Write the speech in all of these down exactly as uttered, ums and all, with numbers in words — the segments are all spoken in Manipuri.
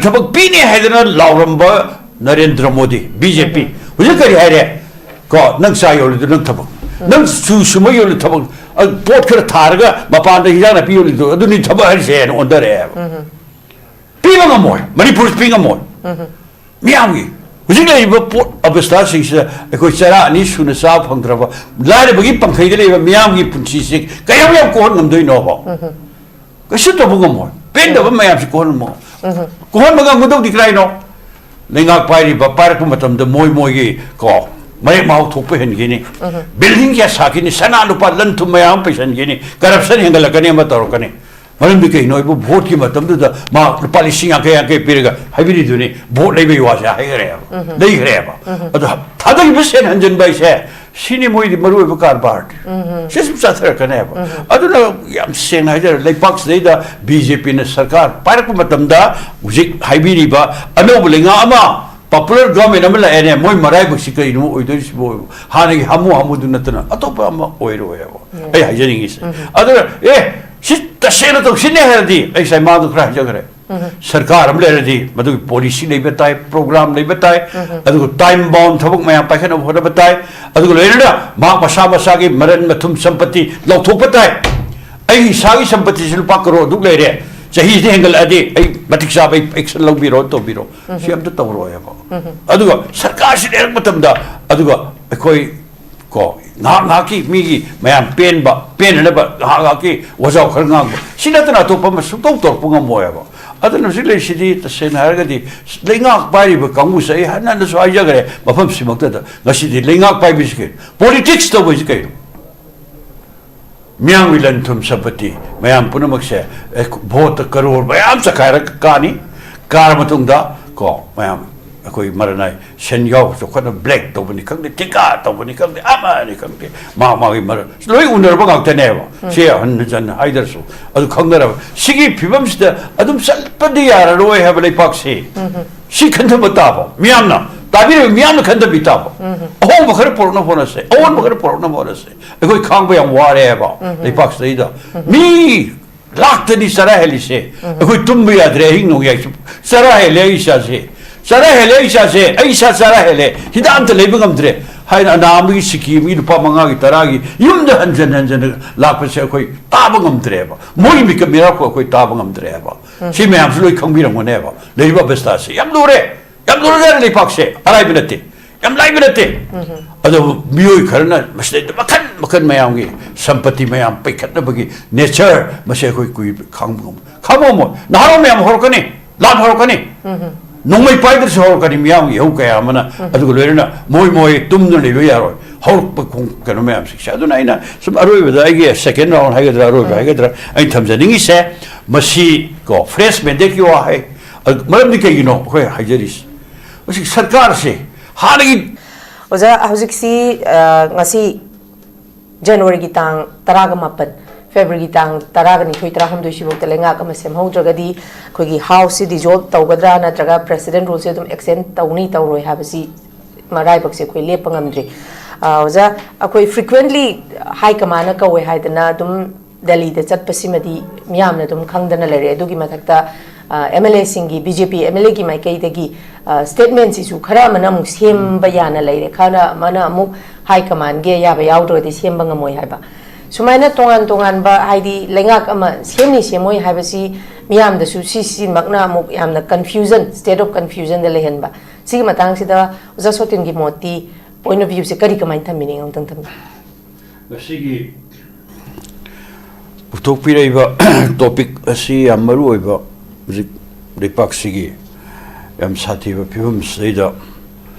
ꯊꯕꯛ ꯄꯤꯅꯤ ꯍꯥꯏꯗꯅ ꯂꯥꯎꯔꯝꯕ ꯅꯔꯦꯟꯗ꯭ꯔ ꯃꯣꯗꯤ, ꯕꯤ ꯖꯦ ꯄꯤ, ꯍꯧꯖꯤꯛ ꯀꯔꯤ ꯍꯥꯏꯔꯦ? ꯀꯣ, ꯅꯪ ꯆꯥ ꯌꯣꯜꯂꯤꯗꯨ ꯅꯪ ꯊꯕꯛ, ꯅꯪ ꯆꯨ ꯁꯨꯃ ꯌꯣꯜꯂꯤ ꯊꯕꯛ, ꯑ, ꯄꯣꯠ ꯈꯔ ꯊꯥꯔꯒ ꯃꯄꯥꯟꯗ ꯍꯤꯟꯖꯥꯡ ꯅꯥꯄꯤ ꯌꯣꯜꯂꯤꯗꯨ ꯑꯗꯨꯅꯤ ꯊꯕꯛ ꯍꯥꯏꯔꯤꯁꯦꯅ ꯑꯣꯟꯊꯔꯛꯑꯦꯕ꯫ ꯄꯤꯕ ꯉꯝꯃꯣꯏ, ꯃꯅꯤꯄꯨꯔꯁꯨ ꯄꯤ ꯉꯝꯃꯣꯏ꯫ ꯃꯤꯌꯥꯝꯒꯤ ꯍꯧꯖꯤꯛ ꯂꯩꯔꯤꯕ ꯄꯣꯠ ꯑꯕꯁꯊꯥꯁꯤꯡꯁꯤꯗ ꯑꯩꯈꯣꯏ ꯆꯔꯥ ꯑꯅꯤ ꯁꯨꯅ ꯆꯥꯕ ꯐꯪꯗ꯭ꯔꯕ ꯂꯥꯏꯔꯕꯒꯤ ꯄꯪꯈꯩꯗ ꯂꯩꯕ ꯃꯤꯌꯥꯝꯒꯤ ꯄꯨꯟꯁꯤꯁꯦ ꯀꯌꯥꯝ ꯌꯥꯝ ꯀꯣꯛꯍꯟ ꯉꯝꯗꯣꯏꯅꯣꯕ? ꯀꯩꯁꯨ ꯇꯧꯕ ꯉꯝꯃꯣꯏ꯫ ꯄꯦꯟꯗꯕ ꯃꯌꯥꯝꯁꯤ ꯀꯣꯛꯍꯟ ꯉꯝꯃꯣꯏ꯫ ꯀꯣꯛꯍꯟꯕ ꯉꯝꯒꯗꯧꯗꯤ ꯀꯗꯥꯏꯅꯣ? ꯂꯩꯉꯥꯛ ꯄꯥꯏꯔꯤꯕ, ꯄꯥꯏꯔꯛꯄ ꯃꯇꯝꯗ ꯃꯣꯏ ꯃꯣꯏꯒꯤ, ꯀꯣ, ꯃꯔꯦꯛ ꯃꯍꯥꯎ ꯊꯣꯛꯄ ꯍꯦꯟꯈꯤꯅꯤ꯫ ꯕꯤꯜꯗꯤꯡ ꯀꯌꯥ ꯁꯥꯈꯤꯅꯤ, ꯁꯅꯥ ꯂꯨꯄꯥ ꯂꯟ ꯊꯨꯝ ꯃꯌꯥꯝ ꯑꯃ ꯄꯩꯁꯟꯈꯤꯅꯤ, ꯀꯔꯞꯁꯟ ꯍꯦꯟꯒꯠꯂꯛꯀꯅꯤ, ꯑꯃ ꯇꯧꯔꯛꯀꯅꯤ꯫ ꯃꯔꯝꯗꯤ ꯀꯩꯅꯣ ꯍꯥꯏꯕꯨ, ꯚꯣꯠꯀꯤ ꯃꯇꯝꯗꯨꯗ ꯃꯥ ꯂꯨꯄꯥ ꯂꯤꯁꯤꯡ ꯌꯥꯡꯈꯩ ꯌꯥꯡꯈꯩ ꯄꯤꯔꯒ ꯍꯥꯏꯕꯤꯔꯤꯗꯨꯅꯤ, ꯚꯣꯠ ꯂꯩꯕꯒꯤ ꯋꯥꯁꯦ ꯍꯥꯏꯈ꯭ꯔꯦꯕ, ꯂꯩꯈ꯭ꯔꯦꯕ꯫ ꯑꯗꯣ ꯊꯥꯗꯈꯤꯕ ꯁꯦꯟ ꯍꯟꯖꯤꯟꯕ ꯍꯥꯏꯁꯦ, ꯁꯤꯅꯤ ꯃꯣꯏꯗꯤ ꯃꯔꯨ ꯑꯣꯏꯕ ꯀꯔꯕꯥꯔꯗꯤ꯫ ꯁꯤ ꯁꯨꯝ ꯆꯠꯊꯔꯛꯀꯅꯦꯕ꯫ ꯑꯗꯨꯅ ꯌꯥꯝ ꯁꯦꯡꯅ ꯍꯥꯏꯖꯔꯦ, ꯂꯩꯄꯥꯛꯁꯤꯗꯩꯗ ꯕꯤ ꯖꯦ ꯄꯤꯅ ꯁꯔꯀꯥꯔ ꯄꯥꯏꯔꯛꯄ ꯃꯇꯝꯗ ꯍꯧꯖꯤꯛ ꯍꯥꯏꯕꯤꯔꯤꯕ ꯑꯅꯧꯕ ꯂꯩꯉꯥꯛ ꯑꯃ, ꯄꯣꯄꯨꯂꯔ ꯒꯚꯔꯟꯃꯦꯟ ꯑꯃ ꯂꯥꯛꯑꯦꯅꯦ, ꯃꯣꯏ ꯃꯔꯥꯏꯕꯛꯁꯤ ꯀꯩꯅꯣ ꯑꯣꯏꯗꯣꯏꯁꯤꯕꯨ? ꯍꯥꯟꯅꯒꯤ ꯍꯥꯃꯨ ꯍꯥꯃꯨꯗꯨ ꯅꯠꯇꯅ ꯑꯇꯣꯞꯄ ꯑꯃ ꯑꯣꯏꯔꯣꯏꯕ꯫ ꯑꯩ ꯍꯥꯏꯖꯅꯤꯡꯉꯤꯁꯦ꯫ ꯑꯗꯨꯅ, ꯑꯦ, ꯁꯤ ꯇꯁꯦꯡꯅ ꯇꯧꯁꯤꯟꯅꯦ ꯍꯥꯏꯔꯗꯤ, ꯑꯩ ꯉꯁꯥꯏ ꯃꯥꯡꯗ ꯈꯔ ꯍꯥꯏꯖꯈ꯭ꯔꯦ, ꯁꯔꯀꯥꯔ ꯑꯃ ꯂꯩꯔꯗꯤ ꯃꯗꯨꯒꯤ ꯄꯣꯂꯤꯁꯤ ꯂꯩꯕ ꯇꯥꯏ, ꯄ꯭ꯔꯣꯒ꯭ꯔꯥꯝ ꯂꯩꯕ ꯇꯥꯏ, ꯑꯗꯨꯒ ꯇꯥꯏꯝ ꯕꯥꯎꯟ ꯊꯕꯛ ꯃꯌꯥꯝ ꯄꯥꯏꯈꯠꯅꯕ ꯍꯣꯠꯅꯕ ꯇꯥꯏ, ꯑꯗꯨꯒ ꯂꯣꯏꯅꯅ ꯃꯍꯥꯛ ꯃꯁꯥ ꯃꯁꯥꯒꯤ ꯃꯔꯟ ꯃꯊꯨꯝ ꯁꯝꯄꯇꯤ ꯂꯧꯊꯣꯛꯄ ꯇꯥꯏ꯫ ꯑꯩ ꯏꯁꯥꯒꯤ ꯁꯝꯄꯇꯤꯁꯤ ꯂꯨꯄꯥ ꯀꯔꯣꯔ ꯑꯗꯨꯛ ꯂꯩꯔꯦ, ꯆꯍꯤꯁꯤ ꯍꯦꯟꯒꯠꯂꯛꯑꯗꯤ ꯑꯩ ꯃꯇꯤꯛ ꯆꯥꯕ ꯑꯦꯛꯁꯟ ꯂꯧꯕꯤꯔꯣ, ꯇꯧꯕꯤꯔꯣ꯫ ꯁꯤ ꯑꯝꯇ ꯇꯧꯔꯣꯏꯕ꯫ ꯑꯗꯨꯒ ꯁꯔꯀꯥꯔꯁꯤ ꯂꯩꯔꯛꯄ ꯃꯇꯝꯗ, ꯑꯗꯨꯒ ꯑꯩꯈꯣꯏ, ꯀꯣ, ꯉꯥꯏꯍꯥꯛ ꯉꯥꯏꯍꯥꯛꯀꯤ ꯃꯤꯒꯤ ꯃꯌꯥꯝ ꯄꯦꯟꯕ, ꯄꯦꯟꯅꯅꯕ ꯉꯥꯏꯍꯥꯛ ꯉꯥꯏꯍꯥꯛꯀꯤ ꯋꯥꯖꯥꯎ ꯈꯔ ꯉꯥꯡꯕ, ꯁꯤ ꯅꯠꯇꯅ ꯑꯇꯣꯞꯄ ꯑꯃ ꯁꯨꯡꯇꯧ ꯇꯧꯔꯛꯄ ꯉꯝꯃꯣꯏꯕ꯫ ꯑꯗꯨꯅ ꯍꯧꯖꯤꯛ ꯂꯩꯔꯤꯁꯤꯗꯤ, ꯇꯁꯦꯡꯅ ꯍꯥꯏꯔꯒꯗꯤ, ꯂꯩꯉꯥꯛ ꯄꯥꯏꯔꯤꯕ ꯀꯥꯡꯕꯨꯁꯦ, ꯑꯩ ꯍꯟꯅ ꯍꯟꯅꯁꯨ ꯍꯥꯏꯖꯈ꯭ꯔꯦ, ꯃꯐꯝꯁꯤꯃꯛꯇꯗ ꯉꯁꯤꯗꯤ ꯂꯩꯉꯥꯛ ꯄꯥꯏꯕꯁꯤ ꯀꯩꯅꯣ? ꯄꯣꯂꯤꯇꯤꯛꯁ ꯇꯧꯕꯁꯤ ꯀꯩꯅꯣ? ꯃꯤꯌꯥꯝꯒꯤ ꯂꯟ ꯊꯨꯝ ꯁꯝꯄꯇꯤ ꯃꯌꯥꯝ ꯄꯨꯝꯅꯃꯛꯁꯦ, ꯑꯦ, ꯚꯣꯠꯇ ꯀꯔꯣꯔ ꯃꯌꯥꯝ ꯆꯈꯥꯏꯔꯒ ꯀꯥꯅꯤ꯫ ꯀꯥꯔ ꯃꯇꯨꯡꯗ, ꯀꯣ, ꯃꯌꯥꯝ ꯑꯩꯈꯣꯏ ꯃꯔꯅꯥꯏ ꯁꯦꯟ ꯌꯥꯎ ꯆꯥꯎꯈꯠꯅ ꯕ꯭ꯂꯦꯛ ꯇꯧꯕꯅꯤ ꯈꯪꯗꯦ, ꯊꯤꯀꯥ ꯇꯧꯕꯅꯤ ꯈꯪꯗꯦ, ꯑꯃꯅꯤ ꯈꯪꯗꯦ, ꯃꯥ ꯃꯥꯒꯤ ꯃꯔ-, ꯂꯣꯏ ꯎꯅꯔꯕ ꯉꯥꯛꯇꯅꯦꯕ꯫ ꯁꯤ ꯍꯟꯅ ꯍꯟꯅ ꯍꯥꯏꯗ꯭ꯔꯁꯨ ꯑꯗꯨ ꯈꯪꯅꯔꯕ꯫ ꯁꯤꯒꯤ ꯐꯤꯕꯝꯁꯤꯗ ꯑꯗꯨꯝ ꯆꯠꯄꯗꯤ ꯌꯥꯔꯔꯣꯏ ꯍꯥꯏꯕ ꯂꯩꯄꯥꯛꯁꯤ꯫ ꯁꯤ ꯈꯟꯊꯕ ꯇꯥꯕ, ꯃꯤꯌꯥꯝꯅ, ꯇꯥꯕꯤꯔꯤꯕ ꯃꯤꯌꯥꯝꯅ ꯈꯟꯊꯕꯤ ꯇꯥꯕ꯫ ꯑꯍꯣꯡꯕ ꯈꯔ ꯄꯨꯔꯛꯅꯕ ꯍꯣꯠꯅꯁꯦ, ꯑꯑꯣꯟꯕ ꯈꯔ ꯄꯨꯔꯛꯅꯕ ꯍꯣꯠꯅꯁꯦ꯫ ꯑꯩꯈꯣꯏ ꯈꯥꯡꯕ ꯌꯥꯝ ꯋꯥꯔꯦꯕ ꯂꯩꯄꯥꯛꯁꯤꯗꯩꯗ꯫ ꯃꯤ ꯂꯥꯛꯇꯅꯤ ꯆꯔꯥ ꯍꯦꯜꯂꯤꯁꯦ꯫ ꯑꯩꯈꯣꯏ ꯇꯨꯝꯕ ꯌꯥꯗ꯭ꯔꯦ, ꯑꯍꯤꯡ ꯅꯣꯡꯌꯥꯏꯁꯨ ꯆꯔꯥ ꯍꯦꯜꯂꯦ ꯑꯩ ꯏꯁꯥꯁꯦ, ꯆꯔꯥ ꯍꯦꯜꯂꯦ ꯑꯩ ꯏꯁꯥꯁꯦ, ꯑꯩ ꯏꯁꯥ ꯆꯔꯥ ꯍꯦꯜꯂꯦ, ꯍꯤꯗꯥꯛ ꯑꯝꯇ ꯂꯩꯕ ꯉꯝꯗ꯭ꯔꯦ ꯍꯥꯏꯅ ꯑꯅꯥ ꯑꯃꯒꯤ ꯁꯤꯀꯤ ꯑꯃꯒꯤ ꯂꯨꯄꯥ ꯃꯉꯥꯒꯤ ꯇꯔꯥꯒꯤ ꯌꯨꯝꯗ ꯍꯟꯖꯟ ꯍꯟꯖꯟ ꯂꯥꯛꯄꯁꯦ ꯑꯩꯈꯣꯏ ꯇꯥꯕ ꯉꯝꯗ꯭ꯔꯦꯕ꯫ ꯃꯣꯏꯒꯤ ꯃꯤꯀꯞ ꯃꯤꯔꯥꯛꯄꯨ ꯑꯩꯈꯣꯏ ꯇꯥꯕ ꯉꯝꯗ꯭ꯔꯦꯕ꯫ ꯁꯤ ꯃꯌꯥꯝꯁꯨ ꯂꯣꯏ ꯈꯪꯕꯤꯔꯝꯒꯅꯦꯕ꯫ ꯂꯩꯔꯤꯕ ꯑꯕꯁꯊꯥꯁꯤ ꯌꯥꯝ ꯂꯨꯔꯦ, ꯌꯥꯝ ꯂꯨꯔꯖꯥꯠꯅꯤ ꯂꯩꯄꯥꯛꯁꯦ, ꯑꯔꯥꯏꯕ ꯅꯠꯇꯦ, ꯌꯥꯝ ꯂꯥꯏꯕ ꯅꯠꯇꯦ꯫ ꯑꯗꯨꯕꯨ ꯃꯤꯑꯣꯏ ꯈꯔꯅ ꯃꯁꯤꯗꯩꯗ ꯃꯈꯟ ꯃꯈꯟ ꯃꯌꯥꯝꯒꯤ ꯁꯝꯄꯇꯤ ꯃꯌꯥꯝ ꯄꯩꯈꯠꯅꯕꯒꯤ ꯅꯦꯆꯔ, ꯃꯁꯤ ꯑꯩꯈꯣꯏ ꯀꯨꯏ ꯈꯥꯡꯕ ꯉꯝ-, ꯈꯥꯡꯕ ꯉꯝꯃꯣꯏ꯫ ꯅꯍꯥꯔꯣꯜ ꯃꯌꯥꯝ ꯍꯧꯔꯛꯀꯅꯤ, ꯂꯥꯟ ꯍꯧꯔꯛꯀꯅꯤ꯫ ꯅꯣꯡꯃꯩ ꯄꯥꯏꯗ꯭ꯔꯁꯨ ꯍꯧꯔꯛꯀꯅꯤ ꯃꯤꯌꯥꯝꯒꯤ ꯏꯍꯧ ꯀꯌꯥ ꯑꯃꯅ꯫ ꯑꯗꯨꯒ ꯂꯣꯏꯅꯅ ꯃꯣꯏ ꯃꯣꯏ ꯇꯨꯝꯗꯨꯅ ꯂꯩꯕ ꯌꯥꯔꯣꯏ꯫ ꯍꯧꯔꯛꯄ ꯈꯣꯡ-, ꯀꯩꯅꯣ ꯃꯌꯥꯝꯁꯤꯡꯁꯦ꯫ ꯑꯗꯨꯅ ꯑꯩꯅ ꯁꯨꯝ ꯑꯔꯣꯏꯕꯗ ꯑꯩꯒꯤ ꯁꯦꯀꯦꯟ ꯔꯥꯎꯟ ꯍꯥꯏꯒꯗ꯭ꯔꯥ, ꯑꯔꯣꯏꯕ ꯍꯥꯏꯒꯗ꯭ꯔꯥ, ꯑꯩꯅ ꯊꯝꯖꯅꯤꯡꯉꯤꯁꯦ ꯃꯁꯤ ꯀꯣ, ꯐ꯭ꯔꯦꯁ ꯃꯦꯟꯗꯦꯠꯀꯤ ꯋꯥ ꯍꯥꯏ꯫ ꯑ, ꯃꯔꯝꯗꯤ ꯀꯩꯒꯤꯅꯣ ꯑꯩꯈꯣꯏ ꯍꯥꯏꯖꯔꯤꯁꯦ? ꯃꯁꯤ ꯁꯔꯀꯥꯔꯁꯦ ꯍꯥꯟꯅꯒꯤ ꯑꯣꯖꯥ, ꯍꯧꯖꯤꯛꯁꯤ, ꯑ, ꯉꯁꯤ ꯖꯅꯋꯥꯔꯤꯒꯤ ꯇꯥꯡ ꯇꯔꯥꯒ ꯃꯥꯄꯟ, ꯐꯦꯕ꯭ꯔꯨꯋꯥꯔꯤꯒꯤ ꯇꯥꯡ ꯇꯔꯥꯒ ꯅꯤꯊꯣꯏ, ꯇꯔꯥꯍꯨꯝꯗꯣꯏ ꯁꯤꯐꯥꯎꯗ ꯂꯩꯉꯥꯛ ꯑꯃ ꯁꯦꯝꯍꯧꯗ꯭ꯔꯒꯗꯤ ꯑꯩꯈꯣꯏꯒꯤ ꯍꯥꯎꯁꯁꯤ ꯗꯤꯖꯣꯜꯕ ꯇꯧꯒꯗ꯭ꯔꯥ ꯅꯠꯇ꯭ꯔꯒ ꯄ꯭ꯔꯦꯁꯤꯗꯦꯟ ꯔꯨꯜꯁꯦ ꯑꯗꯨꯝ ꯑꯦꯛꯁꯇꯦꯟ ꯇꯧꯅꯤ ꯇꯧꯔꯣꯏ ꯍꯥꯏꯕꯁꯤ ꯃꯔꯥꯏꯕꯛꯁꯦ ꯑꯩꯈꯣꯏ ꯂꯦꯞꯄ ꯉꯝꯗ꯭ꯔꯤ꯫ ꯑ, ꯑꯣꯖꯥ, ꯑꯩꯈꯣꯏ ꯐ꯭ꯔꯤꯀ꯭ꯋꯦꯟꯂꯤ ꯍꯥꯏ ꯀꯃꯥꯟꯅ ꯀꯧꯋꯦ ꯍꯥꯏꯗꯅ ꯑꯗꯨꯝ ꯗꯦꯜꯂꯤꯗ ꯆꯠꯄꯁꯤꯃꯗꯤ ꯃꯤꯌꯥꯝꯅ ꯑꯗꯨꯝ ꯈꯪꯗꯅ ꯂꯩꯔꯦ꯫ ꯑꯗꯨꯒꯤ ꯃꯊꯛꯇ, ꯑ, ꯑꯦꯝ ꯑꯦꯜ ꯑꯦꯁꯤꯡꯒꯤ, B J P M L ꯑꯦꯒꯤ ꯃꯥꯏꯀꯩꯗꯒꯤ, ꯑ, ꯁ꯭ꯇꯦꯠꯃꯦꯟꯁꯤꯁꯨ ꯈꯔ ꯑꯃꯅ ꯑꯃꯨꯛ ꯁꯦꯝꯕ ꯌꯥꯅ ꯂꯩꯔꯦ, ꯈꯔ ꯑꯃꯅ ꯑꯃꯨꯛ ꯍꯥꯏ ꯀꯃꯥꯟꯒꯤ ꯑꯌꯥꯕ ꯌꯥꯎꯗ꯭ꯔꯒꯗꯤ ꯁꯦꯝꯕ ꯉꯝꯃꯣꯏ ꯍꯥꯏꯕ꯫ ꯁꯨꯃꯥꯏꯅ ꯇꯣꯉꯥꯟ ꯇꯣꯉꯥꯟꯕ, ꯍꯥꯏꯗꯤ ꯂꯩꯉꯥꯛ ꯑꯃ ꯁꯦꯝꯅꯤ ꯁꯦꯝꯃꯣꯏ ꯍꯥꯏꯕꯁꯤ ꯃꯤꯌꯥꯝꯗꯁꯨ ꯁꯤꯁꯤꯃꯛꯅ ꯑꯃꯨꯛ ꯌꯥꯝꯅ ꯀꯟꯐ꯭ꯌꯨꯖꯟ, ꯁ꯭ꯇꯦꯠ ꯑꯣꯐ ꯀꯟꯐ꯭ꯌꯨꯖꯟꯗ ꯂꯩꯍꯟꯕ꯫ ꯁꯤꯒꯤ ꯃꯇꯥꯡꯁꯤꯗ ꯑꯣꯖꯥ ꯁꯣꯇꯤꯟꯒꯤ ꯃꯣꯠꯇꯤ, ꯄꯣꯏꯟ ꯑꯣꯐ ꯚ꯭ꯌꯨꯁꯦ ꯀꯔꯤ ꯀꯃꯥꯏꯅ ꯊꯝꯕꯤꯅꯤꯡꯉꯤ? ꯑꯃꯨꯛꯇꯪ ꯊꯝꯕꯤꯌꯨ꯫ ꯉꯁꯤꯒꯤ ꯄꯨꯊꯣꯛꯄꯤꯔꯛꯏꯕ ꯇꯣꯄꯤꯛ ꯑꯁꯤ ꯌꯥꯝ ꯃꯔꯨ ꯑꯣꯏꯕ, ꯍꯧꯖꯤꯛ ꯂꯩꯄꯥꯛꯁꯤꯒꯤ ꯌꯥꯝ ꯁꯥꯊꯤꯕ ꯐꯤꯕꯝꯁꯤꯗꯩꯗ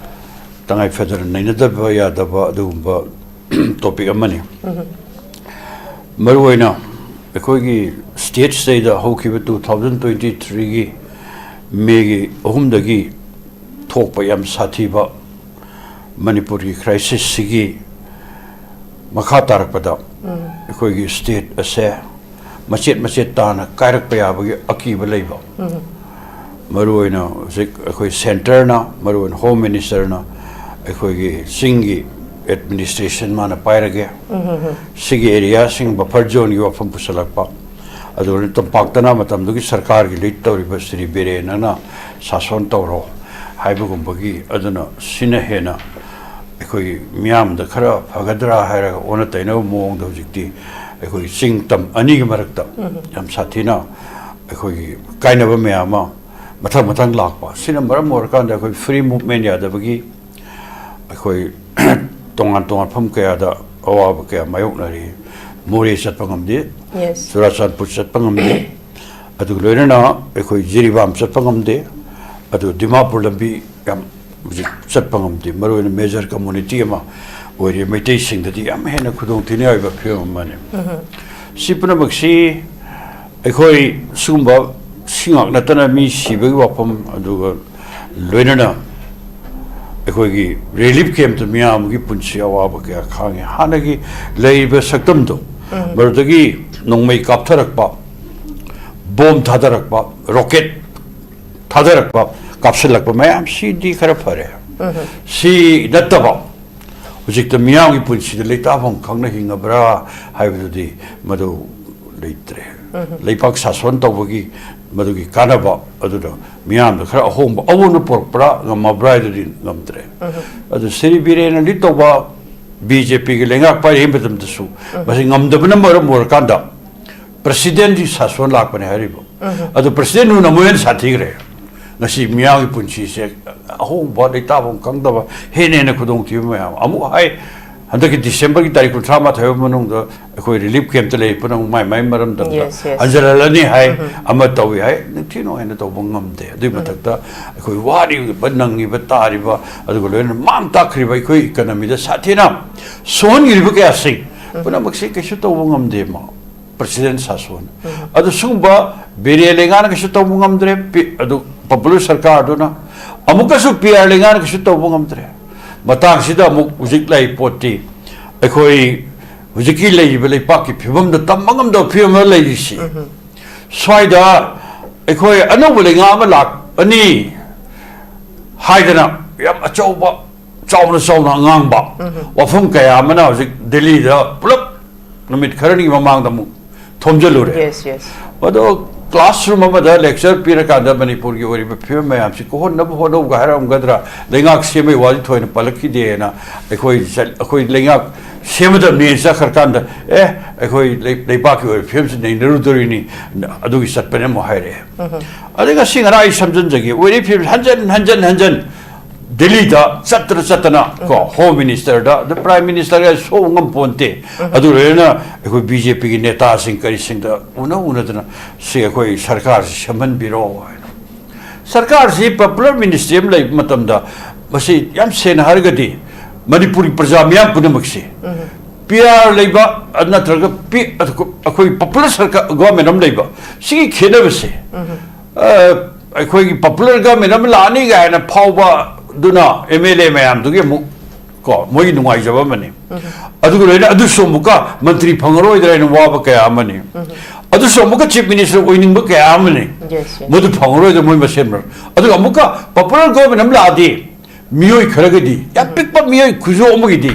ꯇꯉꯥꯏ ꯐꯗꯅ ꯅꯩꯅꯗꯕ ꯌꯥꯗꯕ ꯑꯗꯨꯒꯨꯝꯕ ꯇꯣꯄꯤꯛ ꯑꯃꯅꯤ꯫ ꯃꯔꯨꯑꯣꯏꯅ ꯑꯩꯈꯣꯏꯒꯤ ꯁ꯭ꯇꯦꯠꯁꯤꯗꯩꯗ ꯍꯧꯈꯤꯕ two thousand twenty threeꯒꯤ ꯃꯦꯒꯤ ꯑꯍꯨꯝꯗꯒꯤ ꯊꯣꯛꯄ ꯌꯥꯝ ꯁꯥꯊꯤꯕ ꯃꯅꯤꯄꯨꯔꯒꯤ ꯀ꯭ꯔꯥꯏꯁꯤꯁꯁꯤꯒꯤ ꯃꯈꯥ ꯇꯥꯔꯛꯄꯗ ꯑꯩꯈꯣꯏꯒꯤ ꯁ꯭ꯇꯦꯠ ꯑꯁꯦ ꯃꯆꯦꯠ ꯃꯆꯦꯠ ꯇꯥꯅ ꯀꯥꯏꯔꯛꯄ ꯌꯥꯕꯒꯤ ꯑꯀꯤꯕ ꯂꯩꯕ꯫ ꯃꯔꯨꯑꯣꯏꯅ ꯍꯧꯖꯤꯛ ꯑꯩꯈꯣꯏ ꯁꯦꯟꯇꯔꯅ, ꯃꯔꯨꯑꯣꯏꯅ ꯍꯣꯝ ꯃꯤꯅꯤꯁꯇꯔꯅ ꯑꯩꯈꯣꯏꯒꯤ ꯆꯤꯡꯒꯤ ꯑꯦꯗꯃꯤꯅꯤꯁꯇ꯭ꯔꯦꯁꯟ ꯃꯥꯅ ꯄꯥꯏꯔꯒꯦ, ꯁꯤꯒꯤ ꯑꯦꯔꯤꯌꯥꯁꯤꯡ ꯕꯐꯔ ꯖꯣꯟꯒꯤ ꯋꯥꯐꯝ ꯄꯨꯁꯜꯂꯛꯄ, ꯑꯗꯨꯒ ꯇꯝꯄꯥꯛꯇꯅ ꯃꯇꯝꯗꯨꯒꯤ ꯁꯔꯀꯥꯔꯒꯤ ꯂꯤꯠ ꯇꯧꯔꯤꯕ ꯁ꯭ꯔꯤ ꯕꯤꯔꯦꯟꯅ ꯁꯥꯁꯣꯟ ꯇꯧꯔꯣ ꯍꯥꯏꯕꯒꯨꯝꯕꯒꯤ, ꯑꯗꯨꯅ ꯁꯤꯅ ꯍꯦꯟꯅ ꯑꯩꯈꯣꯏ ꯃꯤꯌꯥꯝꯗ ꯈꯔ ꯐꯒꯗ꯭ꯔꯥ ꯍꯥꯏꯔꯒ ꯑꯣꯟꯅ ꯇꯩꯅꯕ ꯃꯑꯣꯡꯗ ꯍꯧꯖꯤꯛꯇꯤ ꯑꯩꯈꯣꯏ ꯆꯤꯡ ꯇꯝ ꯑꯅꯤꯒꯤ ꯃꯔꯛꯇ ꯌꯥꯝ ꯁꯥꯊꯤꯅ ꯑꯩꯈꯣꯏꯒꯤ ꯀꯥꯏꯅꯕ ꯃꯌꯥꯝ ꯑꯃ ꯃꯊꯪ ꯃꯊꯪ ꯂꯥꯛꯄ꯫ ꯁꯤꯅ ꯃꯔꯝ ꯑꯣꯏꯔꯀꯥꯟꯗ ꯑꯩꯈꯣꯏ ꯐ꯭ꯔꯤ ꯃꯨꯚꯃꯦꯟ ꯌꯥꯗꯕꯒꯤ ꯑꯩꯈꯣꯏ ꯇꯣꯉꯥꯟ ꯇꯣꯉꯥꯟ ꯃꯐꯝ ꯀꯌꯥꯗ ꯑꯋꯥꯕ ꯀꯌꯥ ꯃꯥꯌꯣꯛꯅꯔꯤ꯫ ꯃꯣꯔꯦ ꯆꯠꯄ ꯉꯝꯗꯦ, Yes. ꯆꯨꯔꯥꯆꯥꯟꯄꯨꯔ ꯆꯠꯄ ꯉꯝꯗꯦ, ꯑꯗꯨꯒ ꯂꯣꯏꯅꯅ ꯑꯩꯈꯣꯏ ꯖꯤꯔꯤꯕꯥꯝ ꯆꯠꯄ ꯉꯝꯗꯦ, ꯑꯗꯨꯒ ꯗꯤꯃꯥꯄꯨꯔ ꯂꯝꯕꯤ ꯌꯥꯝ ꯍꯧꯖꯤꯛ ꯆꯠꯄ ꯉꯝꯗꯦ꯫ ꯃꯔꯨꯑꯣꯏꯅ ꯃꯦꯖꯔ ꯀꯝꯃꯨꯅꯤꯇꯤ ꯑꯃ ꯑꯣꯏꯔꯤ ꯃꯩꯇꯩꯁꯤꯡꯗꯗꯤ ꯌꯥꯝ ꯍꯦꯟꯅ ꯈꯨꯗꯣꯡꯊꯤꯅꯤꯡꯉꯥꯏ ꯑꯣꯏꯕ ꯐꯤꯕꯝ ꯑꯃꯅꯤ꯫ ꯁꯤ ꯄꯨꯝꯅꯃꯛꯁꯤ ꯑꯩꯈꯣꯏ ꯁꯤꯒꯨꯝꯕ ꯁꯤ ꯉꯥꯛ ꯅꯠꯇꯅ ꯃꯤ ꯁꯤꯕꯒꯤ ꯋꯥꯐꯝ, ꯑꯗꯨꯒ ꯂꯣꯏꯅꯅ ꯑꯩꯈꯣꯏꯒꯤ ꯔꯤꯂꯤꯐ ꯀꯦꯝꯞꯇ ꯃꯤꯌꯥꯝꯒꯤ ꯄꯨꯟꯁꯤ ꯑꯋꯥꯕ ꯀꯌꯥ ꯈꯥꯡꯉꯤ꯫ ꯍꯥꯟꯅꯒꯤ ꯂꯩꯔꯤꯕ ꯁꯛꯇꯝꯗꯣ, ꯃꯗꯨꯗꯒꯤ ꯅꯣꯡꯃꯩ ꯀꯥꯞꯊꯔꯛꯄ, ꯕꯣꯝ ꯊꯥꯗꯔꯛꯄ, ꯔꯣꯀꯦꯠ ꯊꯥꯗꯔꯛꯄ, ꯀꯥꯞꯁꯤꯜꯂꯛꯄ ꯃꯌꯥꯝꯁꯤꯗꯤ ꯈꯔ ꯐꯔꯦ꯫ ꯁꯤ ꯅꯠꯇꯕ ꯍꯧꯖꯤꯛꯇ ꯃꯤꯌꯥꯝꯒꯤ ꯄꯨꯟꯁꯤꯗ ꯂꯩꯇꯥꯐꯝ ꯈꯪꯅ ꯍꯤꯡꯉꯕ꯭ꯔꯥ ꯍꯥꯏꯕꯗꯨꯗꯤ ꯃꯗꯨ ꯂꯩꯇ꯭ꯔꯦ꯫ ꯂꯩꯄꯥꯛ ꯁꯥꯁꯣꯟ ꯇꯧꯕꯒꯤ ꯃꯗꯨꯒꯤ ꯀꯥꯟꯅꯕ ꯑꯗꯨꯗ ꯃꯤꯌꯥꯝꯗ ꯈꯔ ꯑꯍꯣꯡꯕ ꯑꯑꯣꯟꯕ ꯄꯨꯔꯛꯄ꯭ꯔꯥ ꯉꯝꯃꯕ꯭ꯔꯥ ꯍꯥꯏꯗꯨꯗꯤ ꯉꯝꯗ꯭ꯔꯦ꯫ ꯑꯗꯨ ꯁ꯭ꯔꯤ ꯕꯤꯔꯦꯟꯅ ꯂꯤꯠ ꯇꯧꯕ ꯕꯤ ꯖꯦ ꯄꯤꯒꯤ ꯂꯩꯉꯥꯛ ꯄꯥꯏꯔꯤꯉꯩ ꯃꯇꯝꯗꯁꯨ ꯃꯁꯤ ꯉꯝꯗꯕꯅ ꯃꯔꯝ ꯑꯣꯏꯔꯀꯥꯟꯗ ꯄ꯭ꯔꯁꯤꯗꯦꯟꯒꯤ ꯁꯥꯁꯣꯟ ꯂꯥꯛꯄꯅꯦ ꯍꯥꯏꯔꯤꯕ꯫ ꯑꯗꯨ ꯄ꯭ꯔꯁꯤꯗꯦꯟꯗꯨꯅ ꯑꯃꯨꯛ ꯍꯦꯟꯅ ꯁꯥꯊꯤꯈ꯭ꯔꯦ꯫ ꯉꯁꯤ ꯃꯤꯌꯥꯝꯒꯤ ꯄꯨꯟꯁꯤꯁꯦ ꯑꯍꯣꯡꯕ, ꯂꯩꯇꯥꯐꯝ ꯈꯪꯗꯕ, ꯍꯦꯟꯅ ꯍꯦꯟꯅ ꯈꯨꯗꯣꯡꯊꯤꯕ ꯃꯌꯥꯝ ꯑꯃꯨꯛ ꯍꯥꯏ꯫ ꯍꯟꯗꯛꯀꯤ ꯗꯤꯁꯦꯝꯕꯔꯒꯤ ꯇꯥꯔꯤꯛ ꯀꯨꯟꯊ꯭ꯔꯥ ꯃꯥꯊꯣꯏ ꯐꯥꯎꯕ ꯃꯅꯨꯡꯗ ꯑꯩꯈꯣꯏ ꯔꯤꯂꯤꯐ ꯀꯦꯝꯞꯇ ꯂꯩ ꯄꯨꯝꯅꯃꯛ ꯃꯥꯏ ꯃꯥꯏ ꯃꯔꯝꯗꯝꯗ Yes, yes. ꯍꯟꯖꯜꯍꯜꯂꯅꯤ ꯍꯥꯏ, ꯑꯃ ꯇꯧꯏ ꯍꯥꯏ, ꯅꯤꯡꯊꯤ ꯅꯨꯡꯉꯥꯏꯅ ꯇꯧꯕ ꯉꯝꯗꯦ꯫ ꯑꯗꯨꯒꯤ ꯃꯊꯛꯇ ꯑꯩꯈꯣꯏ ꯋꯥꯔꯤꯕ, ꯅꯪꯉꯤꯕ, ꯇꯥꯔꯤꯕ, ꯑꯗꯨꯒ ꯂꯣꯏꯅꯅ ꯃꯥꯡ ꯇꯥꯛꯈ꯭ꯔꯤꯕ ꯑꯩꯈꯣꯏ ꯏꯀꯅꯃꯤꯗ ꯁꯥꯊꯤꯅ ꯁꯣꯛꯍꯟꯈ꯭ꯔꯤꯕ ꯀꯌꯥꯁꯤꯡ ꯄꯨꯝꯅꯃꯛꯁꯤ ꯀꯩꯁꯨ ꯇꯧꯕ ꯉꯝꯗꯦ꯫ ꯃꯥ ꯄ꯭ꯔꯁꯤꯗꯦꯟ ꯁꯥꯁꯣꯟ꯫ ꯑꯗꯨ ꯁꯤꯒꯨꯝꯕ ꯕꯤꯔꯦꯟ ꯂꯩꯉꯥꯛꯅ ꯀꯩꯁꯨ ꯇꯧꯕ ꯉꯝꯗ꯭ꯔꯦ꯫ ꯄꯤ-, ꯑꯗꯨ ꯄꯣꯄꯨꯂꯔ ꯁꯔꯀꯥꯔꯗꯨꯅ ꯑꯃꯨꯛꯀꯁꯨ ꯄꯤ ꯑꯥꯔ ꯂꯩꯉꯥꯛꯅ ꯀꯩꯁꯨ ꯇꯧꯕ ꯉꯝꯗ꯭ꯔꯦ꯫ ꯃꯇꯥꯡꯁꯤꯗ ꯑꯃꯨꯛ ꯍꯧꯖꯤꯛ ꯂꯩ ꯄꯣꯠꯇꯤ ꯑꯩꯈꯣꯏ ꯍꯧꯖꯤꯛꯀꯤ ꯂꯩꯔꯤꯕ ꯂꯩꯄꯥꯛꯀꯤ ꯐꯤꯕꯝꯗ ꯇꯝꯕ ꯉꯝꯗꯕ ꯐꯤꯕꯝ ꯑꯃ ꯂꯩꯔꯤꯁꯤ꯫ ꯁ꯭ꯋꯥꯏꯗ ꯑꯩꯈꯣꯏ ꯑꯅꯧꯕ ꯂꯩꯉꯥꯛ ꯑꯃ ꯂꯥꯛꯑꯅꯤ ꯍꯥꯏꯗꯅ ꯌꯥꯝ ꯑꯆꯧꯕ, ꯆꯥꯎꯅ ꯆꯥꯎꯅ ꯑꯉꯥꯡꯕ ꯋꯥꯐꯝ ꯀꯌꯥ ꯑꯃꯅ ꯍꯧꯖꯤꯛ ꯗꯤꯜꯂꯤꯗ ꯄꯨꯂꯞ ꯅꯨꯃꯤꯠ ꯈꯔꯅꯤꯒꯤ ꯃꯃꯥꯡꯗ ꯑꯃꯨꯛ ꯊꯣꯝꯖꯤꯜꯂꯨꯔꯦ꯫ Yes, yes. ꯑꯗꯣ classroom ꯑꯃꯗ lecture ꯄꯤꯔꯀꯥꯟꯗ ꯃꯅꯤꯄꯨꯔꯒꯤ ꯑꯣꯏꯔꯤꯕ ꯐꯤꯕꯝ ꯃꯌꯥꯝꯁꯤ ꯀꯣꯛꯍꯟꯅꯕ ꯍꯣꯠꯅꯧꯒ ꯍꯥꯏꯔꯝꯒꯗ꯭ꯔꯥ, ꯂꯩꯉꯥꯛ ꯁꯦꯝꯕꯩ ꯋꯥꯗꯤ ꯊꯣꯏꯅ ꯄꯜꯂꯛꯈꯤꯗꯦꯅ ꯑꯩꯈꯣꯏ ꯆꯠ-, ꯑꯩꯈꯣꯏ ꯂꯩꯉꯥꯛ ꯁꯦꯝꯃꯗꯕꯅꯦꯅ ꯆꯠꯈ꯭ꯔꯀꯥꯟꯗ, ꯑꯦ, ꯑꯩꯈꯣꯏ ꯂꯩ-, ꯂꯩꯕꯥꯛꯀꯤ ꯑꯣꯏꯕ ꯐꯤꯕꯝꯁꯤ ꯅꯩꯅꯔꯨꯗꯣꯔꯤꯅꯤ, ꯑꯗꯨꯒꯤ ꯆꯠꯄꯅꯦ ꯑꯃꯨꯛ ꯍꯥꯏꯔꯛꯑꯦ꯫ ꯑꯗꯩ ꯉꯁꯤ ꯉꯔꯥꯡ ꯑꯩ ꯁꯝꯖꯟꯖꯒꯦ, ꯑꯣꯏꯔꯤꯕ ꯐꯤꯕꯝ ꯍꯟꯖꯟ ꯍꯟꯖꯟ ꯍꯟꯖꯟ ꯗꯤꯜꯂꯤꯗ ꯆꯠꯇꯅ ꯆꯠꯇꯅ ꯀꯣ, Home Ministerꯗ, ꯑꯗ Prime Ministerꯒ ꯁꯣꯛ ꯉꯝꯄꯣꯟꯇꯦ꯫ ꯑꯗꯨ ꯂꯣꯏꯅ ꯑꯩꯈꯣꯏ BJPꯒꯤ ꯅꯦꯇꯥꯁꯤꯡ ꯀꯔꯤꯁꯤꯡꯗ ꯎꯅ ꯎꯅꯗꯅ ꯁꯤ ꯑꯩꯈꯣꯏ ꯁꯔꯀꯥꯔꯁꯤ ꯁꯦꯝꯍꯟꯕꯤꯔꯣ ꯍꯥꯏꯅ꯫ ꯁꯔꯀꯥꯔꯁꯤ popular ministry ꯑꯃ ꯂꯩꯕ ꯃꯇꯝꯗ ꯃꯁꯤ ꯌꯥꯝ ꯁꯦꯡꯅ ꯍꯥꯏꯔꯒꯗꯤ ꯃꯅꯤꯄꯨꯔꯒꯤ ꯄ꯭ꯔꯖꯥ ꯃꯤꯌꯥꯝ ꯄꯨꯝꯅꯃꯛꯁꯦ PR ꯂꯩꯕ ꯅꯠꯇ꯭ꯔꯒ ꯄꯤ-, ꯑꯩꯈꯣꯏ popular ꯁꯔꯀꯥꯔ, government ꯑꯃ ꯂꯩꯕ, ꯁꯤꯒꯤ ꯈꯦꯠꯅꯕꯁꯦ, ꯑ, ꯑꯩꯈꯣꯏꯒꯤ popular government ꯑꯃ ꯂꯥꯛꯑꯅꯤ ꯀꯥꯏꯅ ꯐꯥꯎꯕꯗꯨꯅ MLA ꯃꯌꯥꯝꯗꯨꯒꯤ ꯑꯃꯨꯛ ꯀꯣ, ꯃꯣꯏꯒꯤ ꯅꯨꯡꯉꯥꯏꯖꯕ ꯑꯃꯅꯤ꯫ ꯑꯗꯨꯒ ꯂꯣꯏꯅ ꯑꯗꯨꯁꯨ ꯑꯃꯨꯛꯀ ꯃꯟꯇ꯭ꯔꯤ ꯐꯪꯉꯔꯣꯏꯗ꯭ꯔꯥ ꯍꯥꯏꯅ ꯋꯥꯕ ꯀꯌꯥ ꯑꯃꯅꯤ꯫ ꯑꯗꯨꯁꯨ ꯑꯃꯨꯛꯀ Chief Minister ꯑꯣꯏꯅꯤꯡꯕ ꯀꯌꯥ ꯑꯃꯅꯤ꯫ Yes, yes. ꯃꯗꯨ ꯐꯪꯉꯔꯣꯏꯗ꯭ꯔꯥ ꯃꯣꯏ ꯃꯁꯦꯟ ꯃꯔꯛ꯫ ꯑꯗꯨꯒ ꯑꯃꯨꯛꯀ popular government ꯑꯃ ꯂꯥꯛꯑꯗꯤ ꯃꯤꯑꯣꯏ ꯈꯔꯒꯗꯤ, ꯌꯥꯝ ꯄꯤꯛꯄ ꯃꯤꯑꯣꯏ ꯈꯨꯖꯣ ꯑꯃꯒꯤꯗꯤ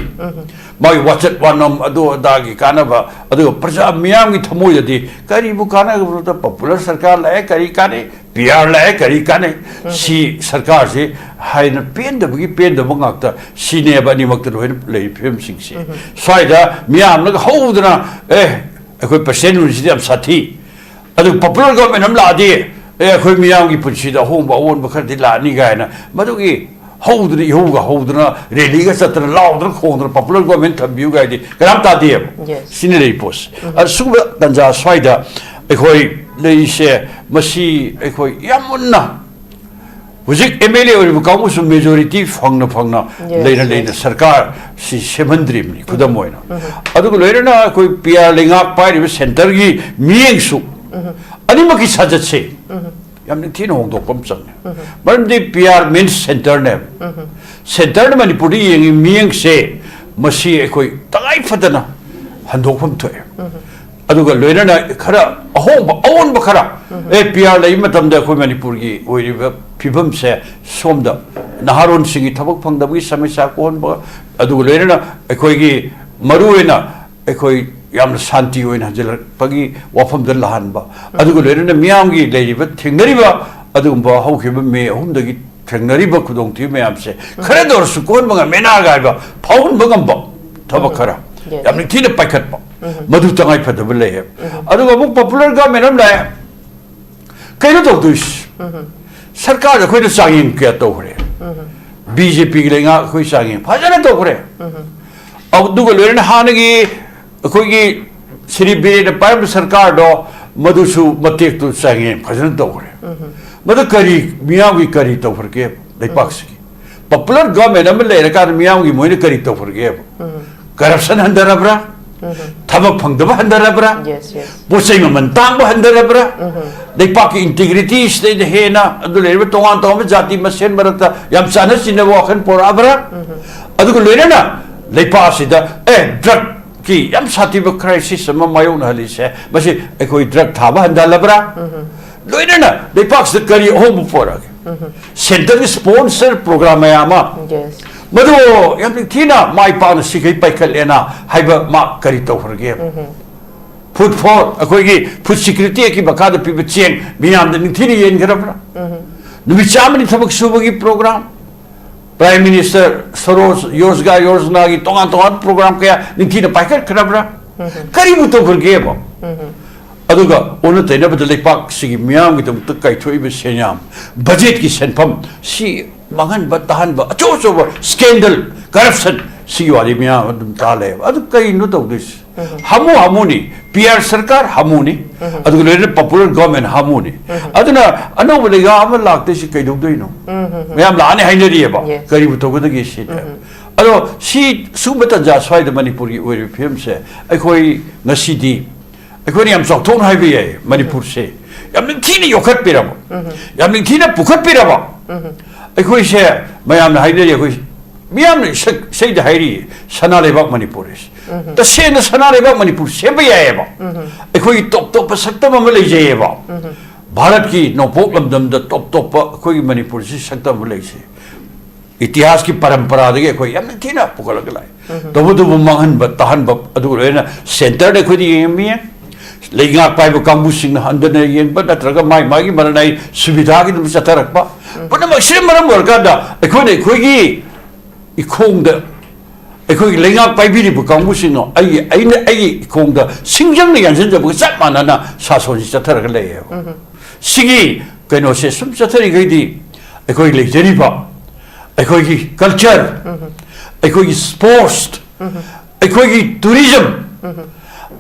ꯃꯥꯒꯤ ꯋꯥꯆꯠ ꯋꯥꯅꯝ ꯑꯗꯨ ꯑꯗꯥꯒꯤ ꯀꯥꯟꯅꯕ, ꯑꯗꯨꯒ ꯄ꯭ꯔꯖꯥ ꯃꯤꯌꯥꯝꯒꯤ ꯊꯃꯣꯏꯗꯗꯤ ꯀꯔꯤꯕꯨ ꯀꯥꯟꯅꯒꯗꯕ, popular ꯁꯔꯀꯥꯔ ꯂꯥꯛꯑꯦ, ꯀꯔꯤ ꯀꯥꯟꯅꯩ, PR ꯂꯥꯛꯑꯦ, ꯀꯔꯤ ꯀꯥꯟꯅꯩ, ꯁꯤ ꯁꯔꯀꯥꯔꯁꯤ ꯍꯥꯏꯅ ꯄꯦꯟꯗꯕꯒꯤ ꯄꯦꯟꯗꯕ ꯉꯥꯛꯇ, ꯁꯤꯅꯦꯕ ꯑꯅꯤꯃꯛꯇ ꯂꯣꯏꯅ ꯂꯩꯔꯤꯕ ꯐꯤꯕꯝꯁꯤꯡꯁꯤ꯫ ꯁ꯭ꯋꯥꯏꯗ ꯃꯤꯌꯥꯝꯅꯒ ꯍꯧꯗꯅ, ꯑꯦ, ꯑꯩꯈꯣꯏ President ꯅꯨꯡꯁꯤꯗꯤ ꯌꯥꯝ ꯁꯥꯊꯤ, ꯑꯗꯨ popular government ꯑꯃ ꯂꯥꯛꯑꯗꯤ, ꯑꯦ, ꯑꯩꯈꯣꯏ ꯃꯤꯌꯥꯝꯒꯤ ꯄꯨꯟꯁꯤꯗ ꯑꯍꯣꯡꯕ ꯑꯑꯣꯟꯕ ꯈꯔꯗꯤ ꯂꯥꯛꯑꯅꯤ ꯀꯥꯏꯅ ꯃꯗꯨꯒꯤ ꯍꯧꯗꯅ ꯏꯍꯧꯒ ꯍꯧꯗꯅ, rallyꯒ ꯆꯠꯇꯅ, ꯂꯥꯎꯗꯅ ꯈꯣꯡꯗꯅ popular government ꯊꯝꯕꯤꯌꯨ ꯀꯥꯏꯗꯤ ꯀꯅꯥꯝ ꯇꯥꯗꯦꯕ꯫ Yes. ꯁꯤꯅ ꯂꯩꯔꯤ ꯄꯣꯠꯁꯦ꯫ ꯑꯁꯨꯝꯕ ꯇꯥꯟꯖꯥ ꯁ꯭ꯋꯥꯏꯗ ꯑꯩꯈꯣꯏ ꯂꯩꯔꯤꯁꯦ, ꯃꯁꯤ ꯑꯩꯈꯣꯏ ꯌꯥꯝ ꯃꯨꯟꯅ ꯍꯧꯖꯤꯛ MLA ꯑꯣꯏꯔꯤꯕ ꯀꯥꯡꯕꯨꯁꯨ majority ꯐꯪꯅ ꯐꯪꯅ, Yes, ꯂꯩꯅ yes. ꯂꯩꯅ ꯁꯔꯀꯥꯔ ꯁꯤ ꯁꯦꯝꯍꯟꯗ꯭ꯔꯤꯕꯅꯤ, ꯈꯨꯗꯝ ꯑꯣꯏꯅ꯫ ꯑꯗꯨꯒ ꯂꯣꯏꯅꯅ ꯑꯩꯈꯣꯏ PR ꯂꯩꯉꯥꯛ ꯄꯥꯏꯔꯤꯕ centreꯒꯤ ꯃꯤꯠꯌꯦꯡꯁꯨ ꯑꯅꯤꯃꯛꯀꯤ ꯁꯥꯖꯠꯁꯦ ꯌꯥꯝ ꯅꯤꯡꯊꯤꯅ ꯍꯣꯡꯗꯣꯛꯄ ꯑꯃ ꯆꯪꯉꯦ꯫ ꯃꯔꯝꯗꯤ PR means centreꯅꯦꯕ꯫ Centreꯅ ꯃꯅꯤꯄꯨꯔꯗ ꯌꯦꯡꯉꯤ ꯃꯤꯠꯌꯦꯡꯁꯦ, ꯃꯁꯤ ꯑꯩꯈꯣꯏ ꯇꯉꯥꯏ ꯐꯗꯅ ꯍꯟꯗꯣꯛꯐꯝ ꯊꯣꯛꯑꯦ꯫ ꯑꯗꯨꯒ ꯂꯣꯏꯅꯅ ꯈꯔ ꯑꯍꯣꯡꯕ, ꯑꯑꯣꯟꯕ ꯈꯔ, ꯑꯦ, PR ꯂꯩꯕ ꯃꯇꯝꯗ ꯑꯩꯈꯣꯏ ꯃꯅꯤꯄꯨꯔꯒꯤ ꯑꯣꯏꯔꯤꯕ ꯐꯤꯕꯝꯁꯦ, ꯁꯣꯝꯗ ꯅꯍꯥꯔꯣꯟꯁꯤꯡꯒꯤ ꯊꯕꯛ ꯐꯪꯗꯕꯒꯤ ꯁꯃꯁ꯭ꯌꯥ ꯀꯣꯛꯍꯟꯕ, ꯑꯗꯨꯒ ꯂꯣꯏꯅꯅ ꯑꯩꯈꯣꯏꯒꯤ ꯃꯔꯨꯑꯣꯏꯅ ꯑꯩꯈꯣꯏ ꯌꯥꯝꯅ ꯁꯥꯟꯇꯤ ꯑꯣꯏꯅ ꯍꯟꯖꯤꯜꯂꯛꯄꯒꯤ ꯋꯥꯐꯝꯗ ꯂꯥꯛꯍꯟꯕ, ꯑꯗꯨꯒ ꯂꯣꯏꯅꯅ ꯃꯤꯌꯥꯝꯒꯤ ꯂꯩꯔꯤꯕ, ꯊꯦꯡꯅꯔꯤꯕ ꯑꯗꯨꯒꯨꯝꯕ ꯍꯧꯈꯤꯕ ꯃꯦ ꯑꯍꯨꯝꯗꯒꯤ ꯊꯦꯡꯅꯔꯤꯕ ꯈꯨꯗꯣꯡꯊꯤꯕ ꯃꯌꯥꯝꯁꯦ ꯈꯔꯗ ꯑꯣꯏꯔꯁꯨ ꯀꯣꯛꯍꯟꯕ ꯉꯝꯃꯦꯅ ꯍꯥꯏꯕ ꯐꯥꯎꯍꯟꯕ ꯉꯝꯕ ꯊꯕꯛ ꯈꯔ, ꯌꯥꯝ ꯅꯤꯡꯊꯤꯅ ꯄꯥꯏꯈꯠꯄ, ꯃꯗꯨ ꯇꯉꯥꯏ ꯐꯗꯕ ꯂꯩꯌꯦ꯫ ꯑꯗꯨꯒ ꯑꯃꯨꯛ popular government ꯑꯃ ꯂꯥꯛꯑꯦ, ꯀꯩꯅꯣ ꯇꯧꯗꯣꯏꯁꯤ? ꯁꯔꯀꯥꯔꯗ ꯑꯩꯈꯣꯏꯅ ꯆꯥꯡꯌꯦꯡ ꯀꯌꯥ ꯇꯧꯈ꯭ꯔꯦ? ꯕꯤ ꯖꯦ ꯄꯤꯒꯤ ꯂꯩꯉꯥꯛ ꯑꯩꯈꯣꯏ ꯆꯥꯡꯌꯦꯡ ꯐꯖꯅ ꯇꯧꯈ꯭ꯔꯦ꯫ ꯑꯗꯨꯒ ꯂꯣꯏꯅꯅ ꯍꯥꯟꯅꯒꯤ ꯑꯩꯈꯣꯏꯒꯤ ꯁ꯭ꯔꯤ ꯕꯤꯔꯦꯟꯅ ꯄꯥꯏꯔꯝꯕ ꯁꯔꯀꯥꯔꯗꯣ, ꯃꯗꯨꯁꯨ ꯃꯇꯦꯛꯇꯨ ꯆꯥꯡꯌꯦꯡ ꯐꯖꯅ ꯇꯧꯈ꯭ꯔꯦ꯫ ꯃꯗꯨ ꯀꯔꯤ, ꯃꯤꯌꯥꯝꯒꯤ ꯀꯔꯤ ꯇꯧꯈ꯭ꯔꯒꯦ ꯂꯩꯄꯥꯛꯁꯤꯒꯤ? Popular government ꯑꯃ ꯂꯩꯔꯀꯥꯟꯗ ꯃꯤꯌꯥꯝꯒꯤ ꯃꯣꯏꯅ ꯀꯔꯤ ꯇꯧꯈ꯭ꯔꯒꯦꯕ? Corruption ꯍꯟꯊꯔꯕ꯭ꯔꯥ? ꯊꯕꯛ ꯐꯪꯗꯕ ꯍꯟꯊꯔꯕ꯭ꯔꯥ? Yes, yes. ꯄꯣꯠ ꯆꯩ ꯃꯃꯜ ꯇꯥꯡꯕ ꯍꯟꯊꯔꯕ꯭ꯔꯥ? ꯂꯩꯄꯥꯛꯀꯤ integrity ꯁꯤꯗꯩꯗ ꯍꯦꯟꯅ ꯑꯗꯨ ꯂꯩꯔꯤꯕ ꯇꯣꯉꯥꯟ ꯇꯣꯉꯥꯟꯕ ꯖꯥꯇꯤ ꯃꯁꯦꯟ ꯃꯔꯛꯇ ꯌꯥꯝ ꯆꯥꯟꯅ ꯆꯤꯟꯅꯕ ꯋꯥꯈꯜ ꯄꯣꯔꯛꯑꯕ꯭ꯔꯥ? ꯑꯗꯨꯒ ꯂꯣꯏꯅꯅ ꯂꯩꯄꯥꯛ ꯑꯁꯤꯗ ꯑꯦ ꯗ꯭ꯔꯒꯀꯤ ꯌꯥꯝ ꯁꯥꯊꯤꯕ crisis ꯑꯃ ꯃꯥꯌꯣꯛꯅꯍꯜꯂꯤꯁꯦ, ꯃꯁꯤ ꯑꯩꯈꯣꯏ ꯗ꯭ꯔꯒ ꯊꯥꯕ ꯍꯟꯊꯍꯜꯂꯕ꯭ꯔꯥ? ꯂꯣꯏꯅꯅ ꯂꯩꯄꯥꯛꯁꯤꯗ ꯀꯔꯤ ꯑꯍꯣꯡꯕ ꯄꯣꯔꯛꯑꯒꯦ? Centreꯒꯤ sponsor program ꯃꯌꯥꯝ ꯑꯃ, Yes. ꯃꯗꯨ ꯌꯥꯝ ꯅꯤꯡꯊꯤꯅ ꯃꯥꯏ ꯄꯥꯛꯅ ꯁꯤꯈꯩ ꯄꯥꯏꯈꯠꯂꯦꯅ ꯍꯥꯏꯕ ꯃꯥ ꯀꯔꯤ ꯇꯧꯈ꯭ꯔꯒꯦ? Food for ꯑꯩꯈꯣꯏꯒꯤ Food Security Actꯀꯤ ꯃꯈꯥꯗ ꯄꯤꯕ ꯆꯦꯡ ꯃꯤꯌꯥꯝꯗ ꯅꯤꯡꯊꯤꯅ ꯌꯦꯟꯈ꯭ꯔꯕ꯭ꯔꯥ? ꯅꯨꯃꯤꯠ ꯆꯥꯝꯃꯅꯤ ꯊꯕꯛ ꯁꯨꯕꯒꯤ program, Prime Minister Swaraj Rojgar Yojanagꯤ ꯇꯣꯉꯥꯟ ꯇꯣꯉꯥꯟꯕ program ꯀꯌꯥ ꯅꯤꯡꯊꯤꯅ ꯄꯥꯏꯈꯠꯈ꯭ꯔꯕ꯭ꯔꯥ? ꯀꯔꯤꯕꯨ ꯇꯧꯈ꯭ꯔꯒꯦꯕ? ꯑꯗꯨꯒ ꯑꯣꯟꯅ ꯇꯩꯅꯕꯗ ꯂꯩꯄꯥꯛꯁꯤꯒꯤ ꯃꯤꯌꯥꯝꯒꯤꯗꯃꯛꯇ ꯀꯥꯏꯊꯣꯛꯏꯕ ꯁꯦꯟꯌꯥꯝ, budgetꯀꯤ ꯁꯦꯟꯐꯝ, ꯁꯤ ꯃꯥꯡꯍꯟꯕ ꯇꯥꯍꯟꯕ ꯑꯆꯧ ꯑꯆꯧꯕ scandal, corruption, ꯁꯤꯒꯤ ꯋꯥꯔꯤ ꯃꯌꯥꯝ ꯑꯗꯨꯝ ꯇꯥ ꯂꯩꯌꯦꯕ꯫ ꯑꯗꯨ ꯀꯩꯅꯣ ꯇꯧꯗꯣꯏꯁꯤ? ꯍꯥꯃꯨ ꯍꯥꯃꯨꯅꯤ, ꯄꯤ ꯑꯥꯔ ꯁꯔꯀꯥꯔ ꯍꯥꯃꯨꯅꯤ, ꯑꯗꯨꯒ ꯂꯣꯏꯅꯅ popular government ꯍꯥꯃꯨꯅꯤ꯫ ꯑꯗꯨꯅ ꯑꯅꯧꯕ ꯂꯩꯉꯥꯛ ꯑꯃ ꯂꯥꯛꯇꯣꯏꯁꯤ ꯀꯩꯗꯧꯗꯣꯏꯅꯣ? ꯃꯌꯥꯝ ꯂꯥꯛꯑꯅꯤ ꯍꯥꯏꯅꯔꯤꯑꯕ꯫ Yes. ꯀꯔꯤꯕꯨ ꯇꯧꯒꯗꯒꯦ ꯁꯤꯅꯦꯕ꯫ ꯑꯗꯣ ꯁꯤ ꯁꯨꯝꯕ ꯇꯥꯟꯖꯥ ꯁ꯭ꯋꯥꯏꯗ ꯃꯅꯤꯄꯨꯔꯒꯤ ꯑꯣꯏꯔꯤꯕ ꯐꯤꯕꯝꯁꯦ ꯑꯩꯈꯣꯏ ꯉꯁꯤꯗꯤ ꯑꯩꯈꯣꯏꯅ ꯌꯥꯝ ꯆꯥꯎꯊꯣꯛꯅ ꯍꯥꯏꯕ ꯌꯥꯏ, ꯃꯅꯤꯄꯨꯔꯁꯦ ꯌꯥꯝ ꯅꯤꯡꯊꯤꯅ ꯌꯣꯛꯈꯠꯄꯤꯔꯕ, ꯌꯥꯝ ꯅꯤꯡꯊꯤꯅ ꯄꯨꯈꯠꯄꯤꯔꯕ꯫ ꯑꯩꯈꯣꯏꯁꯦ ꯃꯌꯥꯝꯅ ꯍꯥꯏꯅꯔꯤ, ꯑꯩꯈꯣꯏ ꯃꯤꯌꯥꯝꯅ ꯏꯁꯛ ꯏꯁꯩꯗ ꯍꯥꯏꯔꯤ, ꯁꯅꯥ ꯂꯩꯕꯥꯛ ꯃꯅꯤꯄꯨꯔ ꯍꯥꯏꯁꯦ꯫ ꯇꯁꯦꯡꯅ ꯁꯅꯥ ꯂꯩꯕꯥꯛ ꯃꯅꯤꯄꯨꯔ ꯁꯦꯝꯕ ꯌꯥꯏꯑꯕ꯫ ꯑꯩꯈꯣꯏꯒꯤ ꯇꯣꯞ ꯇꯣꯞꯄ ꯁꯛꯇꯝ ꯑꯃ ꯂꯩꯖꯩꯑꯕ꯫ ꯚꯥꯔꯠꯀꯤ ꯅꯣꯡꯄꯣꯛ ꯂꯝꯗꯝꯗ ꯇꯣꯞ ꯇꯣꯞꯄ ꯑꯩꯈꯣꯏꯒꯤ ꯃꯅꯤꯄꯨꯔꯁꯤ ꯁꯛꯇꯝ ꯑꯃ ꯂꯩꯖꯩ꯫ ꯏꯇꯤꯍꯥꯁꯀꯤ ꯄꯔꯝꯄꯔꯥꯗꯒꯤ ꯑꯩꯈꯣꯏ ꯌꯥꯝꯅ ꯊꯤꯅ ꯄꯨꯈꯠꯂꯒ ꯂꯥꯛꯑꯦ꯫ ꯇꯧꯕꯇꯕꯨ ꯃꯥꯡꯍꯟꯕ ꯇꯥꯍꯟꯕ, ꯑꯗꯨꯒ ꯂꯣꯏꯅꯅ ꯁꯦꯟꯇꯔꯗ ꯑꯩꯈꯣꯏꯗ ꯌꯦꯡꯉꯝꯃꯤ, ꯂꯩꯉꯥꯛ ꯄꯥꯏꯕ ꯀꯥꯡꯕꯨꯁꯤꯡꯅ ꯍꯟꯗꯅ ꯌꯦꯡꯕ, ꯅꯠꯇ꯭ꯔꯒ ꯃꯥꯏ ꯃꯥꯒꯤ ꯃꯔꯅꯥꯏ ꯁꯨꯕꯤꯙꯥꯒꯤꯗꯃꯛ ꯆꯠꯊꯔꯛꯄ, ꯄꯨꯝꯅꯃꯛꯁꯤꯅ ꯃꯔꯝ ꯑꯣꯏꯔꯀꯥꯟꯗ ꯑꯩꯈꯣꯏꯅ ꯑꯩꯈꯣꯏꯒꯤ ꯏꯈꯣꯡꯗ, ꯑꯩꯈꯣꯏꯒꯤ ꯂꯩꯉꯥꯛ ꯄꯥꯏꯕꯤꯔꯤꯕ ꯀꯥꯡꯕꯨꯁꯤꯡꯅ ꯑꯩꯒꯤ, ꯑꯩꯅ, ꯑꯩꯒꯤ ꯏꯈꯣꯡꯗ ꯁꯤꯡꯖꯪꯅ ꯌꯥꯟꯁꯤꯟꯖꯕꯒ ꯆꯞ ꯃꯥꯟꯅꯅ ꯁꯥꯁꯣꯟꯁꯤ ꯆꯠꯊꯔꯒ ꯂꯩꯌꯦꯕ꯫ ꯁꯤꯒꯤ ꯀꯩꯅꯣꯁꯦ ꯁꯨꯝ ꯆꯠꯊꯔꯤꯈꯩꯗꯤ ꯑꯩꯈꯣꯏ ꯂꯩꯖꯔꯤꯕ ꯑꯩꯈꯣꯏꯒꯤ ꯀꯜꯆꯔ, ꯑꯩꯈꯣꯏꯒꯤ ꯁ꯭ꯄꯣꯔꯠꯁ, ꯑꯩꯈꯣꯏꯒꯤ ꯇꯨꯔꯤꯖꯝ,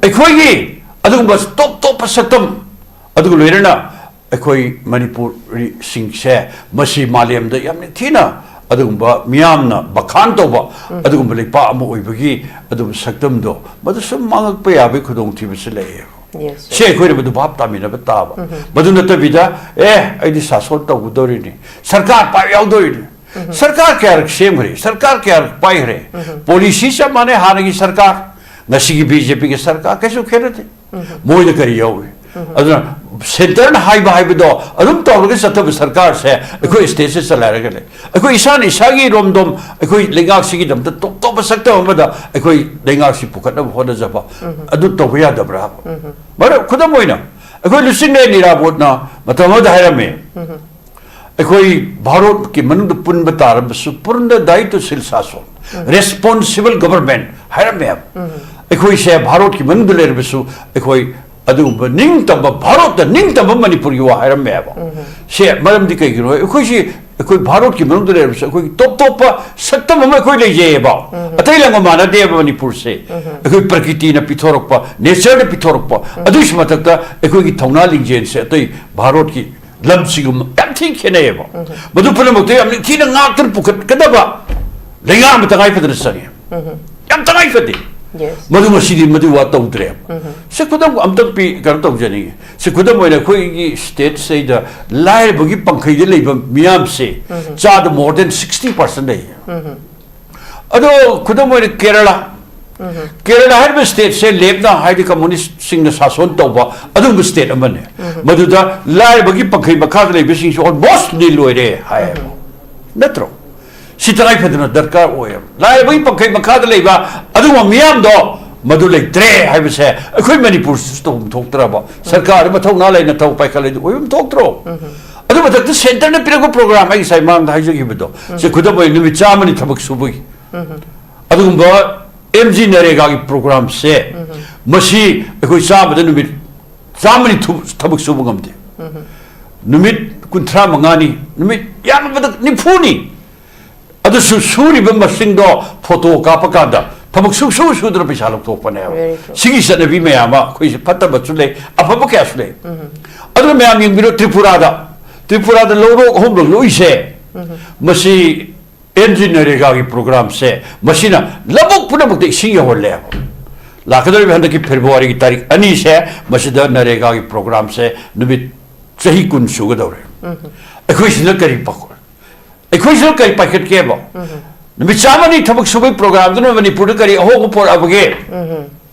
ꯑꯩꯈꯣꯏꯒꯤ ꯑꯗꯨꯒꯨꯝꯕ ꯇꯣꯞ ꯇꯣꯞꯄ ꯁꯛꯇꯝ, ꯑꯗꯨꯒ ꯂꯣꯏꯅꯅ ꯑꯩꯈꯣꯏ ꯃꯅꯤꯄꯨꯔꯤꯁꯤꯡꯁꯦ ꯃꯁꯤ ꯃꯥꯂꯦꯝꯗ ꯌꯥꯝꯅ ꯊꯤꯅ ꯑꯗꯨꯒꯨꯝꯕ ꯃꯤꯌꯥꯝꯅ ꯕꯈꯥꯟ ꯇꯧꯕ ꯑꯗꯨꯒꯨꯝꯕ ꯂꯩꯄꯥꯛ ꯑꯃ ꯑꯣꯏꯕꯒꯤ ꯑꯗꯨꯒꯨꯝꯕ ꯁꯛꯇꯝꯗꯣ ꯃꯗꯨ ꯁꯨꯝ ꯃꯥꯡꯉꯛꯄ ꯌꯥꯕꯒꯤ ꯈꯨꯗꯣꯡꯊꯤꯕꯁꯨ ꯂꯩꯌꯦ꯫ Yes. ꯁꯤ ꯑꯩꯈꯣꯏꯅ ꯃꯗꯨ ꯚꯥꯞ ꯇꯥꯃꯤꯟꯅꯕ ꯇꯥꯕ꯫ ꯃꯗꯨ ꯅꯠꯇꯕꯤꯗ, "ꯑꯦ, ꯑꯩꯗꯤ ꯁꯥꯁꯣꯟ ꯇꯧꯒꯗꯧꯔꯤꯅꯤ, ꯁꯔꯀꯥꯔ ꯄꯥꯏꯕ ꯌꯥꯎꯗꯧꯔꯤꯅꯤ, ꯁꯔꯀꯥꯔ ꯀꯌꯥꯔꯛ ꯁꯦꯝꯈ꯭ꯔꯦ, ꯁꯔꯀꯥꯔ ꯀꯌꯥꯔꯛ ꯄꯥꯏꯈ꯭ꯔꯦ, ꯄꯣꯂꯤꯁꯤ ꯆꯞ ꯃꯥꯟꯅꯩ ꯍꯥꯟꯅꯒꯤ ꯁꯔꯀꯥꯔ, ꯉꯁꯤꯒꯤ ꯕꯤ ꯖꯦ ꯄꯤꯒꯤ ꯁꯔꯀꯥꯔ ꯀꯩꯁꯨ ꯈꯦꯠꯅꯗꯦ꯫ ꯃꯣꯏꯗ ꯀꯔꯤ ꯌꯥꯎꯏ?" ꯑꯗꯨꯅ ꯁꯦꯟꯇꯔꯅ ꯍꯥꯏꯕ ꯍꯥꯏꯕꯗꯣ ꯑꯗꯨꯝ ꯇꯧꯔꯒ ꯆꯠꯊꯕ ꯁꯔꯀꯥꯔꯁꯦ ꯑꯩꯈꯣꯏ ꯁ꯭ꯇꯦꯠꯁꯦ ꯆꯂꯥꯏꯔꯒ ꯂꯩ꯫ ꯑꯩꯈꯣꯏ ꯏꯁꯥꯅ ꯏꯁꯥꯒꯤ ꯏꯔꯣꯝꯗꯣꯝ ꯑꯩꯈꯣꯏ ꯂꯩꯉꯥꯛꯁꯤꯒꯤꯗꯃꯛꯇ ꯇꯣꯞ ꯇꯣꯞꯄ ꯁꯛꯇꯝ ꯑꯃꯗ ꯑꯩꯈꯣꯏ ꯂꯩꯉꯥꯛꯁꯤ ꯄꯨꯈꯠꯅꯕ ꯍꯣꯠꯅꯖꯕ ꯑꯗꯨ ꯇꯧꯕ ꯌꯥꯗꯕ꯭ꯔꯥ? ꯃꯔꯝ, ꯈꯨꯗꯝ ꯑꯣꯏꯅ ꯑꯩꯈꯣꯏ ꯂꯨꯆꯤꯡꯂꯦꯟ ꯏꯔꯥꯕꯣꯠꯅ ꯃꯇꯝ ꯑꯃꯗ ꯍꯥꯏꯔꯝꯃꯤ, ꯑꯩꯈꯣꯏ ꯚꯥꯔꯣꯠꯀꯤ ꯃꯅꯨꯡꯗ ꯄꯨꯟꯕ ꯇꯥꯔꯕꯁꯨ ꯄꯨꯔꯟꯗ ꯗꯥꯌꯤꯇ꯭ꯋ ꯁꯤꯜ ꯁꯥꯁꯣꯟ, ꯔꯦꯁꯄꯣꯟꯁꯤꯕꯜ ꯒꯕꯔꯟꯃꯦꯟ ꯍꯥꯏꯔꯝꯃꯦꯕ꯫ ꯑꯩꯈꯣꯏꯁꯦ ꯚꯥꯔꯣꯠꯀꯤ ꯃꯅꯨꯡꯗ ꯂꯩꯔꯕꯁꯨ ꯑꯩꯈꯣꯏ ꯑꯗꯨꯒꯨꯝꯕ ꯅꯤꯡꯇꯝꯕ, ꯚꯥꯔꯣꯠꯇ ꯅꯤꯡꯇꯝꯕ ꯃꯅꯤꯄꯨꯔꯒꯤ ꯋꯥ ꯍꯥꯏꯔꯝꯃꯦꯕ꯫ ꯁꯦ ꯃꯔꯝꯗꯤ ꯀꯩꯒꯤꯅꯣ? ꯑꯩꯈꯣꯏꯁꯤ, ꯑꯩꯈꯣꯏ ꯚꯥꯔꯣꯠꯀꯤ ꯃꯅꯨꯡꯗ ꯂꯩꯔꯕꯁꯨ ꯑꯩꯈꯣꯏꯒꯤ ꯇꯣꯞ ꯇꯣꯞꯄ ꯁꯛꯇꯝ ꯑꯃ ꯑꯩꯈꯣꯏ ꯂꯩꯖꯩꯌꯦꯕ꯫ ꯑꯇꯩ ꯂꯝꯒ ꯃꯥꯟꯅꯗꯦꯕ ꯃꯅꯤꯄꯨꯔꯁꯦ꯫ ꯑꯩꯈꯣꯏ ꯄ꯭ꯔꯀꯤꯇꯤꯅ ꯄꯤꯊꯣꯔꯛꯄ, ꯅꯦꯆꯔꯅ ꯄꯤꯊꯣꯔꯛꯄ, ꯑꯗꯨꯒꯤꯁꯨ ꯃꯊꯛꯇ ꯑꯩꯈꯣꯏꯒꯤ ꯊꯧꯅꯥ ꯂꯤꯡꯖꯦꯜꯁꯦ ꯑꯇꯩ ꯚꯥꯔꯣꯠꯀꯤ ꯂꯝꯁꯤꯒ ꯌꯥꯝ ꯊꯤꯅ ꯈꯦꯠꯅꯩꯌꯦꯕ꯫ ꯃꯗꯨ ꯄꯨꯝꯅꯃꯛꯇ ꯌꯥꯝ ꯅꯤꯡꯊꯤꯅ ꯉꯥꯛꯇꯅ ꯄꯨꯈꯠꯀꯗꯕ ꯂꯩꯉꯥꯛ ꯑꯃ ꯇꯉꯥꯏ ꯐꯗꯅ ꯆꯪꯉꯦ꯫ ꯌꯥꯝ ꯇꯉꯥꯏ ꯐꯗꯦ꯫ Yes. ꯃꯗꯨ ꯉꯁꯤꯗꯤ ꯃꯗꯨ ꯋꯥ ꯇꯧꯗ꯭ꯔꯦꯕ꯫ ꯁꯤ ꯈꯨꯗꯝ ꯑꯝꯇꯪ ꯄꯤ, ꯀꯩꯅꯣ ꯇꯧꯖꯅꯤꯡꯉꯤ꯫ ꯁꯤ ꯈꯨꯗꯝ ꯑꯣꯏꯅ ꯑꯩꯈꯣꯏꯒꯤ ꯁ꯭ꯇꯦꯠꯁꯤꯗ ꯂꯥꯏꯔꯕꯒꯤ ꯄꯪꯈꯩꯗ ꯂꯩꯕ ꯃꯤꯌꯥꯝꯁꯦ ꯆꯥꯗ more than sixty percent ꯂꯩꯌꯦ꯫ ꯑꯗꯣ ꯈꯨꯗꯝ ꯑꯣꯏꯅ ꯀꯦꯔꯂꯥ, ꯀꯦꯔꯂꯥ ꯍꯥꯏꯔꯤꯕ ꯁ꯭ꯇꯦꯠꯁꯦ ꯂꯦꯞꯅ, ꯍꯥꯏꯗꯤ ꯀꯝꯃꯨꯅꯤꯁ꯭ꯠꯁꯤꯡꯅ ꯁꯥꯁꯣꯟ ꯇꯧꯕ ꯑꯗꯨꯒꯨꯝꯕ ꯁ꯭ꯇꯦꯠ ꯑꯃꯅꯦ꯫ ꯃꯗꯨꯗ ꯂꯥꯏꯔꯕꯒꯤ ꯄꯪꯈꯩ ꯃꯈꯥꯗ ꯂꯩꯕꯁꯤꯡꯁꯨ almost nil ꯑꯣꯏꯔꯦ ꯍꯥꯏꯌꯦꯕ꯫ ꯅꯠꯇ꯭ꯔꯣ? ꯁꯤ ꯇꯉꯥꯏ ꯐꯗꯅ ꯗꯔꯀꯥꯔ ꯑꯣꯏꯌꯦꯕ꯫ ꯂꯥꯏꯔꯕꯒꯤ ꯄꯪꯈꯩ ꯃꯈꯥꯗ ꯂꯩꯕ ꯑꯗꯨꯒꯨꯝꯕ ꯃꯤꯌꯥꯝꯗꯣ ꯃꯗꯨ ꯂꯩꯇ꯭ꯔꯦ ꯍꯥꯏꯕꯁꯦ ꯑꯩꯈꯣꯏ ꯃꯅꯤꯄꯨꯔꯁꯤꯁꯨ ꯇꯧꯐꯝ ꯊꯣꯛꯇ꯭ꯔꯕ, ꯁꯔꯀꯥꯔ ꯃꯊꯧꯅꯥ ꯂꯩꯅ ꯊꯕꯛ ꯄꯥꯏꯈꯠꯂꯗꯤ ꯑꯣꯏꯐꯝ ꯊꯣꯛꯇ꯭ꯔꯣ? ꯑꯗꯨ ꯃꯊꯛꯇ ꯁꯦꯟꯇꯔꯅ ꯄꯤꯔꯛꯄ ꯄ꯭ꯔꯣꯒ꯭ꯔꯥꯝ, ꯑꯩ ꯉꯁꯥꯏ ꯃꯃꯥꯡꯗ ꯍꯥꯏꯖꯈꯤꯕꯗꯣ, ꯁꯦ ꯈꯨꯗꯝ ꯑꯣꯏꯅ ꯅꯨꯃꯤꯠ ꯆꯥꯝꯃꯅꯤ ꯊꯕꯛ ꯁꯨꯕꯒꯤ ꯑꯗꯨꯒꯨꯝꯕ ꯑꯦꯝ ꯖꯤ ꯅꯔꯦꯒꯥꯒꯤ ꯄ꯭ꯔꯣꯒ꯭ꯔꯥꯝꯁꯦ, ꯃꯁꯤ ꯑꯩꯈꯣꯏ ꯆꯥꯝꯃꯗ ꯅꯨꯃꯤꯠ ꯆꯥꯝꯃꯅꯤ ꯊꯕꯛ ꯁꯨꯕ ꯉꯝꯗꯦ꯫ ꯅꯨꯃꯤꯠ ꯀꯨꯟꯊ꯭ꯔꯥ ꯃꯉꯥꯅꯤ, ꯅꯨꯃꯤꯠ ꯌꯥꯝꯕꯗ ꯅꯤꯐꯨꯅꯤ꯫ ꯑꯗꯨꯁꯨ ꯁꯨꯔꯤꯕ ꯃꯁꯤꯡꯗꯣ ꯐꯣꯇꯣ ꯀꯥꯞꯄ ꯀꯥꯟꯗ ꯊꯕꯛ ꯁꯨꯡꯁꯨ ꯁꯨꯗꯅ ꯄꯩꯁꯥ ꯂꯧꯊꯣꯛꯄꯅꯦꯕ꯫ Very true. ꯁꯤꯒꯤ ꯆꯠꯅꯕꯤ ꯃꯌꯥꯝ ꯑꯃ ꯑꯩꯈꯣꯏꯁꯦ ꯐꯠꯇꯕꯁꯨ ꯂꯩ, ꯑꯐꯕ ꯀꯌꯥꯁꯨ ꯂꯩ꯫ ꯑꯗꯨꯅ ꯃꯌꯥꯝ ꯌꯦꯡꯕꯤꯔꯣ, ꯇ꯭ꯔꯤꯄꯨꯔꯥꯗ, ꯇ꯭ꯔꯤꯄꯨꯔꯥꯗ ꯂꯧꯔꯣꯛ ꯑꯍꯨꯝꯂꯛ ꯂꯣꯛꯏꯁꯦ, ꯃꯁꯤ ꯑꯦꯝ ꯖꯤ ꯅꯔꯦꯒꯥꯒꯤ ꯄ꯭ꯔꯣꯒ꯭ꯔꯥꯝꯁꯦ, ꯃꯁꯤꯅ ꯂꯧꯕꯨꯛ ꯄꯨꯝꯅꯃꯛꯇ ꯏꯁꯤꯡ ꯌꯧꯍꯜꯂꯦꯕ꯫ ꯂꯥꯛꯀꯗꯧꯔꯤꯕ ꯍꯟꯗꯛꯀꯤ ꯐꯦꯕ꯭ꯔꯨꯋꯥꯔꯤꯒꯤ ꯇꯥꯔꯤꯛ ꯑꯅꯤꯁꯦ, ꯃꯁꯤꯗ ꯅꯔꯦꯒꯥꯒꯤ ꯄ꯭ꯔꯣꯒ꯭ꯔꯥꯝꯁꯦ ꯅꯨꯃꯤꯠ ꯆꯍꯤ ꯀꯨꯟ ꯁꯨꯒꯗꯧꯔꯦ꯫ ꯑꯩꯈꯣꯏꯁꯤꯅ ꯀꯔꯤ ꯄꯥꯈꯠ-, ꯑꯩꯈꯣꯏꯁꯤꯅ ꯀꯔꯤ ꯄꯥꯏꯈꯠꯀꯦꯕ? ꯅꯨꯃꯤꯠ ꯆꯥꯝꯃꯅꯤ ꯊꯕꯛ ꯁꯨꯕꯒꯤ ꯄ꯭ꯔꯣꯒ꯭ꯔꯥꯝꯗꯨꯅ ꯃꯅꯤꯄꯨꯔꯗ ꯀꯔꯤ ꯑꯍꯣꯡꯕ ꯄꯨꯔꯛꯑꯕꯒꯦ?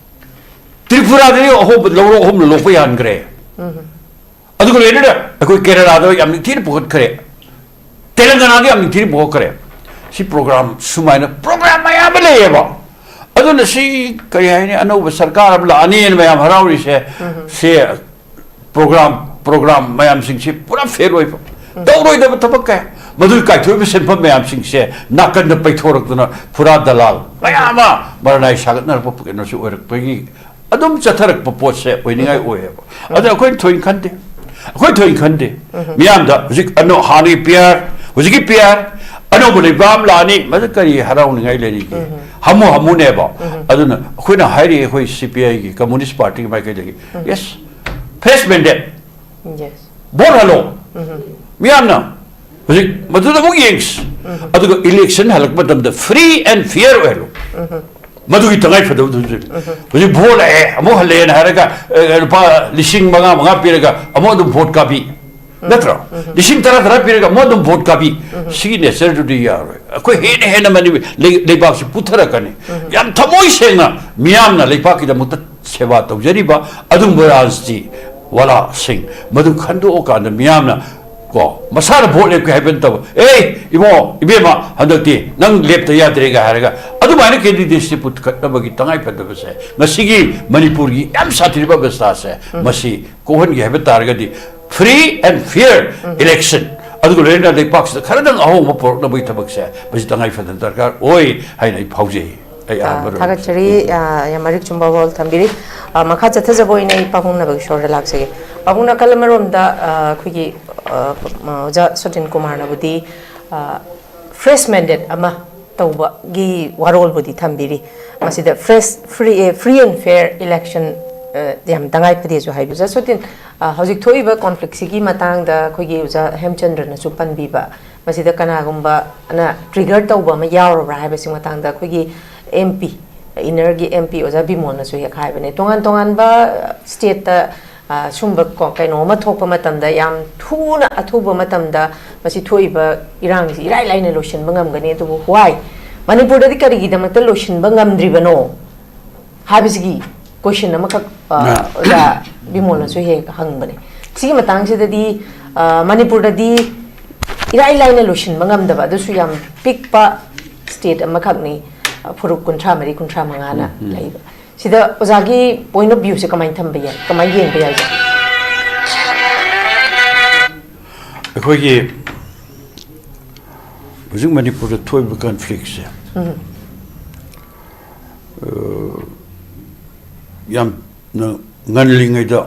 ꯇ꯭ꯔꯤꯄꯨꯔꯥꯗꯗꯤ ꯑꯍꯣꯡꯕ ꯂꯧꯔꯣꯛ ꯑꯍꯨꯝꯅ ꯂꯣꯛꯄ ꯌꯥꯍꯟꯈ꯭ꯔꯦ꯫ ꯑꯗꯨꯒ ꯂꯣꯏꯅꯅ ꯑꯩꯈꯣꯏ ꯀꯦꯔꯂꯥꯗ ꯌꯥꯝ ꯅꯤꯡꯊꯤꯅ ꯄꯨꯈꯠꯈ꯭ꯔꯦ, ꯇꯦꯂꯪꯒꯅꯥꯗ ꯌꯥꯝ ꯅꯤꯡꯊꯤꯅ ꯄꯨꯈꯠꯈ꯭ꯔꯦ꯫ ꯁꯤ ꯄ꯭ꯔꯣꯒ꯭ꯔꯥꯝ, ꯁꯨꯃꯥꯏꯅ ꯄ꯭ꯔꯣꯒ꯭ꯔꯥꯝ ꯃꯌꯥꯝ ꯑꯃ ꯂꯩꯌꯦꯕ꯫ ꯑꯗꯨꯅ ꯁꯤ ꯀꯔꯤ ꯍꯥꯏꯅꯤ, ꯑꯅꯧꯕ ꯁꯔꯀꯥꯔ ꯑꯃ ꯂꯥꯛꯑꯅꯤꯅ ꯃꯌꯥꯝ ꯍꯔꯥꯎꯔꯤꯁꯦ, ꯁꯤ ꯄ꯭ꯔꯣꯒ꯭ꯔꯥꯝ, ꯄ꯭ꯔꯣꯒ꯭ꯔꯥꯝ ꯃꯌꯥꯝꯁꯤꯡꯁꯤ ꯄꯨꯔꯥ ꯐꯦꯜ ꯑꯣꯏꯕ, ꯇꯧꯔꯣꯏꯗꯕ ꯊꯕꯛ ꯀꯌꯥ, ꯃꯗꯨꯒꯤ ꯀꯥꯏꯊꯣꯛꯏꯕ ꯁꯦꯟꯐꯝ ꯃꯌꯥꯝꯁꯤꯡꯁꯦ ꯅꯥꯀꯟꯗ ꯄꯩꯊꯣꯔꯛꯇꯅ ꯐꯨꯔꯥ ꯗꯂꯥꯜ ꯃꯌꯥꯝ ꯑꯃ ꯃꯔꯅꯥꯏ ꯁꯥꯒꯠꯅꯔꯛꯄ ꯀꯩꯅꯣꯁꯨ ꯑꯣꯏꯔꯛꯄꯒꯤ ꯑꯗꯨꯝ ꯆꯠꯊꯔꯛꯄ ꯄꯣꯠꯁꯦ ꯑꯣꯏꯅꯤꯡꯉꯥꯏ ꯑꯣꯏꯌꯦꯕ꯫ ꯑꯗ ꯑꯩꯈꯣꯏꯅ ꯊꯣꯏꯅ ꯈꯟꯗꯦ, ꯑꯩꯈꯣꯏ ꯊꯣꯏꯅ ꯈꯟꯗꯦ꯫ ꯃꯤꯌꯥꯝꯗ ꯍꯧꯖꯤꯛ ꯑꯅꯧ-, ꯍꯥꯟꯅꯒꯤ ꯄꯤ ꯑꯥꯔ, ꯍꯧꯖꯤꯛꯀꯤ ꯄꯤ ꯑꯥꯔ, ꯑꯅꯧꯕ ꯂꯩꯕꯥꯛ ꯑꯃ ꯂꯥꯛꯑꯅꯤ, ꯃꯗꯨ ꯀꯔꯤ ꯍꯔꯥꯎꯅꯤꯡꯉꯥꯏ ꯂꯩꯔꯤꯒꯦ? ꯍꯥꯃꯨ ꯍꯥꯃꯨꯅꯦꯕ꯫ ꯑꯗꯨꯅ ꯑꯩꯈꯣꯏꯅ ꯍꯥꯏꯔꯤ, ꯑꯩꯈꯣꯏ ꯁꯤ ꯄꯤ ꯑꯥꯏꯒꯤ, ꯀꯝꯃꯨꯅꯤꯁ ꯄꯥꯔꯇꯤꯒꯤ ꯃꯥꯏꯀꯩꯗꯒꯤ, yes, fresh mandate, vote hello. ꯃꯤꯌꯥꯝꯅ ꯍꯧꯖꯤꯛ ꯃꯗꯨꯗ ꯑꯃꯨꯛ ꯌꯦꯡꯁꯤ꯫ ꯑꯗꯨꯒ ꯏꯂꯦꯛꯁꯟ ꯍꯜꯂꯛꯄ ꯃꯇꯝꯗ ꯐ꯭ꯔꯤ ꯑꯦꯟ ꯐꯤꯌꯔ ꯑꯣꯏꯍꯜꯂꯣ꯫ ꯃꯗꯨꯒꯤ ꯇꯉꯥꯏ ꯐꯗꯕꯗꯨ ꯍꯧꯖꯤꯛ, ꯍꯧꯖꯤꯛ ꯚꯣꯠ ꯂꯥꯛꯑꯦ, ꯑꯃꯨꯛ ꯍꯜꯂꯛꯑꯦꯅ ꯍꯥꯏꯔꯒ, ꯑꯦ, ꯂꯨꯄꯥ ꯂꯤꯁꯤꯡ ꯃꯉꯥ, ꯃꯉꯥ ꯄꯤꯔꯒ ꯑꯃꯨꯛ ꯑꯗꯨꯝ ꯚꯣꯠ ꯀꯥꯕꯤ, ꯅꯠꯇ꯭ꯔꯣ? ꯂꯤꯁꯤꯡ ꯇꯔꯥ, ꯇꯔꯥ ꯄꯤꯔꯒ ꯑꯃꯨꯛ ꯑꯗꯨꯝ ꯚꯣꯠ ꯀꯥꯕꯤ꯫ ꯁꯤꯒꯤ ꯅꯦꯆꯔꯗꯨꯗꯤ ꯌꯥꯔꯣꯏ꯫ ꯑꯩꯈꯣꯏ ꯍꯦꯟꯅ ꯍꯦꯟꯅ ꯃꯅꯤ-, ꯂꯩ-, ꯂꯩꯕꯥꯛꯁꯤ ꯄꯨꯊꯔꯛꯀꯅꯤ꯫ ꯌꯥꯝ ꯊꯃꯣꯏ ꯁꯦꯡꯅ ꯃꯤꯌꯥꯝꯅ ꯂꯩꯕꯥꯛꯀꯤꯗꯃꯛꯇ ꯁꯦꯕꯥ ꯇꯧꯖꯔꯤꯕ ꯑꯗꯨꯒꯨꯝꯕ ꯔꯥꯖꯅꯤꯇꯤ ꯋꯥꯂꯥꯁꯤꯡ ꯃꯗꯨ ꯈꯟꯗꯣꯛꯑꯀꯥꯟꯗ ꯃꯤꯌꯥꯝꯅ ꯀꯣ, ꯃꯁꯥꯅ ꯚꯣꯠ ꯂꯦꯞꯀꯦ ꯍꯥꯏꯕ ꯅꯠꯇꯕ, "ꯑꯦ, ꯏꯕꯣ, ꯏꯕꯦꯝꯃ, ꯍꯟꯗꯛꯇꯤ ꯅꯪ ꯂꯦꯞꯇ ꯌꯥꯗ꯭ꯔꯦꯒ" ꯍꯥꯏꯔꯒ ꯑꯗꯨꯃꯥꯏꯅ ꯀꯦꯟꯗꯤꯗꯦꯠꯁꯤ ꯄꯨꯈꯠꯅꯕꯒꯤ ꯇꯉꯥꯏ ꯐꯗꯕꯁꯦ ꯉꯁꯤꯒꯤ ꯃꯅꯤꯄꯨꯔꯒꯤ ꯌꯥꯝ ꯁꯥꯊꯤꯔꯤꯕ ꯑꯕꯁꯊꯥꯁꯦ ꯃꯁꯤ ꯀꯣꯛꯍꯟꯒꯦ ꯍꯥꯏꯕ ꯇꯥꯔꯒꯗꯤ, free and fair election, ꯑꯗꯨꯒ ꯂꯣꯏꯅꯅ ꯂꯩꯄꯥꯛꯁꯤꯗ ꯈꯔꯗꯪ ꯑꯍꯣꯡꯕ ꯄꯨꯔꯛꯅꯕꯒꯤ ꯊꯕꯛꯁꯦ ꯃꯁꯤ ꯇꯉꯥꯏ ꯐꯗꯅ ꯗꯔꯀꯥꯔ ꯑꯣꯏ ꯍꯥꯏꯅ ꯑꯩ ꯐꯥꯎꯖꯩ꯫ ꯑꯩ ꯑꯥ, ꯑꯍꯥꯟꯕ ꯊꯥꯒꯠꯆꯔꯤ꯫ ꯑꯥ, ꯌꯥꯝ ꯃꯔꯤꯛ ꯆꯨꯝꯕ ꯋꯥꯐꯝ ꯊꯝꯕꯤꯔꯤ꯫ ꯑꯥ, ꯃꯈꯥ ꯆꯠꯊꯖꯕ ꯑꯣꯏꯅ ꯑꯩ ꯄꯥꯕꯨꯡ ꯅꯕꯒꯤꯁꯣꯔꯗ ꯂꯥꯛꯆꯒꯦ꯫ ꯄꯥꯕꯨꯡ, ꯅꯥꯀꯜ ꯑꯃꯔꯣꯝꯗ, ꯑꯥ, ꯑꯩꯈꯣꯏꯒꯤ, ꯑꯥ, ꯑꯣꯖꯥ ꯁꯣꯇꯤꯟ ꯀꯨꯃꯥꯔꯅꯕꯨꯗꯤ, ꯑꯥ, fresh mandate ꯑꯃ ꯇꯧꯕꯒꯤ ꯋꯥꯔꯣꯜꯕꯨꯗꯤ ꯊꯝꯕꯤꯔꯤ꯫ ꯃꯁꯤꯗ fresh, free, A, free and fair election, ꯑꯥ, ꯌꯥꯝ ꯇꯉꯥꯏ ꯐꯗꯦꯁꯨ ꯍꯥꯏꯕꯤ꯫ ꯑꯣꯖꯥ ꯁꯣꯇꯤꯟ, ꯑꯥ, ꯍꯧꯖꯤꯛ ꯊꯣꯛꯏꯕ conflict ꯁꯤꯒꯤ ꯃꯇꯥꯡꯗ ꯑꯩꯈꯣꯏꯒꯤ ꯑꯣꯖꯥ ꯍꯦꯝꯆꯟꯗ꯭ꯔꯅꯁꯨ ꯄꯟꯕꯤꯕ, ꯃꯁꯤꯗ ꯀꯅꯥꯒꯨꯝꯕꯅ trigger ꯇꯧꯕ ꯑꯃ ꯌꯥꯎꯔꯕ꯭ꯔꯥ ꯍꯥꯏꯕꯁꯤ ꯃꯇꯥꯡꯗ ꯑꯩꯈꯣꯏꯒꯤ M P, inner ꯒꯤ M P ꯑꯣꯖꯥ ꯕꯤꯃꯣꯜꯅꯁꯨ ꯍꯦꯛ ꯍꯥꯏꯕꯅꯦ, ꯇꯣꯉꯥꯟ ꯇꯣꯉꯥꯟꯕ state ꯇ, ꯑ, ꯁꯨꯝꯕ ꯀꯣ-, ꯀꯩꯅꯣ ꯑꯃ ꯊꯣꯛꯄ ꯃꯇꯝꯗ ꯌꯥꯝ ꯊꯨꯅ, ꯑꯊꯨꯕ ꯃꯇꯝꯗ ꯃꯁꯤ ꯊꯣꯛꯏꯕ ꯏꯔꯥꯡꯁꯤ ꯏꯔꯥꯏ ꯂꯥꯏꯅ ꯂꯣꯏꯁꯤꯟꯕ ꯉꯝꯒꯅꯤ, ꯑꯗꯨꯕꯨ why? ꯃꯅꯤꯄꯨꯔꯗꯗꯤ ꯀꯔꯤꯒꯤꯗꯃꯛꯇ ꯂꯣꯏꯁꯤꯟꯕ ꯉꯝꯗ꯭ꯔꯤꯕꯅꯣ ꯍꯥꯏꯕꯁꯤꯒꯤ question ꯑꯃꯈꯛ, ꯑ, ꯑ꯫ ꯑꯣꯖꯥ ꯕꯤꯃꯣꯜꯅꯁꯨ ꯍꯦꯛ ꯍꯪꯕꯅꯦ꯫ ꯁꯤꯒꯤ ꯃꯇꯥꯡꯁꯤꯗꯗꯤ, ꯑ, ꯃꯅꯤꯄꯨꯔꯗꯗꯤ ꯏꯔꯥꯏ ꯂꯥꯏꯅ ꯂꯣꯏꯁꯤꯟꯕ ꯉꯝꯗꯕ, ꯑꯗꯨꯁꯨ ꯌꯥꯝ ꯄꯤꯛꯄ state ꯑꯃꯈꯛꯅꯤ, ꯑ, ꯐꯨꯔꯨꯞ ꯀꯨꯟꯊ꯭ꯔꯥ ꯃꯔꯤ, ꯀꯨꯟꯊ꯭ꯔꯥ ꯃꯉꯥꯅ ꯎꯝ, ꯎꯝ꯫ ꯂꯩꯕ꯫ ꯁꯤꯗ ꯑꯣꯖꯥꯒꯤ point of view ꯁꯦ ꯀꯃꯥꯏꯅ ꯊꯝꯕ ꯌꯥꯏ, ꯀꯃꯥꯏꯅ ꯌꯦꯡꯕ ꯌꯥꯏ? ꯑꯩꯈꯣꯏꯒꯤ ꯍꯧꯖꯤꯛ ꯃꯅꯤꯄꯨꯔꯗ ꯊꯣꯛꯏꯕ conflict ꯁꯦ, ꯎꯝ꯫ ꯑ, ꯌꯥꯝꯅ ꯉꯜꯂꯤꯉꯩꯗ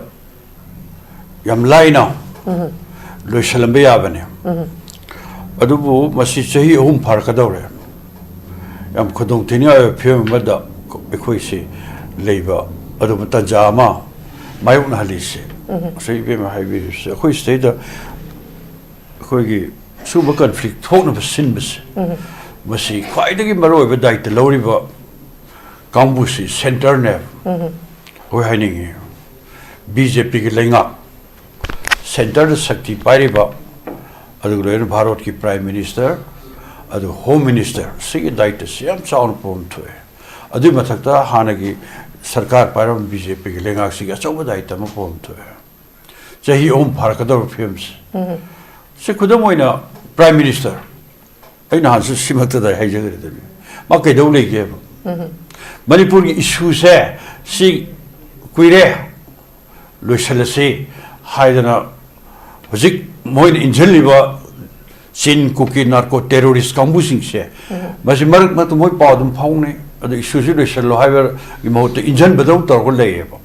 ꯌꯥꯝ ꯂꯥꯏꯅ ꯎꯝ꯫ ꯂꯣꯏꯁꯤꯜꯂꯝꯕ ꯌꯥꯕꯅꯤ꯫ ꯎꯝ꯫ ꯑꯗꯨꯕꯨ ꯃꯁꯤ ꯆꯍꯤ ꯑꯍꯨꯝ ꯐꯥꯔꯛꯀꯗꯧꯔꯦ꯫ ꯌꯥꯝ ꯈꯨꯗꯣꯡꯊꯤꯅꯤꯡꯉꯥꯏ ꯑꯣꯏꯕ ꯐꯤꯕꯝ ꯑꯃꯗ ꯑꯩꯈꯣꯏꯁꯤ ꯂꯩꯕ ꯑꯗꯨꯒꯨꯝꯕ ꯇꯥꯟꯖꯥ ꯑꯃ ꯃꯥꯌꯣꯛꯅꯍꯜꯂꯤꯁꯦ꯫ ꯎꯝ꯫ ꯉꯁꯥꯏ ꯏꯕꯦꯝꯃ ꯍꯥꯏꯕꯤꯔꯤꯕꯁꯦ, ꯑꯩꯈꯣꯏ ꯁꯤꯗꯩꯗ ꯑꯩꯈꯣꯏꯒꯤ ꯁꯤꯒꯨꯝꯕ conflict ꯊꯣꯛꯅꯕ ꯁꯤꯟꯕꯁꯦ, ꯎꯝ꯫ ꯃꯁꯤ ꯈ꯭ꯋꯥꯏꯗꯒꯤ ꯃꯔꯨꯑꯣꯏꯕ ꯗꯥꯏꯇ ꯂꯧꯔꯤꯕ ꯀꯥꯡꯕꯨꯁꯤ centre ꯅꯦꯕ꯫ ꯎꯝ꯫ ꯑꯩꯈꯣꯏ ꯍꯥꯏꯅꯤꯡꯉꯤ, B J P ꯒꯤ ꯂꯩꯉꯥꯛ, centre ꯗ ꯁꯛꯇꯤ ꯄꯥꯏꯔꯤꯕ, ꯑꯗꯨꯒ ꯂꯣꯏꯅꯅ ꯚꯥꯔꯠꯀꯤ Prime Minister, ꯑꯗꯨ Home Minister, ꯁꯤꯒꯤ ꯗꯥꯏꯇꯁꯤ ꯌꯥꯝ ꯆꯥꯎꯅ ꯄꯣꯝ ꯊꯣꯛꯑꯦ꯫ ꯑꯗꯨꯒꯤ ꯃꯊꯛꯇ ꯍꯥꯟꯅꯒꯤ ꯁꯔꯀꯥꯔ ꯄꯥꯏꯔꯝꯕ B J P ꯒꯤ ꯂꯩꯉꯥꯛꯁꯤꯒꯤ ꯑꯆꯧꯕ ꯗꯥꯏꯇ ꯑꯃ ꯄꯣꯝ ꯊꯣꯛꯑꯦ꯫ ꯆꯍꯤ ꯑꯍꯨꯝ ꯐꯥꯔꯛꯀꯗꯧꯔꯕ ꯐꯤꯕꯝꯁꯦ꯫ ꯎꯝ꯫ ꯁꯤ ꯈꯨꯗꯝ ꯑꯣꯏꯅ Prime Minister, ꯑꯩ ꯅꯍꯥꯟꯁꯨ ꯁꯤꯃꯛꯇꯗ ꯍꯥꯏꯖꯈ꯭ꯔꯦꯗꯅ, ꯃꯥ ꯀꯩꯗꯧ ꯂꯩꯒꯦꯕ? ꯃꯅꯤꯄꯨꯔꯒꯤ ꯏꯁꯨꯁꯦ ꯁꯤ ꯀꯨꯏꯔꯦ, ꯂꯣꯏꯁꯤꯜꯂꯁꯤ ꯍꯥꯏꯗꯅ ꯍꯧꯖꯤꯛ ꯃꯣꯏꯅ ꯏꯟꯁꯤꯜꯂꯤꯕ ꯆꯤꯟ ꯀꯨꯀꯤ ꯅꯥꯔꯀꯣ ꯇꯦꯔꯣꯔꯤꯁ ꯀꯥꯡꯕꯨꯁꯤꯡꯁꯦ, ꯃꯁꯤ ꯃꯔꯛ ꯃꯔꯛꯇ ꯃꯣꯏ ꯄꯥꯎ ꯑꯗꯨꯝ ꯐꯥꯎꯅꯩ, ꯑꯗꯣ ꯏꯁꯨꯁꯤ ꯂꯣꯏꯁꯤꯜꯂꯣ ꯍꯥꯏꯕꯒꯤ ꯃꯍꯨꯠꯇ ꯏꯟꯁꯤꯟꯕꯗꯧ ꯇꯧꯔꯒ ꯂꯩꯌꯦꯕ꯫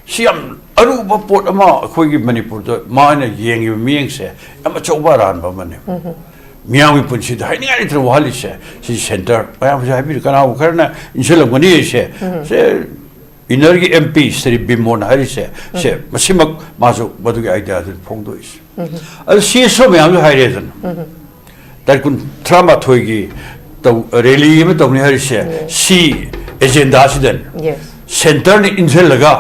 ꯁꯤ ꯌꯥꯝ ꯑꯔꯨꯕ ꯄꯣꯠ ꯑꯃ ꯑꯩꯈꯣꯏꯒꯤ ꯃꯅꯤꯄꯨꯔꯗ ꯃꯥꯅ ꯌꯦꯡꯉꯤꯕ ꯃꯤꯠꯌꯦꯡꯁꯦ ꯌꯥꯝ ꯑꯆꯧꯕ ꯑꯔꯥꯟꯕ ꯑꯃꯅꯦ꯫ ꯃꯤꯌꯥꯝꯒꯤ ꯄꯨꯟꯁꯤꯗ ꯍꯥꯏꯅꯤꯡꯉꯥꯏ ꯂꯩꯇ꯭ꯔꯕ ꯋꯥꯍꯜꯂꯤꯁꯦ ꯁꯤ ꯁꯦꯟꯇꯔ ꯃꯌꯥꯝꯁꯦ ꯍꯥꯏꯕꯤꯔꯤ, ꯀꯅꯥꯒꯨꯝꯕ ꯈꯔꯅ ꯏꯟꯁꯤꯜꯂꯝꯒꯅꯤ ꯑꯩꯁꯦ꯫ ꯁꯦ ꯏꯟꯅꯔꯒꯤ ꯑꯦꯝ ꯄꯤ ꯁ꯭ꯔꯤ ꯕꯤꯃꯣꯟ ꯍꯥꯏꯔꯤꯁꯦ, ꯁꯦ ꯃꯁꯤꯃꯛ ꯃꯥꯁꯨ ꯃꯗꯨꯒꯤ ꯑꯥꯏꯗꯤꯌꯥꯗꯨꯅꯤ ꯐꯣꯡꯗꯣꯛꯏꯁꯦ꯫ ꯑꯗꯨ ꯁꯤ ꯑꯦꯁ ꯑꯣ ꯃꯌꯥꯝꯁꯨ ꯍꯥꯏꯔꯦꯗꯅ, ꯇꯥꯔꯤꯛ ꯀꯨꯟ ꯇꯔꯥꯃꯥꯊꯣꯏꯒꯤ ꯇꯧ ꯔꯦꯂꯤ ꯑꯃ ꯇꯧꯅꯤ ꯍꯥꯏꯔꯤꯁꯦ ꯁꯤ ꯑꯦꯖꯦꯟꯗꯥꯁꯤꯗꯅꯤ꯫ ꯁꯦꯟꯇꯔꯅ ꯏꯟꯁꯤꯜꯂꯒ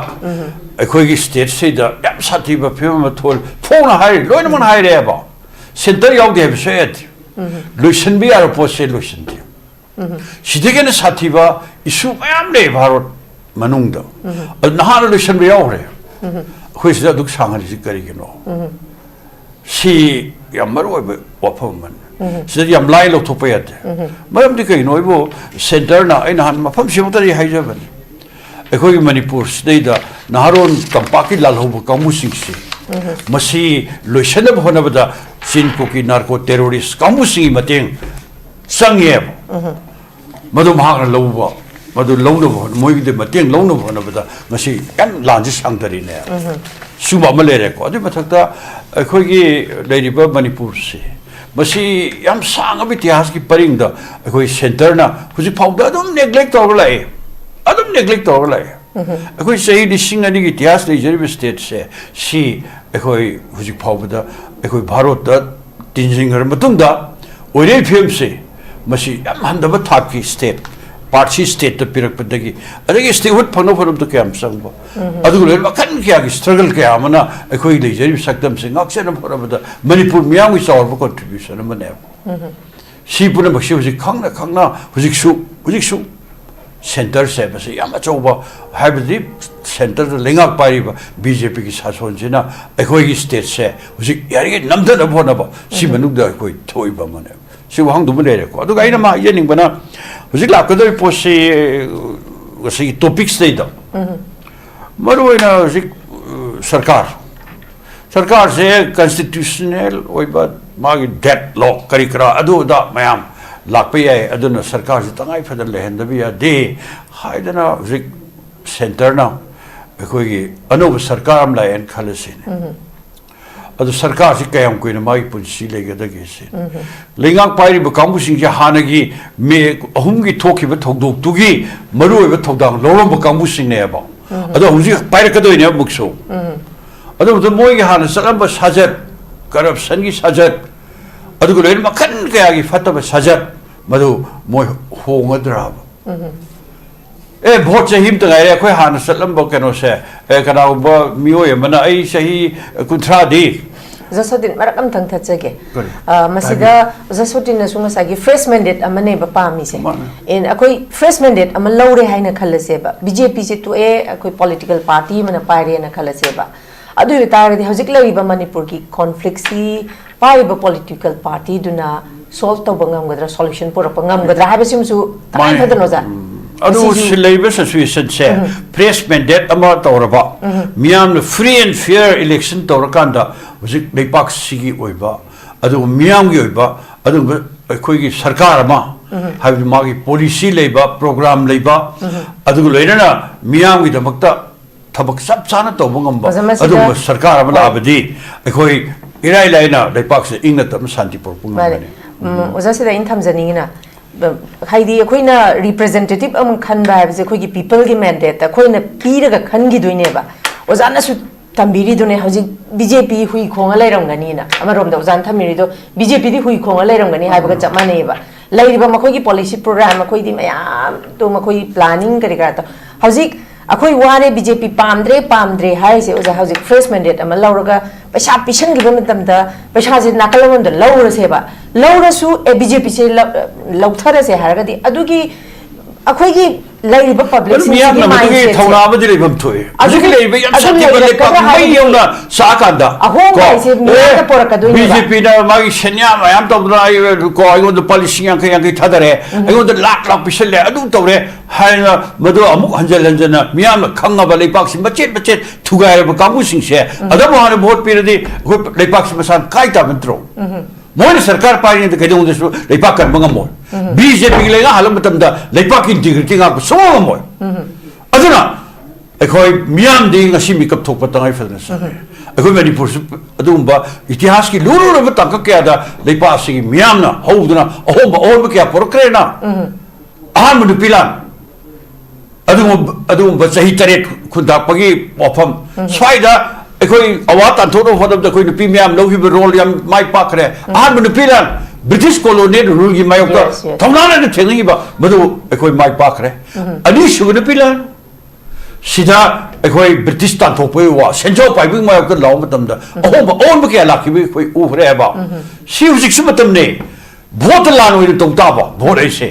ꯑꯩꯈꯣꯏꯒꯤ ꯁ꯭ꯇꯦꯠꯁꯤꯗ ꯌꯥꯝ ꯁꯥꯊꯤꯕ ꯐꯤꯕꯝ ꯑꯃ ꯊꯣꯛꯍꯜ ꯐꯣꯡꯅ ꯍꯥꯏꯔꯦ, ꯂꯣꯏꯅꯃꯛ ꯍꯥꯏꯔꯦꯕ꯫ ꯁꯦꯟꯇꯔ ꯌꯥꯎꯗꯦ ꯍꯥꯏꯕ ꯁꯨꯛꯌꯥ ꯌꯥꯗꯦ꯫ ꯂꯣꯏꯁꯤꯟꯕ ꯌꯥꯕ ꯄꯣꯠꯁꯦ ꯂꯣꯏꯁꯤꯟꯗꯦ꯫ ꯁꯤꯗꯒꯤ ꯍꯦꯟꯅ ꯁꯥꯊꯤꯕ ꯏꯁꯨ ꯃꯌꯥꯝ ꯂꯩ ꯚꯥꯔꯠ ꯃꯅꯨꯡꯗ꯫ ꯑꯗꯨ ꯅꯍꯥꯟꯅ ꯂꯣꯏꯁꯤꯟꯕ ꯌꯥꯎꯈ꯭ꯔꯦ꯫ ꯑꯩꯈꯣꯏ ꯁꯤꯗ ꯑꯗꯨꯛ ꯁꯥꯡꯍꯜꯂꯤꯁꯤ ꯀꯔꯤꯒꯤꯅꯣ? ꯁꯤ ꯌꯥꯝ ꯃꯔꯨ ꯑꯣꯏꯕ ꯋꯥꯐꯝ ꯑꯃꯅꯤ꯫ ꯁꯤꯗ ꯌꯥꯝ ꯂꯥꯏ ꯂꯧꯊꯣꯛꯄ ꯌꯥꯗꯦ꯫ ꯃꯔꯝꯗꯤ ꯀꯩꯅꯣ ꯍꯥꯏꯕꯨ ꯁꯦꯟꯇꯔꯅ, ꯑꯩ ꯅꯍꯥꯟ ꯃꯐꯝ ꯁꯤꯃꯛꯇꯗꯤ ꯍꯥꯏꯖꯕꯅꯤ, ꯑꯩꯈꯣꯏꯒꯤ ꯃꯅꯤꯄꯨꯔꯁꯤꯗꯩꯗ ꯅꯍꯥꯔꯣꯟ ꯇꯝꯄꯥꯛꯀꯤ ꯂꯥꯜꯍꯧꯕ ꯀꯥꯡꯕꯨꯁꯤꯡꯁꯤ ꯃꯁꯤ ꯂꯣꯏꯁꯤꯟꯅꯕ ꯍꯣꯠꯅꯕꯗ ꯆꯤꯟ ꯀꯨꯀꯤ ꯅꯥꯔꯀꯣ ꯇꯦꯔꯣꯔꯤꯁ ꯀꯥꯡꯕꯨꯁꯤꯡꯒꯤ ꯃꯇꯦꯡ ꯆꯪꯉꯦꯕ꯫ ꯃꯗꯨ ꯃꯍꯥꯛꯅ ꯂꯧꯕ, ꯃꯗꯨ ꯂꯧꯅꯕ ꯍꯣꯠꯅ-, ꯃꯣꯏꯒꯤꯗꯤ ꯃꯇꯦꯡ ꯂꯧꯅꯕ ꯍꯣꯠꯅꯕꯗ ꯉꯁꯤ ꯌꯥꯝ ꯂꯥꯟꯁꯤ ꯁꯥꯡꯊꯔꯤꯅꯦ꯫ ꯁꯤꯒꯨꯝꯕ ꯑꯃ ꯂꯩꯔꯦꯀꯣ꯫ ꯑꯗꯨꯒꯤ ꯃꯊꯛꯇ ꯑꯩꯈꯣꯏꯒꯤ ꯂꯩꯔꯤꯕ ꯃꯅꯤꯄꯨꯔꯁꯤ, ꯃꯁꯤ ꯌꯥꯝ ꯁꯥꯡꯉꯕ ꯏꯇꯤꯍꯥꯁꯀꯤ ꯄꯔꯤꯡꯗ ꯑꯩꯈꯣꯏ ꯁꯦꯟꯇꯔꯅ ꯍꯧꯖꯤꯛ ꯐꯥꯎꯕꯗ ꯑꯗꯨꯝ ꯅꯦꯒ꯭ꯂꯦꯛ ꯇꯧꯔꯒ ꯂꯥꯛꯑꯦ, ꯑꯗꯨꯝ ꯅꯦꯒ꯭ꯂꯦꯛ ꯇꯧꯔꯒ ꯂꯥꯛꯑꯦ꯫ ꯑꯩꯈꯣꯏ ꯆꯍꯤ ꯂꯤꯁꯤꯡ ꯑꯅꯤꯒꯤ ꯏꯇꯤꯍꯥꯁ ꯂꯩꯖꯔꯤꯕ ꯁ꯭ꯇꯦꯠꯁꯦ, ꯁꯤ ꯑꯩꯈꯣꯏ ꯍꯧꯖꯤꯛ ꯐꯥꯎꯕꯗ ꯑꯩꯈꯣꯏ ꯚꯥꯔꯣꯠꯇ ꯇꯤꯟꯁꯤꯟꯈ꯭ꯔ ꯃꯇꯨꯡꯗ ꯑꯣꯏꯔꯛꯏ ꯐꯤꯕꯝꯁꯦ, ꯃꯁꯤ ꯌꯥꯝ ꯍꯟꯊꯕ ꯊꯥꯛꯀꯤ ꯁ꯭ꯇꯦꯠ, ꯄꯥꯔꯠꯁꯤ ꯁ꯭ꯇꯦꯠꯇ ꯄꯤꯔꯛꯄꯗꯒꯤ, ꯑꯗꯒꯤ ꯁ꯭ꯇꯦꯠꯍꯨꯗ ꯐꯪꯅꯕ ꯍꯣꯠꯅꯕꯗ ꯀꯌꯥꯝ ꯆꯪꯕ, ꯑꯗꯨꯒ ꯂꯣꯏꯅ ꯃꯈꯜ ꯀꯌꯥꯒꯤ ꯁ꯭ꯇ꯭ꯔꯒꯜ ꯀꯌꯥ ꯑꯃꯅ ꯑꯩꯈꯣꯏ ꯂꯩꯖꯔꯤꯕ ꯁꯛꯇꯝꯁꯦ ꯉꯥꯛꯁꯦꯟꯅꯕ ꯍꯣꯠꯅꯕꯗ ꯃꯅꯤꯄꯨꯔ ꯃꯤꯌꯥꯝꯒꯤ ꯆꯥꯎꯔꯕ ꯀꯣꯟꯇ꯭ꯔꯤꯕ꯭ꯌꯨꯁꯟ ꯑꯃꯅꯦꯕ꯫ ꯁꯤ ꯄꯨꯝꯅꯃꯛꯁꯤ ꯍꯧꯖꯤꯛ ꯈꯪꯅ ꯈꯪꯅ ꯍꯧꯖꯤꯛꯁꯨ, ꯍꯧꯖꯤꯛꯁꯨ ꯁꯦꯟꯇꯔꯁꯦ ꯃꯁꯤ ꯌꯥꯝ ꯑꯆꯧꯕ, ꯍꯥꯏꯕꯗꯤ ꯁꯦꯟꯇꯔꯗ ꯂꯩꯉꯥꯛ ꯄꯥꯏꯔꯤꯕ ꯕꯤ ꯖꯦ ꯄꯤꯒꯤ ꯁꯥꯁꯣꯟꯁꯤꯅ ꯑꯩꯈꯣꯏꯒꯤ ꯁ꯭ꯇꯦꯠꯁꯦ ꯍꯧꯖꯤꯛ ꯌꯥꯔꯤꯉꯩ ꯅꯝꯊꯅꯕ ꯍꯣꯠꯅꯕ, ꯁꯤ ꯃꯅꯨꯡꯗ ꯑꯩꯈꯣꯏ ꯊꯣꯛꯏꯕ ꯑꯃꯅꯦꯕ꯫ ꯁꯤ ꯋꯥꯍꯪꯗꯨꯃ ꯂꯩꯔꯦꯀꯣ꯫ ꯑꯗꯨꯒ ꯑꯩꯅ ꯃꯥ ꯍꯥꯏꯖꯅꯤꯡꯕꯅ, ꯍꯧꯖꯤꯛ ꯂꯥꯛꯀꯗꯧꯔꯤꯕ ꯄꯣꯠꯁꯤ, ꯉꯁꯤꯒꯤ ꯇꯣꯄꯤꯛꯁꯤꯗꯩꯗ ꯃꯔꯨꯑꯣꯏꯅ ꯍꯧꯖꯤꯛ, ꯑ, ꯁꯔꯀꯥꯔ, ꯁꯔꯀꯥꯔꯁꯦ ꯀꯟꯁꯇꯤꯇ꯭ꯌꯨꯁꯅꯦꯜ ꯑꯣꯏꯕ ꯃꯥꯒꯤ ꯗꯦꯠ ꯂꯣꯛ ꯀꯔꯤ ꯀꯔꯥ ꯑꯗꯨ ꯑꯗꯥ ꯃꯌꯥꯝ ꯂꯥꯛꯄ ꯌꯥꯏ꯫ ꯑꯗꯨꯅ ꯁꯔꯀꯥꯔꯁꯤ ꯇꯉꯥꯏ ꯐꯗꯅ ꯂꯩꯍꯟꯗꯕ ꯌꯥꯗꯦ ꯍꯥꯏꯗꯅ ꯍꯧꯖꯤꯛ ꯁꯦꯟꯇꯔꯅ ꯑꯩꯈꯣꯏꯒꯤ ꯑꯅꯧꯕ ꯁꯔꯀꯥꯔ ꯑꯃ ꯂꯥꯛꯑꯦꯅ ꯈꯜꯂꯁꯤꯅꯦ꯫ ꯑꯗꯨ ꯁꯔꯀꯥꯔꯁꯤ ꯀꯌꯥꯝ ꯀꯨꯏꯅ ꯃꯥꯒꯤ ꯄꯨꯟꯁꯤ ꯂꯩꯒꯗꯒꯦ ꯁꯤ? ꯂꯩꯉꯥꯛ ꯄꯥꯏꯔꯤꯕ ꯀꯥꯡꯕꯨꯁꯤꯡꯁꯦ ꯍꯥꯟꯅꯒꯤ ꯃꯦ ꯑꯍꯨꯝꯒꯤ ꯊꯣꯛꯈꯤꯕ ꯊꯧꯗꯣꯛꯇꯨꯒꯤ ꯃꯔꯨꯑꯣꯏꯕ ꯊꯧꯗꯥꯡ ꯂꯧꯔꯝꯕ ꯀꯥꯡꯕꯨꯁꯤꯡꯅꯦꯕ꯫ ꯑꯗꯣ ꯍꯧꯖꯤꯛ ꯄꯥꯏꯔꯛꯀꯗꯣꯏꯅꯦꯕ ꯑꯃꯨꯛꯁꯨ꯫ ꯑꯗꯨꯕꯨꯗ ꯃꯣꯏꯒꯤ ꯍꯥꯟꯅ ꯆꯠꯂꯝꯕ ꯁꯥꯖꯠ, ꯀꯔꯞꯁꯟꯒꯤ ꯁꯥꯖꯠ, ꯑꯗꯨꯒ ꯂꯣꯏꯅ ꯃꯈꯜ ꯀꯌꯥꯒꯤ ꯐꯠꯇꯕ ꯁꯥꯖꯠ, ꯃꯗꯨ ꯃꯣꯏ ꯍꯣꯡꯒꯗ꯭ꯔꯥꯕ? ꯑꯦ, ꯚꯣꯠ ꯆꯍꯤ ꯑꯃꯇ ꯉꯥꯏꯔꯦ, ꯑꯩꯈꯣꯏ ꯍꯥꯟꯅ ꯆꯠꯂꯝꯕ ꯀꯩꯅꯣꯁꯦ, ꯑꯦ, ꯀꯅꯥꯒꯨꯝꯕ ꯃꯤꯑꯣꯏ ꯑꯃꯅ ꯑꯩ ꯆꯍꯤ ꯀꯨꯟꯊ꯭ꯔꯥꯗꯤ꯫ ꯖꯁꯣꯗꯤꯟ, ꯃꯔꯛ ꯑꯝꯇꯪ ꯊꯠꯆꯒꯦ꯫ ꯀꯔꯤ? ꯑ, ꯃꯁꯤꯗ ꯍꯥꯏꯕꯤꯌꯨ꯫ ꯖꯁꯣꯗꯤꯟꯅꯁꯨ ꯉꯁꯥꯏꯒꯤ fresh mandate ꯑꯃꯅꯦꯕ ꯄꯥꯝꯃꯤꯁꯦ꯫ ꯃꯥꯅꯦ꯫ ꯑꯦꯟ ꯑꯩꯈꯣꯏ fresh mandate ꯑꯃ ꯂꯧꯔꯦ ꯍꯥꯏꯅ ꯈꯜꯂꯁꯦꯕ, ꯕꯤ ꯖꯦ ꯄꯤꯁꯦ ꯇꯣꯛꯑꯦ, ꯑꯩꯈꯣꯏ political party ꯑꯃꯅ ꯄꯥꯏꯔꯦꯅ ꯈꯜꯂꯁꯦꯕ꯫ ꯑꯗꯨ ꯑꯣꯏꯕ ꯇꯥꯔꯒꯗꯤ ꯍꯧꯖꯤꯛ ꯂꯩꯔꯤꯕ ꯃꯅꯤꯄꯨꯔꯒꯤ conflictꯁꯤ ꯄꯥꯏꯔꯤꯕ political partyꯗꯨꯅ solve ꯇꯧꯕ ꯉꯝꯒꯗ꯭ꯔꯥ, solution ꯄꯨꯔꯛꯄ ꯉꯝꯒꯗ꯭ꯔꯥ ꯍꯥꯏꯕꯁꯤꯃꯁꯨ ꯇꯉꯥꯏ ꯃꯥꯅꯦ꯫ ꯐꯗꯅ ꯑꯣꯖꯥ꯫ ꯎꯝ꯫ ꯑꯗꯨ ꯑꯁꯤꯁꯨ ꯁꯤ ꯂꯩꯔꯤꯕ situationꯁꯦ, fresh mandate ꯑꯃ ꯇꯧꯔꯕ, ꯃꯤꯌꯥꯝꯅ free and fair election ꯇꯧꯔꯀꯥꯟꯗ ꯍꯧꯖꯤꯛ ꯂꯩꯄꯥꯛꯁꯤꯒꯤ ꯑꯣꯏꯕ, ꯑꯗꯨꯒ ꯃꯤꯌꯥꯝꯒꯤ ꯑꯣꯏꯕ, ꯑꯗꯨꯒꯨꯝꯕ ꯑꯩꯈꯣꯏꯒꯤ ꯁꯔꯀꯥꯔ ꯑꯃ, ꯍꯥꯏꯕꯗꯤ ꯃꯥꯒꯤ policy ꯂꯩꯕ, program ꯂꯩꯕ, ꯑꯗꯨꯒ ꯂꯣꯏꯅꯅ ꯃꯤꯌꯥꯝꯒꯤꯗꯃꯛꯇ ꯊꯕꯛ ꯆꯞ ꯆꯥꯅ ꯇꯧꯕ ꯉꯝꯕ ꯑꯗꯨꯒꯨꯝꯕ ꯁꯔꯀꯥꯔ ꯑꯃ ꯂꯥꯛꯑꯕꯗꯤ ꯑꯩꯈꯣꯏ ꯏꯔꯥꯏ ꯂꯥꯏꯅ ꯂꯩꯄꯥꯛꯁꯤꯗ ꯏꯪꯅ ꯇꯞꯅ ꯁꯥꯟꯇꯤ ꯄꯨꯔꯛꯄ ꯉꯝꯒꯅꯤ꯫ ꯎꯝ, ꯑꯣꯖꯥ, ꯁꯤꯗ ꯑꯩꯅ ꯊꯝꯖꯅꯤꯡꯉꯤꯅ, ꯕ-, ꯍꯥꯏꯗꯤ ꯑꯩꯈꯣꯏꯅ representative ꯑꯃ ꯈꯟꯕ ꯍꯥꯏꯕꯁꯦ ꯑꯩꯈꯣꯏꯒꯤ peopleꯒꯤ mandateꯇ ꯑꯩꯈꯣꯏꯅ ꯄꯤꯔꯒ ꯈꯟꯈꯤꯗꯣꯏꯅꯦꯕ꯫ ꯑꯣꯖꯥꯅꯁꯨ ꯇꯝꯕꯤꯔꯤꯗꯨꯅꯦ, ꯍꯧꯖꯤꯛ ꯕꯤ ꯖꯦ ꯄꯤ ꯍꯨꯏ ꯈꯣꯡꯉ ꯂꯩꯔꯝꯒꯅꯤꯅ꯫ ꯑꯃꯔꯣꯝꯗ ꯑꯣꯖꯥꯅ ꯊꯝꯕꯤꯔꯤꯗꯣ, ꯕꯤ ꯖꯦ ꯄꯤꯗꯤ ꯍꯨꯏ ꯈꯣꯡꯉ ꯂꯩꯔꯝꯒꯅꯤ ꯍꯥꯏꯕꯒ ꯆꯞ ꯃꯥꯟꯅꯩꯌꯦꯕ꯫ ꯂꯩꯔꯤꯕ ꯃꯈꯣꯏꯒꯤ policy program, ꯃꯈꯣꯏꯗꯤ ꯃꯌꯥꯝꯗꯣ, ꯃꯈꯣꯏꯒꯤ planning ꯀꯔꯤ ꯀꯔꯥꯗꯣ, ꯍꯧꯖꯤꯛ ꯑꯩꯈꯣꯏ ꯋꯥꯔꯦ, ꯕꯤ ꯖꯦ ꯄꯤ ꯄꯥꯝꯗ꯭ꯔꯦ, ꯄꯥꯝꯗ꯭ꯔꯦ ꯍꯥꯏꯔꯤꯁꯦ, ꯑꯣꯖꯥ, ꯍꯧꯖꯤꯛ fresh mandate ꯑꯃ ꯂꯧꯔꯒ ꯄꯩꯁꯥ ꯄꯤꯁꯟꯈꯤꯕ ꯃꯇꯝꯗ ꯄꯩꯁꯥꯁꯦ ꯅꯥꯀꯜ ꯑꯃꯗ ꯂꯧꯔꯁꯦꯕ꯫ ꯂꯧꯔꯁꯨ, ꯑꯦ, ꯕꯤ ꯖꯦ ꯄꯤꯁꯦ ꯂꯧ-, ꯂꯧꯊꯔꯁꯦ ꯍꯥꯏꯔꯒꯗꯤ ꯑꯗꯨꯒꯤ ꯑꯩꯈꯣꯏꯒꯤ ꯂꯩꯔꯤꯕ ꯄꯕ꯭ꯂꯤꯛ ꯃꯤꯌꯥꯝꯅ ꯃꯗꯨꯒꯤ ꯊꯧꯅꯥ ꯑꯃꯗꯤ ꯂꯩꯐꯝ ꯊꯣꯛꯏ꯫ ꯍꯧꯖꯤꯛ ꯂꯩꯔꯤꯕ ꯌꯥꯝ ꯁꯥꯊꯤꯕ ꯂꯩꯄꯥꯛ ꯃꯩ ꯌꯧꯅ ꯆꯥꯛꯑꯀꯥꯟꯗ ꯑꯍꯣꯡꯕ ꯍꯥꯏꯁꯦ ꯃꯤꯌꯥꯝꯅ ꯄꯨꯔꯛꯀꯗꯣꯏꯅꯦꯕ꯫ ꯕꯤ ꯖꯦ ꯄꯤꯅ ꯃꯥꯒꯤ ꯁꯦꯟꯌꯥ ꯃꯌꯥꯝ ꯇꯧꯗꯅ ꯑꯩ ꯀꯣ ꯑꯩꯉꯣꯟꯗ ꯂꯨꯄꯥ ꯂꯤꯁꯤꯡ ꯌꯥꯡꯈꯩ ꯌꯥꯡꯈꯩ ꯊꯥꯗꯔꯦ, ꯑꯩꯉꯣꯟꯗ ꯂꯥꯛ ꯂꯥꯛ ꯄꯤꯁꯜꯂꯦ, ꯑꯗꯨ ꯇꯧꯔꯦ ꯍꯥꯏꯅ ꯃꯗꯨ ꯑꯃꯨꯛ ꯍꯟꯖꯤꯟ ꯍꯟꯖꯤꯟꯅ ꯃꯤꯌꯥꯝꯅ ꯈꯪꯉꯕ ꯂꯩꯄꯥꯛꯁꯤ ꯃꯆꯦꯠ ꯃꯆꯦꯠ ꯊꯨꯒꯥꯏꯔꯕ ꯀꯥꯡꯕꯨꯁꯤꯡꯁꯦ ꯑꯗꯨꯝ ꯍꯥꯟꯅ ꯚꯣꯠ ꯄꯤꯔꯗꯤ ꯑꯩꯈꯣꯏ ꯂꯩꯄꯥꯛꯁꯤ ꯃꯁꯥ ꯀꯥꯏ ꯇꯥꯕ ꯅꯠꯇ꯭ꯔꯣ? ꯃꯣꯏꯅ ꯁꯔꯀꯥꯔ ꯄꯥꯏꯔꯤꯉꯩꯗ ꯀꯩꯗꯧꯉꯩꯗꯁꯨ ꯂꯩꯄꯥꯛ ꯀꯟꯕ ꯉꯝꯃꯣꯏ꯫ ꯕꯤ ꯖꯦ ꯄꯤꯒꯤ ꯂꯩꯉꯥꯛ ꯍꯥꯜꯂꯛꯄ ꯃꯇꯝꯗ ꯂꯩꯄꯥꯛꯀꯤ ꯏꯟꯇꯤꯒ꯭ꯔꯤꯇꯤ ꯉꯥꯛꯄ ꯁꯨꯡꯉꯝ ꯉꯝꯃꯣꯏ꯫ ꯑꯗꯨꯅ ꯑꯩꯈꯣꯏ ꯃꯤꯌꯥꯝꯗꯤ ꯉꯁꯤ ꯃꯤꯀꯞ ꯊꯣꯛꯄ ꯇꯉꯥꯏ ꯐꯗꯅ ꯆꯪꯉꯦ꯫ ꯑꯩꯈꯣꯏ ꯃꯅꯤꯄꯨꯔꯁꯨ ꯑꯗꯨꯒꯨꯝꯕ ꯏꯇꯤꯍꯥꯁꯀꯤ ꯂꯨꯔꯨꯔꯕ ꯇꯥꯡꯀꯛ ꯀꯌꯥꯗ ꯂꯩꯄꯥꯛ ꯑꯁꯤꯒꯤ ꯃꯤꯌꯥꯝꯅ ꯍꯧꯗꯨꯅ ꯑꯍꯣꯡꯕ ꯑꯑꯣꯟꯕ ꯀꯌꯥ ꯄꯨꯔꯛꯈ꯭ꯔꯦꯅ꯫ ꯑꯍꯥꯟꯕ ꯅꯨꯄꯤ ꯂꯥꯟ, ꯑꯗꯨꯒꯨꯝꯕ ꯑꯗꯨꯒꯨꯝꯕ ꯆꯍꯤ ꯇꯔꯦꯠ ꯈꯨꯟꯇꯥꯛꯄꯒꯤ ꯋꯥꯐꯝ꯫ ꯁ꯭ꯋꯥꯏꯗ ꯑꯩꯈꯣꯏ ꯑꯋꯥ ꯇꯥꯟꯊꯣꯛꯅꯕ ꯍꯣꯠꯅꯕꯗ ꯑꯩꯈꯣꯏ ꯅꯨꯄꯤ ꯃꯌꯥꯝ ꯂꯧꯈꯤꯕ ꯔꯣꯜ ꯌꯥꯝ ꯃꯥꯏ ꯄꯥꯛꯈ꯭ꯔꯦ꯫ ꯑꯍꯥꯟꯕ ꯅꯨꯄꯤ ꯂꯥꯟ, ꯕ꯭ꯔꯤꯇꯤꯁ ꯀꯣꯂꯣꯅꯤꯌꯦꯜ ꯔꯨꯜꯒꯤ ꯃꯥꯌꯣꯛꯇ Yes, yes. ꯊꯧꯅꯥ ꯂꯩꯅ ꯊꯦꯡꯅꯈꯤꯕ ꯃꯗꯨ ꯑꯩꯈꯣꯏ ꯃꯥꯏ ꯄꯥꯛꯈ꯭ꯔꯦ꯫ ꯑꯅꯤꯁꯨꯕ ꯅꯨꯄꯤ ꯂꯥꯟ, ꯁꯤꯗ ꯑꯩꯈꯣꯏ ꯕ꯭ꯔꯤꯇꯤꯁ ꯇꯥꯟꯊꯣꯛꯄꯒꯤ ꯋꯥ, ꯁꯦꯟꯖꯥꯎ ꯄꯥꯏꯕꯒꯤ ꯃꯥꯌꯣꯛꯇ ꯂꯥꯎꯕ ꯃꯇꯝꯗ ꯑꯍꯣꯡꯕ ꯑꯑꯣꯟꯕ ꯀꯌꯥ ꯂꯥꯛꯈꯤꯕꯒꯤ ꯑꯩꯈꯣꯏ ꯎꯈ꯭ꯔꯦ ꯍꯥꯏꯕ꯫ ꯁꯤ ꯍꯧꯖꯤꯛꯁꯨ ꯃꯇꯝꯅꯦ꯫ ꯚꯣꯠꯇ ꯂꯥꯟ ꯑꯣꯏꯅ ꯇꯧ ꯇꯥꯕ, ꯚꯣꯠ ꯍꯥꯏꯁꯦ꯫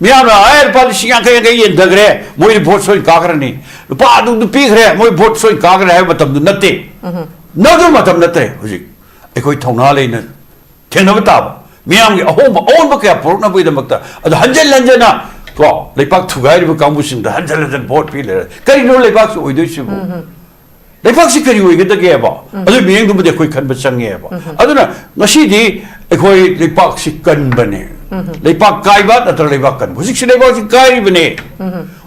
ꯃꯤꯌꯥꯝꯅ ꯑꯦ ꯂꯨꯄꯥ ꯂꯤꯁꯤꯡ ꯌꯥꯡꯈꯩ ꯌꯥꯡꯈꯩ ꯌꯦꯟꯊꯈ꯭ꯔꯦ, ꯃꯣꯏꯗꯤ ꯚꯣꯠ ꯁꯣꯏ ꯀꯥꯈ꯭ꯔꯅꯤ, ꯂꯨꯄꯥ ꯑꯗꯨꯗꯨ ꯄꯤꯈ꯭ꯔꯦ, ꯃꯣꯏ ꯚꯣꯠ ꯁꯣꯏ ꯀꯥꯈ꯭ꯔꯦ ꯍꯥꯏꯕ ꯃꯇꯝꯗꯨ ꯅꯠꯇꯦ꯫ ꯅꯗꯨ ꯃꯇꯝ ꯅꯠꯇ꯭ꯔꯦ ꯍꯧꯖꯤꯛ꯫ ꯑꯩꯈꯣꯏ ꯊꯧꯅꯥ ꯂꯩꯅ ꯊꯦꯡꯅꯕ ꯇꯥꯕ, ꯃꯤꯌꯥꯝꯒꯤ ꯑꯍꯣꯡꯕ ꯑꯑꯣꯟꯕ ꯀꯌꯥ ꯄꯨꯔꯛꯅꯕꯒꯤꯗꯃꯛꯇ꯫ ꯑꯗꯣ ꯍꯟꯖꯤꯟ ꯍꯟꯖꯤꯟꯅ ꯀꯣ ꯂꯩꯄꯥꯛ ꯊꯨꯒꯥꯏꯔꯤꯕ ꯀꯥꯡꯕꯨꯁꯤꯡꯗ ꯍꯟꯖꯤꯟ ꯍꯟꯖꯤꯟ ꯚꯣꯠ ꯄꯤ ꯂꯩꯔꯦ꯫ ꯀꯔꯤꯅꯣ ꯂꯩꯄꯥꯛꯁꯤ ꯑꯣꯏꯗꯣꯏꯁꯤꯕꯨ? ꯂꯩꯄꯥꯛꯁꯤ ꯀꯔꯤ ꯑꯣꯏꯒꯗꯒꯦꯕ? ꯑꯗꯨꯒꯤ ꯃꯤꯠꯌꯦꯡꯗꯨꯃꯗꯤ ꯑꯩꯈꯣꯏ ꯈꯟꯕ ꯆꯪꯉꯦꯕ꯫ ꯑꯗꯨꯅ ꯉꯁꯤꯗꯤ ꯑꯩꯈꯣꯏ ꯂꯩꯄꯥꯛꯁꯤ ꯀꯟꯕꯅꯦ꯫ ꯂꯩꯄꯥꯛ ꯀꯥꯏꯕ ꯅꯠꯇ꯭ꯔꯒ ꯂꯩꯄꯥꯛ ꯀꯟꯕ? ꯍꯧꯖꯤꯛꯁꯤ ꯂꯩꯕꯥꯛꯁꯤ ꯀꯥꯏꯔꯤꯕꯅꯦ꯫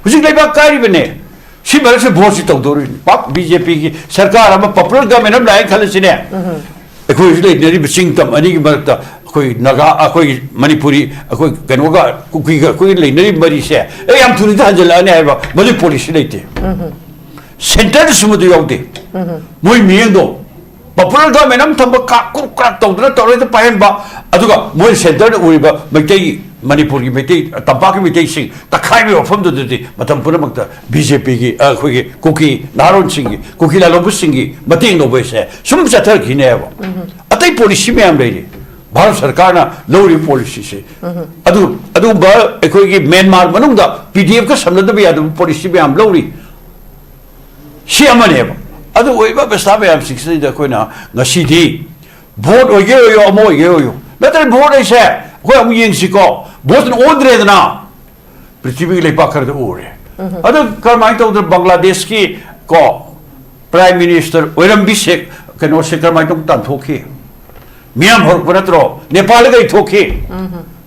ꯍꯧꯖꯤꯛ ꯂꯩꯕꯥꯛ ꯀꯥꯏꯔꯤꯕꯅꯦ꯫ ꯁꯤ ꯃꯔꯛꯁꯤ ꯚꯣꯠꯁꯤ ꯇꯧꯗꯧꯔꯤꯅꯤ꯫ ꯄꯥꯛ ꯕꯤ ꯖꯦ ꯄꯤꯒꯤ ꯁꯔꯀꯥꯔ ꯑꯃ, ꯄꯣꯄꯨꯂꯔ ꯒꯚꯔꯟꯃꯦꯟꯠ ꯑꯃ ꯂꯥꯛꯑꯦꯅ ꯈꯜꯂꯁꯤꯅꯦ꯫ ꯑꯩꯈꯣꯏ ꯍꯧꯖꯤꯛ ꯂꯩꯅꯔꯤꯕ ꯆꯤꯡ ꯇꯝ ꯑꯅꯤꯒꯤ ꯃꯔꯛꯇ ꯑꯩꯈꯣꯏ ꯅꯥꯒꯥ, ꯑꯩꯈꯣꯏꯒꯤ ꯃꯅꯤꯄꯨꯔꯤ, ꯑꯩꯈꯣꯏ ꯀꯩꯅꯣꯒ, ꯀꯨꯀꯤꯒ ꯑꯩꯈꯣꯏꯒꯤ ꯂꯩꯅꯔꯤꯕ ꯃꯔꯤꯁꯦ ꯑꯦ ꯌꯥꯝ ꯊꯨꯅꯗꯤ ꯍꯟꯖꯤꯜꯂꯛꯑꯅꯤ ꯍꯥꯏꯕ ꯃꯗꯨꯒꯤ ꯄꯣꯂꯤꯁꯤ ꯂꯩꯇꯦ꯫ ꯁꯦꯟꯇꯔꯗꯁꯨ ꯃꯗꯨ ꯌꯥꯎꯗꯦ꯫ ꯃꯣꯏ ꯃꯤꯠꯌꯦꯡꯗꯣ ꯄꯣꯄꯨꯂꯔ ꯒꯚꯔꯟꯃꯦꯟꯠ ꯑꯃ ꯊꯝꯕ, ꯀ꯭ꯔꯥꯛ ꯀ꯭ꯔꯨꯛ ꯀ꯭ꯔꯥꯛ ꯇꯧꯗꯅ ꯇꯧꯔꯦꯗ ꯄꯥꯏꯍꯟꯕ, ꯑꯗꯨꯒ ꯃꯣꯏꯅ ꯁꯦꯟꯇꯔꯗ ꯎꯔꯤꯕ ꯃꯩꯇꯩ, ꯃꯅꯤꯄꯨꯔꯒꯤ ꯃꯩꯇꯩ, ꯇꯝꯄꯥꯛꯀꯤ ꯃꯩꯇꯩꯁꯤꯡ ꯇꯛꯈꯥꯏꯕꯒꯤ ꯋꯥꯐꯝꯗꯨꯗꯗꯤ ꯃꯇꯝ ꯄꯨꯝꯅꯃꯛꯇ ꯕꯤ ꯖꯦ ꯄꯤꯒꯤ, ꯑꯩꯈꯣꯏꯒꯤ ꯀꯨꯀꯤ ꯅꯍꯥꯔꯣꯟꯁꯤꯡꯒꯤ, ꯀꯨꯀꯤ ꯂꯥꯂꯣꯡꯕꯁꯤꯡꯒꯤ ꯃꯇꯦꯡ ꯂꯧꯕ ꯍꯥꯏꯁꯦ ꯁꯨꯝ ꯆꯠꯊꯔꯛꯈꯤꯅꯦꯕ꯫ ꯑꯇꯩ ꯄꯣꯂꯤꯁꯤ ꯃꯌꯥꯝ ꯂꯩꯔꯤ꯫ ꯚꯥꯔꯠ ꯁꯔꯀꯥꯔꯅ ꯂꯧꯔꯤꯕ ꯄꯣꯂꯤꯁꯤꯁꯦ꯫ ꯑꯗꯨ ꯑꯗꯨꯒꯨꯝꯕ ꯑꯩꯈꯣꯏꯒꯤ ꯃ꯭ꯌꯥꯟꯃꯥꯔ ꯃꯅꯨꯡꯗ ꯄꯤ ꯗꯤ ꯑꯦꯐꯀ ꯁꯝꯅꯗꯕ ꯌꯥꯗꯕ ꯄꯣꯂꯤꯁꯤ ꯃꯌꯥꯝ ꯂꯧꯔꯤ꯫ ꯁꯤ ꯑꯃꯅꯦꯕ꯫ ꯑꯗꯨ ꯑꯣꯏꯕ ꯑꯕꯁꯊꯥ ꯃꯌꯥꯝꯁꯤꯡꯁꯤꯗꯩꯗ ꯑꯩꯈꯣꯏꯅ ꯉꯁꯤꯗꯤ ꯚꯣꯠ ꯑꯣꯏꯒꯦ ꯑꯣꯏꯌꯣ, ꯑꯃ ꯑꯣꯏꯒꯦ ꯑꯣꯏꯌꯣ, ꯅꯠꯇ꯭ꯔꯒ ꯚꯣꯠ ꯍꯥꯏꯁꯦ ꯑꯩꯈꯣꯏ ꯑꯃꯨꯛ ꯌꯦꯡꯁꯤꯀꯣ, ꯚꯣꯠꯇꯨꯅ ꯑꯣꯟꯗ꯭ꯔꯦꯗꯅ, ꯄ꯭ꯔꯤꯊꯤꯕꯤꯒꯤ ꯂꯩꯄꯥꯛ ꯈꯔꯗ ꯎꯔꯦ꯫ ꯑꯗꯨ ꯀꯔꯝꯍꯥꯏꯅ ꯇꯧꯗꯅ ꯕꯪꯒ꯭ꯂꯥꯗꯦꯁꯀꯤ ꯀꯣ ꯄ꯭ꯔꯥꯏꯝ ꯃꯤꯅꯤꯁꯇꯔ ꯑꯣꯏꯔꯝꯕꯤ ꯁꯦꯛ ꯀꯩꯅꯣꯁꯦ ꯀꯔꯝꯍꯥꯏꯅ ꯇꯧꯗꯅ ꯇꯥꯟꯊꯣꯛꯈꯤ? ꯃꯤꯌꯥꯝ ꯍꯧꯔꯛꯄ ꯅꯠꯇ꯭ꯔꯣ? ꯅꯦꯄꯥꯜꯗ ꯀꯔꯤ ꯊꯣꯛꯈꯤ?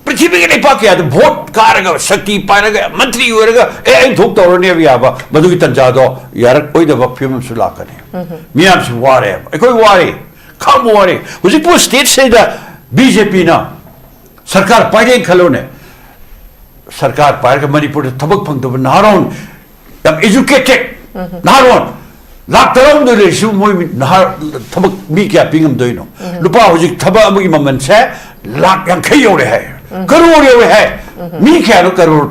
ꯄ꯭ꯔꯤꯊꯤꯕꯤꯒꯤ ꯂꯩꯄꯥꯛ ꯀꯌꯥꯗ ꯚꯣꯠ ꯀꯥꯔꯒ, ꯁꯛꯇꯤ ꯄꯥꯏꯔꯒ, ꯃꯟꯇ꯭ꯔꯤ ꯑꯣꯏꯔꯒ, "ꯑꯦ, ꯑꯩꯅ ꯊꯣꯛ ꯇꯧꯔꯅꯦꯕ" ꯌꯥꯕ, ꯃꯗꯨꯒꯤ ꯇꯟꯖꯥꯗꯣ ꯌꯥꯔꯛꯑꯣꯏꯗꯕ ꯐꯤꯕꯝ ꯑꯃꯁꯨ ꯂꯥꯛꯀꯅꯤ꯫ ꯃꯤꯌꯥꯝꯁꯤ ꯋꯥꯔꯦꯕ, ꯑꯩꯈꯣꯏ ꯋꯥꯔꯦ, ꯈꯥꯡꯕ ꯋꯥꯔꯦ꯫ ꯍꯧꯖꯤꯛꯄꯨ ꯁ꯭ꯇꯦꯠꯁꯤꯗ ꯕꯤ ꯖꯦ ꯄꯤꯅ ꯁꯔꯀꯥꯔ ꯄꯥꯏꯔꯦꯅ ꯈꯜꯂꯣꯅꯦ, ꯁꯔꯀꯥꯔ ꯄꯥꯏꯔꯒ ꯃꯅꯤꯄꯨꯔꯗ ꯊꯕꯛ ꯐꯪꯗꯕ ꯅꯍꯥꯔꯣꯟ, ꯌꯥꯝ educated ꯅꯍꯥꯔꯣꯟ ꯂꯥꯛ ꯇꯔꯥꯍꯨꯝꯗꯣꯏ ꯂꯩꯔꯤꯁꯤꯕꯨ ꯃꯣꯏ ꯅꯍꯥ ꯊꯕꯛ ꯃꯤ ꯀꯌꯥ ꯄꯤ ꯉꯝꯗꯣꯏꯅꯣ? ꯂꯨꯄꯥ ꯍꯧꯖꯤꯛ ꯊꯕꯛ ꯑꯃꯒꯤ ꯃꯃꯜꯁꯦ ꯂꯥꯛ ꯌꯥꯡꯈꯩ ꯌꯧꯔꯦ ꯍꯥꯏ, ꯀꯔꯣꯔ ꯌꯧꯔꯦ ꯍꯥꯏ꯫ ꯃꯤ ꯀꯌꯥꯅꯣ ꯀꯔꯣꯔ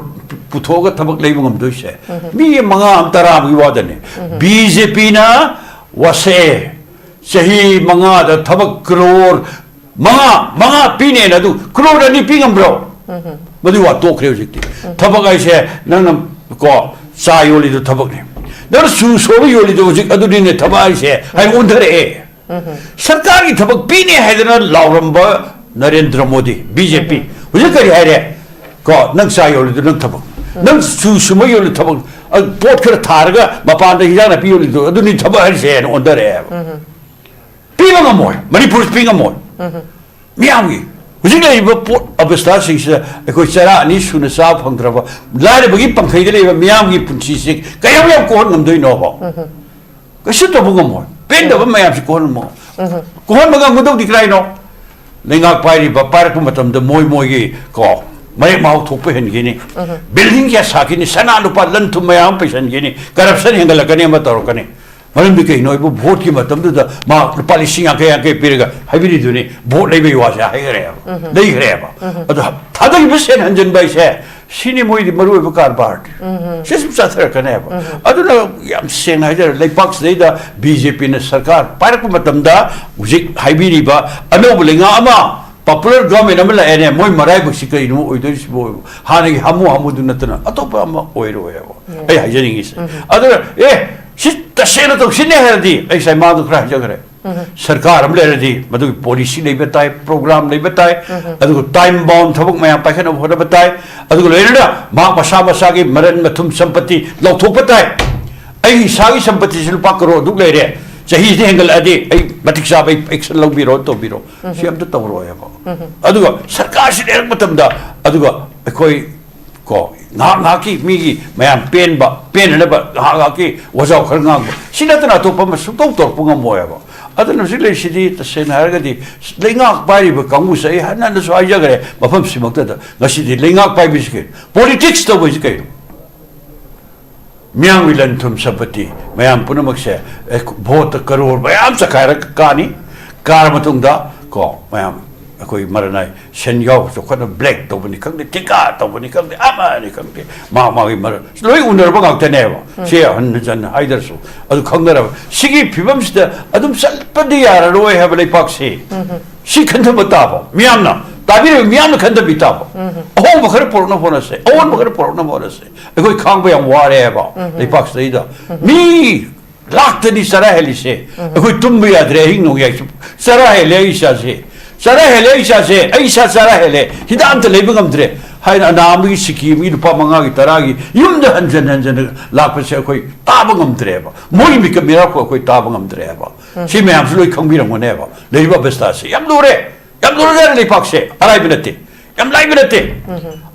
ꯄꯨꯊꯣꯛꯑꯒ ꯊꯕꯛ ꯂꯩꯕ ꯉꯝꯗꯣꯏꯁꯦ? ꯃꯤ ꯃꯉꯥ ꯑꯃ, ꯇꯔꯥ ꯑꯃꯒꯤ ꯋꯥꯗꯅꯤ꯫ ꯕꯤ ꯖꯦ ꯄꯤꯅ ꯋꯥꯁꯛꯑꯦ, ꯆꯍꯤ ꯃꯉꯥꯗ ꯊꯕꯛ ꯀꯔꯣꯔ ꯃꯉꯥ, ꯃꯉꯥ ꯄꯤꯅꯦꯅ ꯑꯗꯨ ꯀꯔꯣꯔ ꯑꯅꯤ ꯄꯤ ꯉꯝꯕ꯭ꯔꯣ? ꯃꯗꯨꯒꯤ ꯋꯥ ꯇꯣꯛꯈ꯭ꯔꯦ ꯍꯧꯖꯤꯛꯇꯤ꯫ ꯊꯕꯛ ꯍꯥꯏꯁꯦ ꯅꯪꯅ ꯀꯣ ꯆꯥ ꯌꯣꯜꯂꯤꯗꯣ ꯊꯕꯛꯅꯤ, ꯅꯪꯅ ꯆꯨ ꯁꯨꯕ ꯌꯣꯜꯂꯤꯗꯣ ꯍꯧꯖꯤꯛ ꯑꯗꯨꯅꯤꯅꯦ ꯊꯕꯛ ꯍꯥꯏꯁꯦ ꯍꯥꯏ ꯑꯣꯟꯊꯔꯛꯑꯦ꯫ ꯁꯔꯀꯥꯔꯒꯤ ꯊꯕꯛ ꯄꯤꯅꯦ ꯍꯥꯏꯗꯅ ꯂꯥꯎꯔꯝꯕ ꯅꯔꯦꯟꯗ꯭ꯔ ꯃꯣꯗꯤ, ꯕꯤ ꯖꯦ ꯄꯤ, ꯍꯧꯖꯤꯛ ꯀꯔꯤ ꯍꯥꯏꯔꯦ? ꯀꯣ, ꯅꯪ ꯆꯥ ꯌꯣꯜꯂꯤꯗꯣ ꯅꯪ ꯊꯕꯛ, ꯅꯪ ꯆꯨ ꯁꯨꯝꯕ ꯌꯣꯜꯂꯤ ꯊꯕꯛ, ꯑ, ꯄꯣꯠ ꯈꯔ ꯊꯥꯔꯒ ꯃꯄꯥꯟꯗ ꯍꯤꯟꯖꯥꯡ ꯅꯥꯄꯤ ꯌꯣꯜꯂꯤꯗꯣ ꯑꯗꯨꯅꯤ ꯊꯕꯛ ꯍꯥꯏꯁꯦ ꯍꯥꯏꯅ ꯑꯣꯟꯊꯔꯛꯑꯦꯕ꯫ ꯄꯤꯕ ꯉꯝꯃꯣꯏ, ꯃꯅꯤꯄꯨꯔ ꯄꯤ ꯉꯝꯃꯣꯏ꯫ ꯃꯤꯌꯥꯝꯒꯤ ꯍꯧꯖꯤꯛ ꯂꯩꯔꯤꯕ ꯄꯣꯠ ꯑꯕꯁꯊꯥꯁꯤꯡꯁꯤꯗ ꯑꯩꯈꯣꯏ ꯆꯔꯥ ꯑꯅꯤ ꯁꯨꯅ ꯆꯥꯕ ꯐꯪꯗ꯭ꯔꯕ ꯂꯥꯏꯔꯕꯒꯤ ꯄꯪꯈꯩꯗ ꯂꯩꯕ ꯃꯤꯌꯥꯝꯒꯤ ꯄꯨꯟꯁꯤꯁꯦ ꯀꯌꯥꯝ ꯌꯥꯝ ꯀꯣꯛꯍꯟ ꯉꯝꯗꯣꯏꯅꯣꯕ? ꯀꯩꯁꯨ ꯇꯧꯕ ꯉꯝꯃꯣꯏ꯫ ꯄꯦꯟꯗꯕ ꯃꯌꯥꯝꯁꯤ ꯀꯣꯛꯍꯟ ꯉꯝꯃꯣꯏ꯫ ꯀꯣꯛꯍꯟꯕ ꯉꯝꯒꯗꯧꯗꯤ ꯀꯗꯥꯏꯅꯣ? ꯂꯩꯉꯥꯛ ꯄꯥꯏꯔꯤꯕ, ꯄꯥꯏꯔꯛꯄ ꯃꯇꯝꯗ ꯃꯣꯏ ꯃꯣꯏꯒꯤ ꯀꯣ ꯃꯔꯦꯛ ꯃꯍꯥꯎ ꯊꯣꯛꯄ ꯍꯦꯟꯈꯤꯅꯤ꯫ ꯕꯤꯜꯗꯤꯡ ꯀꯌꯥ ꯁꯥꯈꯤꯅꯤ, ꯁꯅꯥ ꯂꯨꯄꯥ ꯂꯟ ꯊꯨꯝ ꯃꯌꯥꯝ ꯑꯃ ꯄꯩꯁꯟꯈꯤꯅꯤ, ꯀꯔꯞꯁꯟ ꯍꯦꯟꯒꯠꯂꯛꯀꯅꯤ, ꯑꯃ ꯇꯧꯔꯛꯀꯅꯤ꯫ ꯃꯔꯝꯗꯤ ꯀꯩꯅꯣ ꯍꯥꯏꯕꯨ ꯚꯣꯠꯀꯤ ꯃꯇꯝꯗꯨꯗ ꯃꯥ ꯂꯨꯄꯥ ꯂꯤꯁꯤꯡ ꯌꯥꯡꯈꯩ ꯌꯥꯡꯈꯩ ꯄꯤꯔꯒ ꯍꯥꯏꯕꯤꯔꯤꯗꯨꯅꯤ, ꯚꯣꯠ ꯂꯩꯕꯒꯤ ꯋꯥꯁꯦ ꯍꯥꯏꯈ꯭ꯔꯦꯕ, ꯂꯩꯈ꯭ꯔꯦꯕ꯫ ꯑꯗꯣ ꯊꯥꯗꯈꯤꯕ ꯁꯦꯟ ꯍꯟꯖꯤꯟꯕ ꯍꯥꯏꯁꯦ ꯁꯤꯅꯤ ꯃꯣꯏꯗꯤ ꯃꯔꯨ ꯑꯣꯏꯕ ꯀꯔꯕꯥꯔꯗꯤ꯫ ꯁꯤ ꯁꯨꯝ ꯆꯠꯊꯔꯛꯀꯅꯦꯕ꯫ ꯑꯗꯨꯅ ꯌꯥꯝ ꯁꯦꯡꯅ ꯍꯥꯏꯖꯔꯦ, ꯂꯩꯄꯥꯛꯁꯤꯗꯩꯗ ꯕꯤ ꯖꯦ ꯄꯤꯅ ꯁꯔꯀꯥꯔ ꯄꯥꯏꯔꯛꯄ ꯃꯇꯝꯗ ꯍꯧꯖꯤꯛ ꯍꯥꯏꯕꯤꯔꯤꯕ ꯑꯅꯧꯕ ꯂꯩꯉꯥꯛ ꯑꯃ ꯄꯣꯄꯨꯂꯔ ꯒꯚꯔꯟꯃꯦꯟ ꯑꯃ ꯂꯥꯛꯑꯦꯅꯦ, ꯃꯣꯏ ꯃꯔꯥꯏꯕꯛꯁꯤ ꯀꯩꯅꯣ ꯑꯣꯏꯗꯣꯏꯁꯤꯕꯣ? ꯍꯥꯟꯅꯒꯤ ꯍꯥꯃꯨ ꯍꯥꯃꯨꯗꯨ ꯅꯠꯇꯅ ꯑꯇꯣꯞꯄ ꯑꯃ ꯑꯣꯏꯔꯣꯏ ꯍꯥꯏꯕ ꯑꯩ ꯍꯥꯏꯖꯅꯤꯡꯉꯤꯁꯦ꯫ ꯑꯗꯨꯅ ꯑꯦ, ꯁꯤ ꯇꯁꯦꯡꯅ ꯇꯧꯁꯤꯟꯅꯦ ꯍꯥꯏꯔꯗꯤ ꯑꯩ ꯉꯁꯥꯏ ꯃꯥꯡꯗ ꯈꯔ ꯍꯥꯏꯖꯈ꯭ꯔꯦ, ꯁꯔꯀꯥꯔ ꯑꯃ ꯂꯩꯔꯗꯤ ꯃꯗꯨꯒꯤ ꯄꯣꯂꯤꯁꯤ ꯂꯩꯕ ꯇꯥꯏ, ꯄ꯭ꯔꯣꯒ꯭ꯔꯥꯝ ꯂꯩꯕ ꯇꯥꯏ, ꯑꯗꯨꯒ ꯇꯥꯏꯝ ꯕꯥꯎꯟ ꯊꯕꯛ ꯃꯌꯥꯝ ꯄꯥꯏꯈꯠꯅꯕ ꯍꯣꯠꯅꯕ ꯇꯥꯏ꯫ ꯑꯗꯨꯒ ꯂꯣꯏꯅꯅ ꯃꯍꯥꯛ ꯃꯁꯥ ꯃꯁꯥꯒꯤ ꯃꯔꯟ ꯃꯊꯨꯝ ꯁꯝꯄꯇꯤ ꯂꯧꯊꯣꯛꯄ ꯇꯥꯏ꯫ ꯑꯩ ꯏꯁꯥꯒꯤ ꯁꯝꯄꯇꯤꯁꯤ ꯂꯨꯄꯥ ꯀꯔꯣꯔ ꯑꯗꯨꯛ ꯂꯩꯔꯦ, ꯆꯍꯤꯁꯤ ꯍꯦꯟꯒꯠꯂꯛꯑꯗꯤ ꯑꯩ ꯃꯇꯤꯛ ꯆꯥꯕ ꯑꯩ ꯑꯦꯛꯁꯟ ꯂꯧꯕꯤꯔꯣ, ꯇꯧꯕꯤꯔꯣ, ꯁꯤ ꯑꯝꯇ ꯇꯧꯔꯣꯏ ꯍꯥꯏꯕ꯫ ꯑꯗꯨꯒ ꯁꯔꯀꯥꯔꯁꯤ ꯂꯩꯔꯛꯄ ꯃꯇꯝꯗ, ꯑꯗꯨꯒ ꯑꯩꯈꯣꯏ ꯀꯣ, ꯉꯥꯏꯍꯥꯛ ꯉꯥꯏꯍꯥꯛꯀꯤ ꯃꯤꯒꯤ ꯃꯌꯥꯝ ꯄꯦꯟꯕ, ꯄꯦꯟꯅꯅꯕ ꯉꯥꯏꯍꯥꯛ ꯉꯥꯏꯍꯥꯛꯀꯤ ꯋꯥꯖꯥꯎ ꯈꯔ ꯉꯥꯡꯕ, ꯁꯤ ꯅꯠꯇꯅ ꯑꯇꯣꯞꯄ ꯑꯃ ꯁꯨꯡꯇꯧ ꯇꯧꯔꯛꯄ ꯉꯝꯃꯣꯏ ꯍꯥꯏꯕ꯫ ꯑꯗꯨꯅ ꯍꯧꯖꯤꯛ ꯂꯩꯔꯤꯁꯤꯗꯤ ꯇꯁꯦꯡꯅ ꯍꯥꯏꯔꯒꯗꯤ ꯂꯩꯉꯥꯛ ꯄꯥꯏꯔꯤꯕ ꯀꯥꯡꯕꯨꯁꯦ ꯑꯩ ꯍꯟꯅ ꯍꯟꯅꯁꯨ ꯍꯥꯏꯖꯈ꯭ꯔꯦ ꯃꯐꯝ ꯁꯤꯃꯛꯇꯗ, ꯉꯁꯤꯗꯤ ꯂꯩꯉꯥꯛ ꯄꯥꯏꯕꯁꯤ ꯀꯩꯅꯣ? ꯄꯣꯂꯤꯇꯤꯛꯁ ꯇꯧꯕꯁꯤ ꯀꯩꯅꯣ? ꯃꯤꯌꯥꯝꯒꯤ ꯂꯟ ꯊꯨꯝ ꯁꯝꯄꯇꯤ ꯃꯌꯥꯝ ꯄꯨꯝꯅꯃꯛꯁꯦ, ꯑꯦ, ꯚꯣꯠꯇ ꯀꯔꯣꯔ ꯃꯌꯥꯝ ꯆꯈꯥꯏꯔꯒ ꯀꯥꯅꯤ꯫ ꯀꯥꯔ ꯃꯇꯨꯡꯗ ꯀꯣ, ꯃꯌꯥꯝ ꯑꯩꯈꯣꯏ ꯃꯔꯅꯥꯏ ꯁꯦꯟ ꯌꯥꯎ ꯆꯥꯎꯈꯠꯅ ꯕ꯭ꯂꯦꯛ ꯇꯧꯕꯅꯤ ꯈꯪꯗꯦ, ꯊꯤꯀꯥ ꯇꯧꯕꯅꯤ ꯈꯪꯗꯦ, ꯑꯃꯅꯤ ꯈꯪꯗꯦ, ꯃꯥ ꯃꯥꯒꯤ ꯃꯔ-, ꯂꯣꯏ ꯎꯅꯔꯕ ꯉꯥꯛꯇꯅꯦꯕ꯫ ꯁꯤ ꯍꯟꯅ ꯍꯟꯅ ꯍꯥꯏꯗ꯭ꯔꯁꯨ ꯑꯗꯨ ꯈꯪꯅꯔꯕ꯫ ꯁꯤꯒꯤ ꯐꯤꯕꯝꯁꯤꯗ ꯑꯗꯨꯝ ꯆꯠꯄꯗꯤ ꯌꯥꯔꯔꯣꯏ ꯍꯥꯏꯕ ꯂꯩꯄꯥꯛꯁꯤ꯫ ꯁꯤ ꯈꯟꯊꯕ ꯇꯥꯕ, ꯃꯤꯌꯥꯝꯅ, ꯇꯥꯕꯤꯔꯤꯕ ꯃꯤꯌꯥꯝꯅ ꯈꯟꯊꯕꯤ ꯇꯥꯕ꯫ ꯑꯍꯣꯡꯕ ꯈꯔ ꯄꯨꯔꯛꯅꯕ ꯍꯣꯠꯅꯁꯦ, ꯑꯑꯣꯟꯕ ꯈꯔ ꯄꯨꯔꯛꯅꯕ ꯍꯣꯠꯅꯁꯦ꯫ ꯑꯩꯈꯣꯏ ꯈꯥꯡꯕ ꯌꯥꯝ ꯋꯥꯔꯦ ꯍꯥꯏꯕ ꯂꯩꯄꯥꯛꯁꯤꯗꯩꯗ꯫ ꯃꯤ ꯂꯥꯛꯇꯅꯤ ꯆꯔꯥ ꯍꯦꯜꯂꯤꯁꯦ꯫ ꯑꯩꯈꯣꯏ ꯇꯨꯝꯕ ꯌꯥꯗ꯭ꯔꯦ, ꯑꯍꯤꯡ ꯅꯣꯡꯌꯥꯏꯁꯨ꯫ ꯆꯔꯥ ꯍꯦꯜꯂꯦ ꯑꯩ ꯏꯆꯥꯁꯦ, ꯆꯔꯥ ꯍꯦꯜꯂꯦ ꯑꯩ ꯏꯆꯥꯁꯦ, ꯑꯩ ꯏꯆꯥ ꯆꯔꯥ ꯍꯦꯜꯂꯦ, ꯍꯤꯗꯥꯛ ꯑꯝꯇ ꯂꯩꯕ ꯉꯝꯗ꯭ꯔꯦ ꯍꯥꯏꯅ ꯑꯅꯥ ꯑꯃꯒꯤ ꯁꯤꯀꯤ ꯑꯃꯒꯤ ꯂꯨꯄꯥ ꯃꯉꯥꯒꯤ, ꯇꯔꯥꯒꯤ ꯌꯨꯝꯗ ꯍꯟꯖꯟ ꯍꯟꯖꯟꯅ ꯂꯥꯛꯄꯁꯦ ꯑꯩꯈꯣꯏ ꯇꯥꯕ ꯉꯝꯗ꯭ꯔꯦꯕ꯫ ꯃꯣꯏ ꯃꯤꯀꯞ ꯃꯤꯔꯥꯎꯈꯣ ꯑꯩꯈꯣꯏ ꯇꯥꯕ ꯉꯝꯗ꯭ꯔꯦꯕ꯫ ꯁꯤ ꯃꯌꯥꯝꯁꯨ ꯂꯣꯏ ꯈꯪꯕꯤꯔꯝꯒꯅꯦꯕ꯫ ꯂꯩꯔꯤꯕ ꯑꯕꯁꯊꯥꯁꯦ ꯌꯥꯝ ꯂꯨꯔꯦ, ꯌꯝꯗꯨꯔꯒ ꯂꯩꯄꯥꯛꯁꯦ ꯑꯔꯥꯏꯕ ꯅꯠꯇꯦ, ꯌꯥꯝ ꯂꯥꯏꯕ ꯅꯠꯇꯦ꯫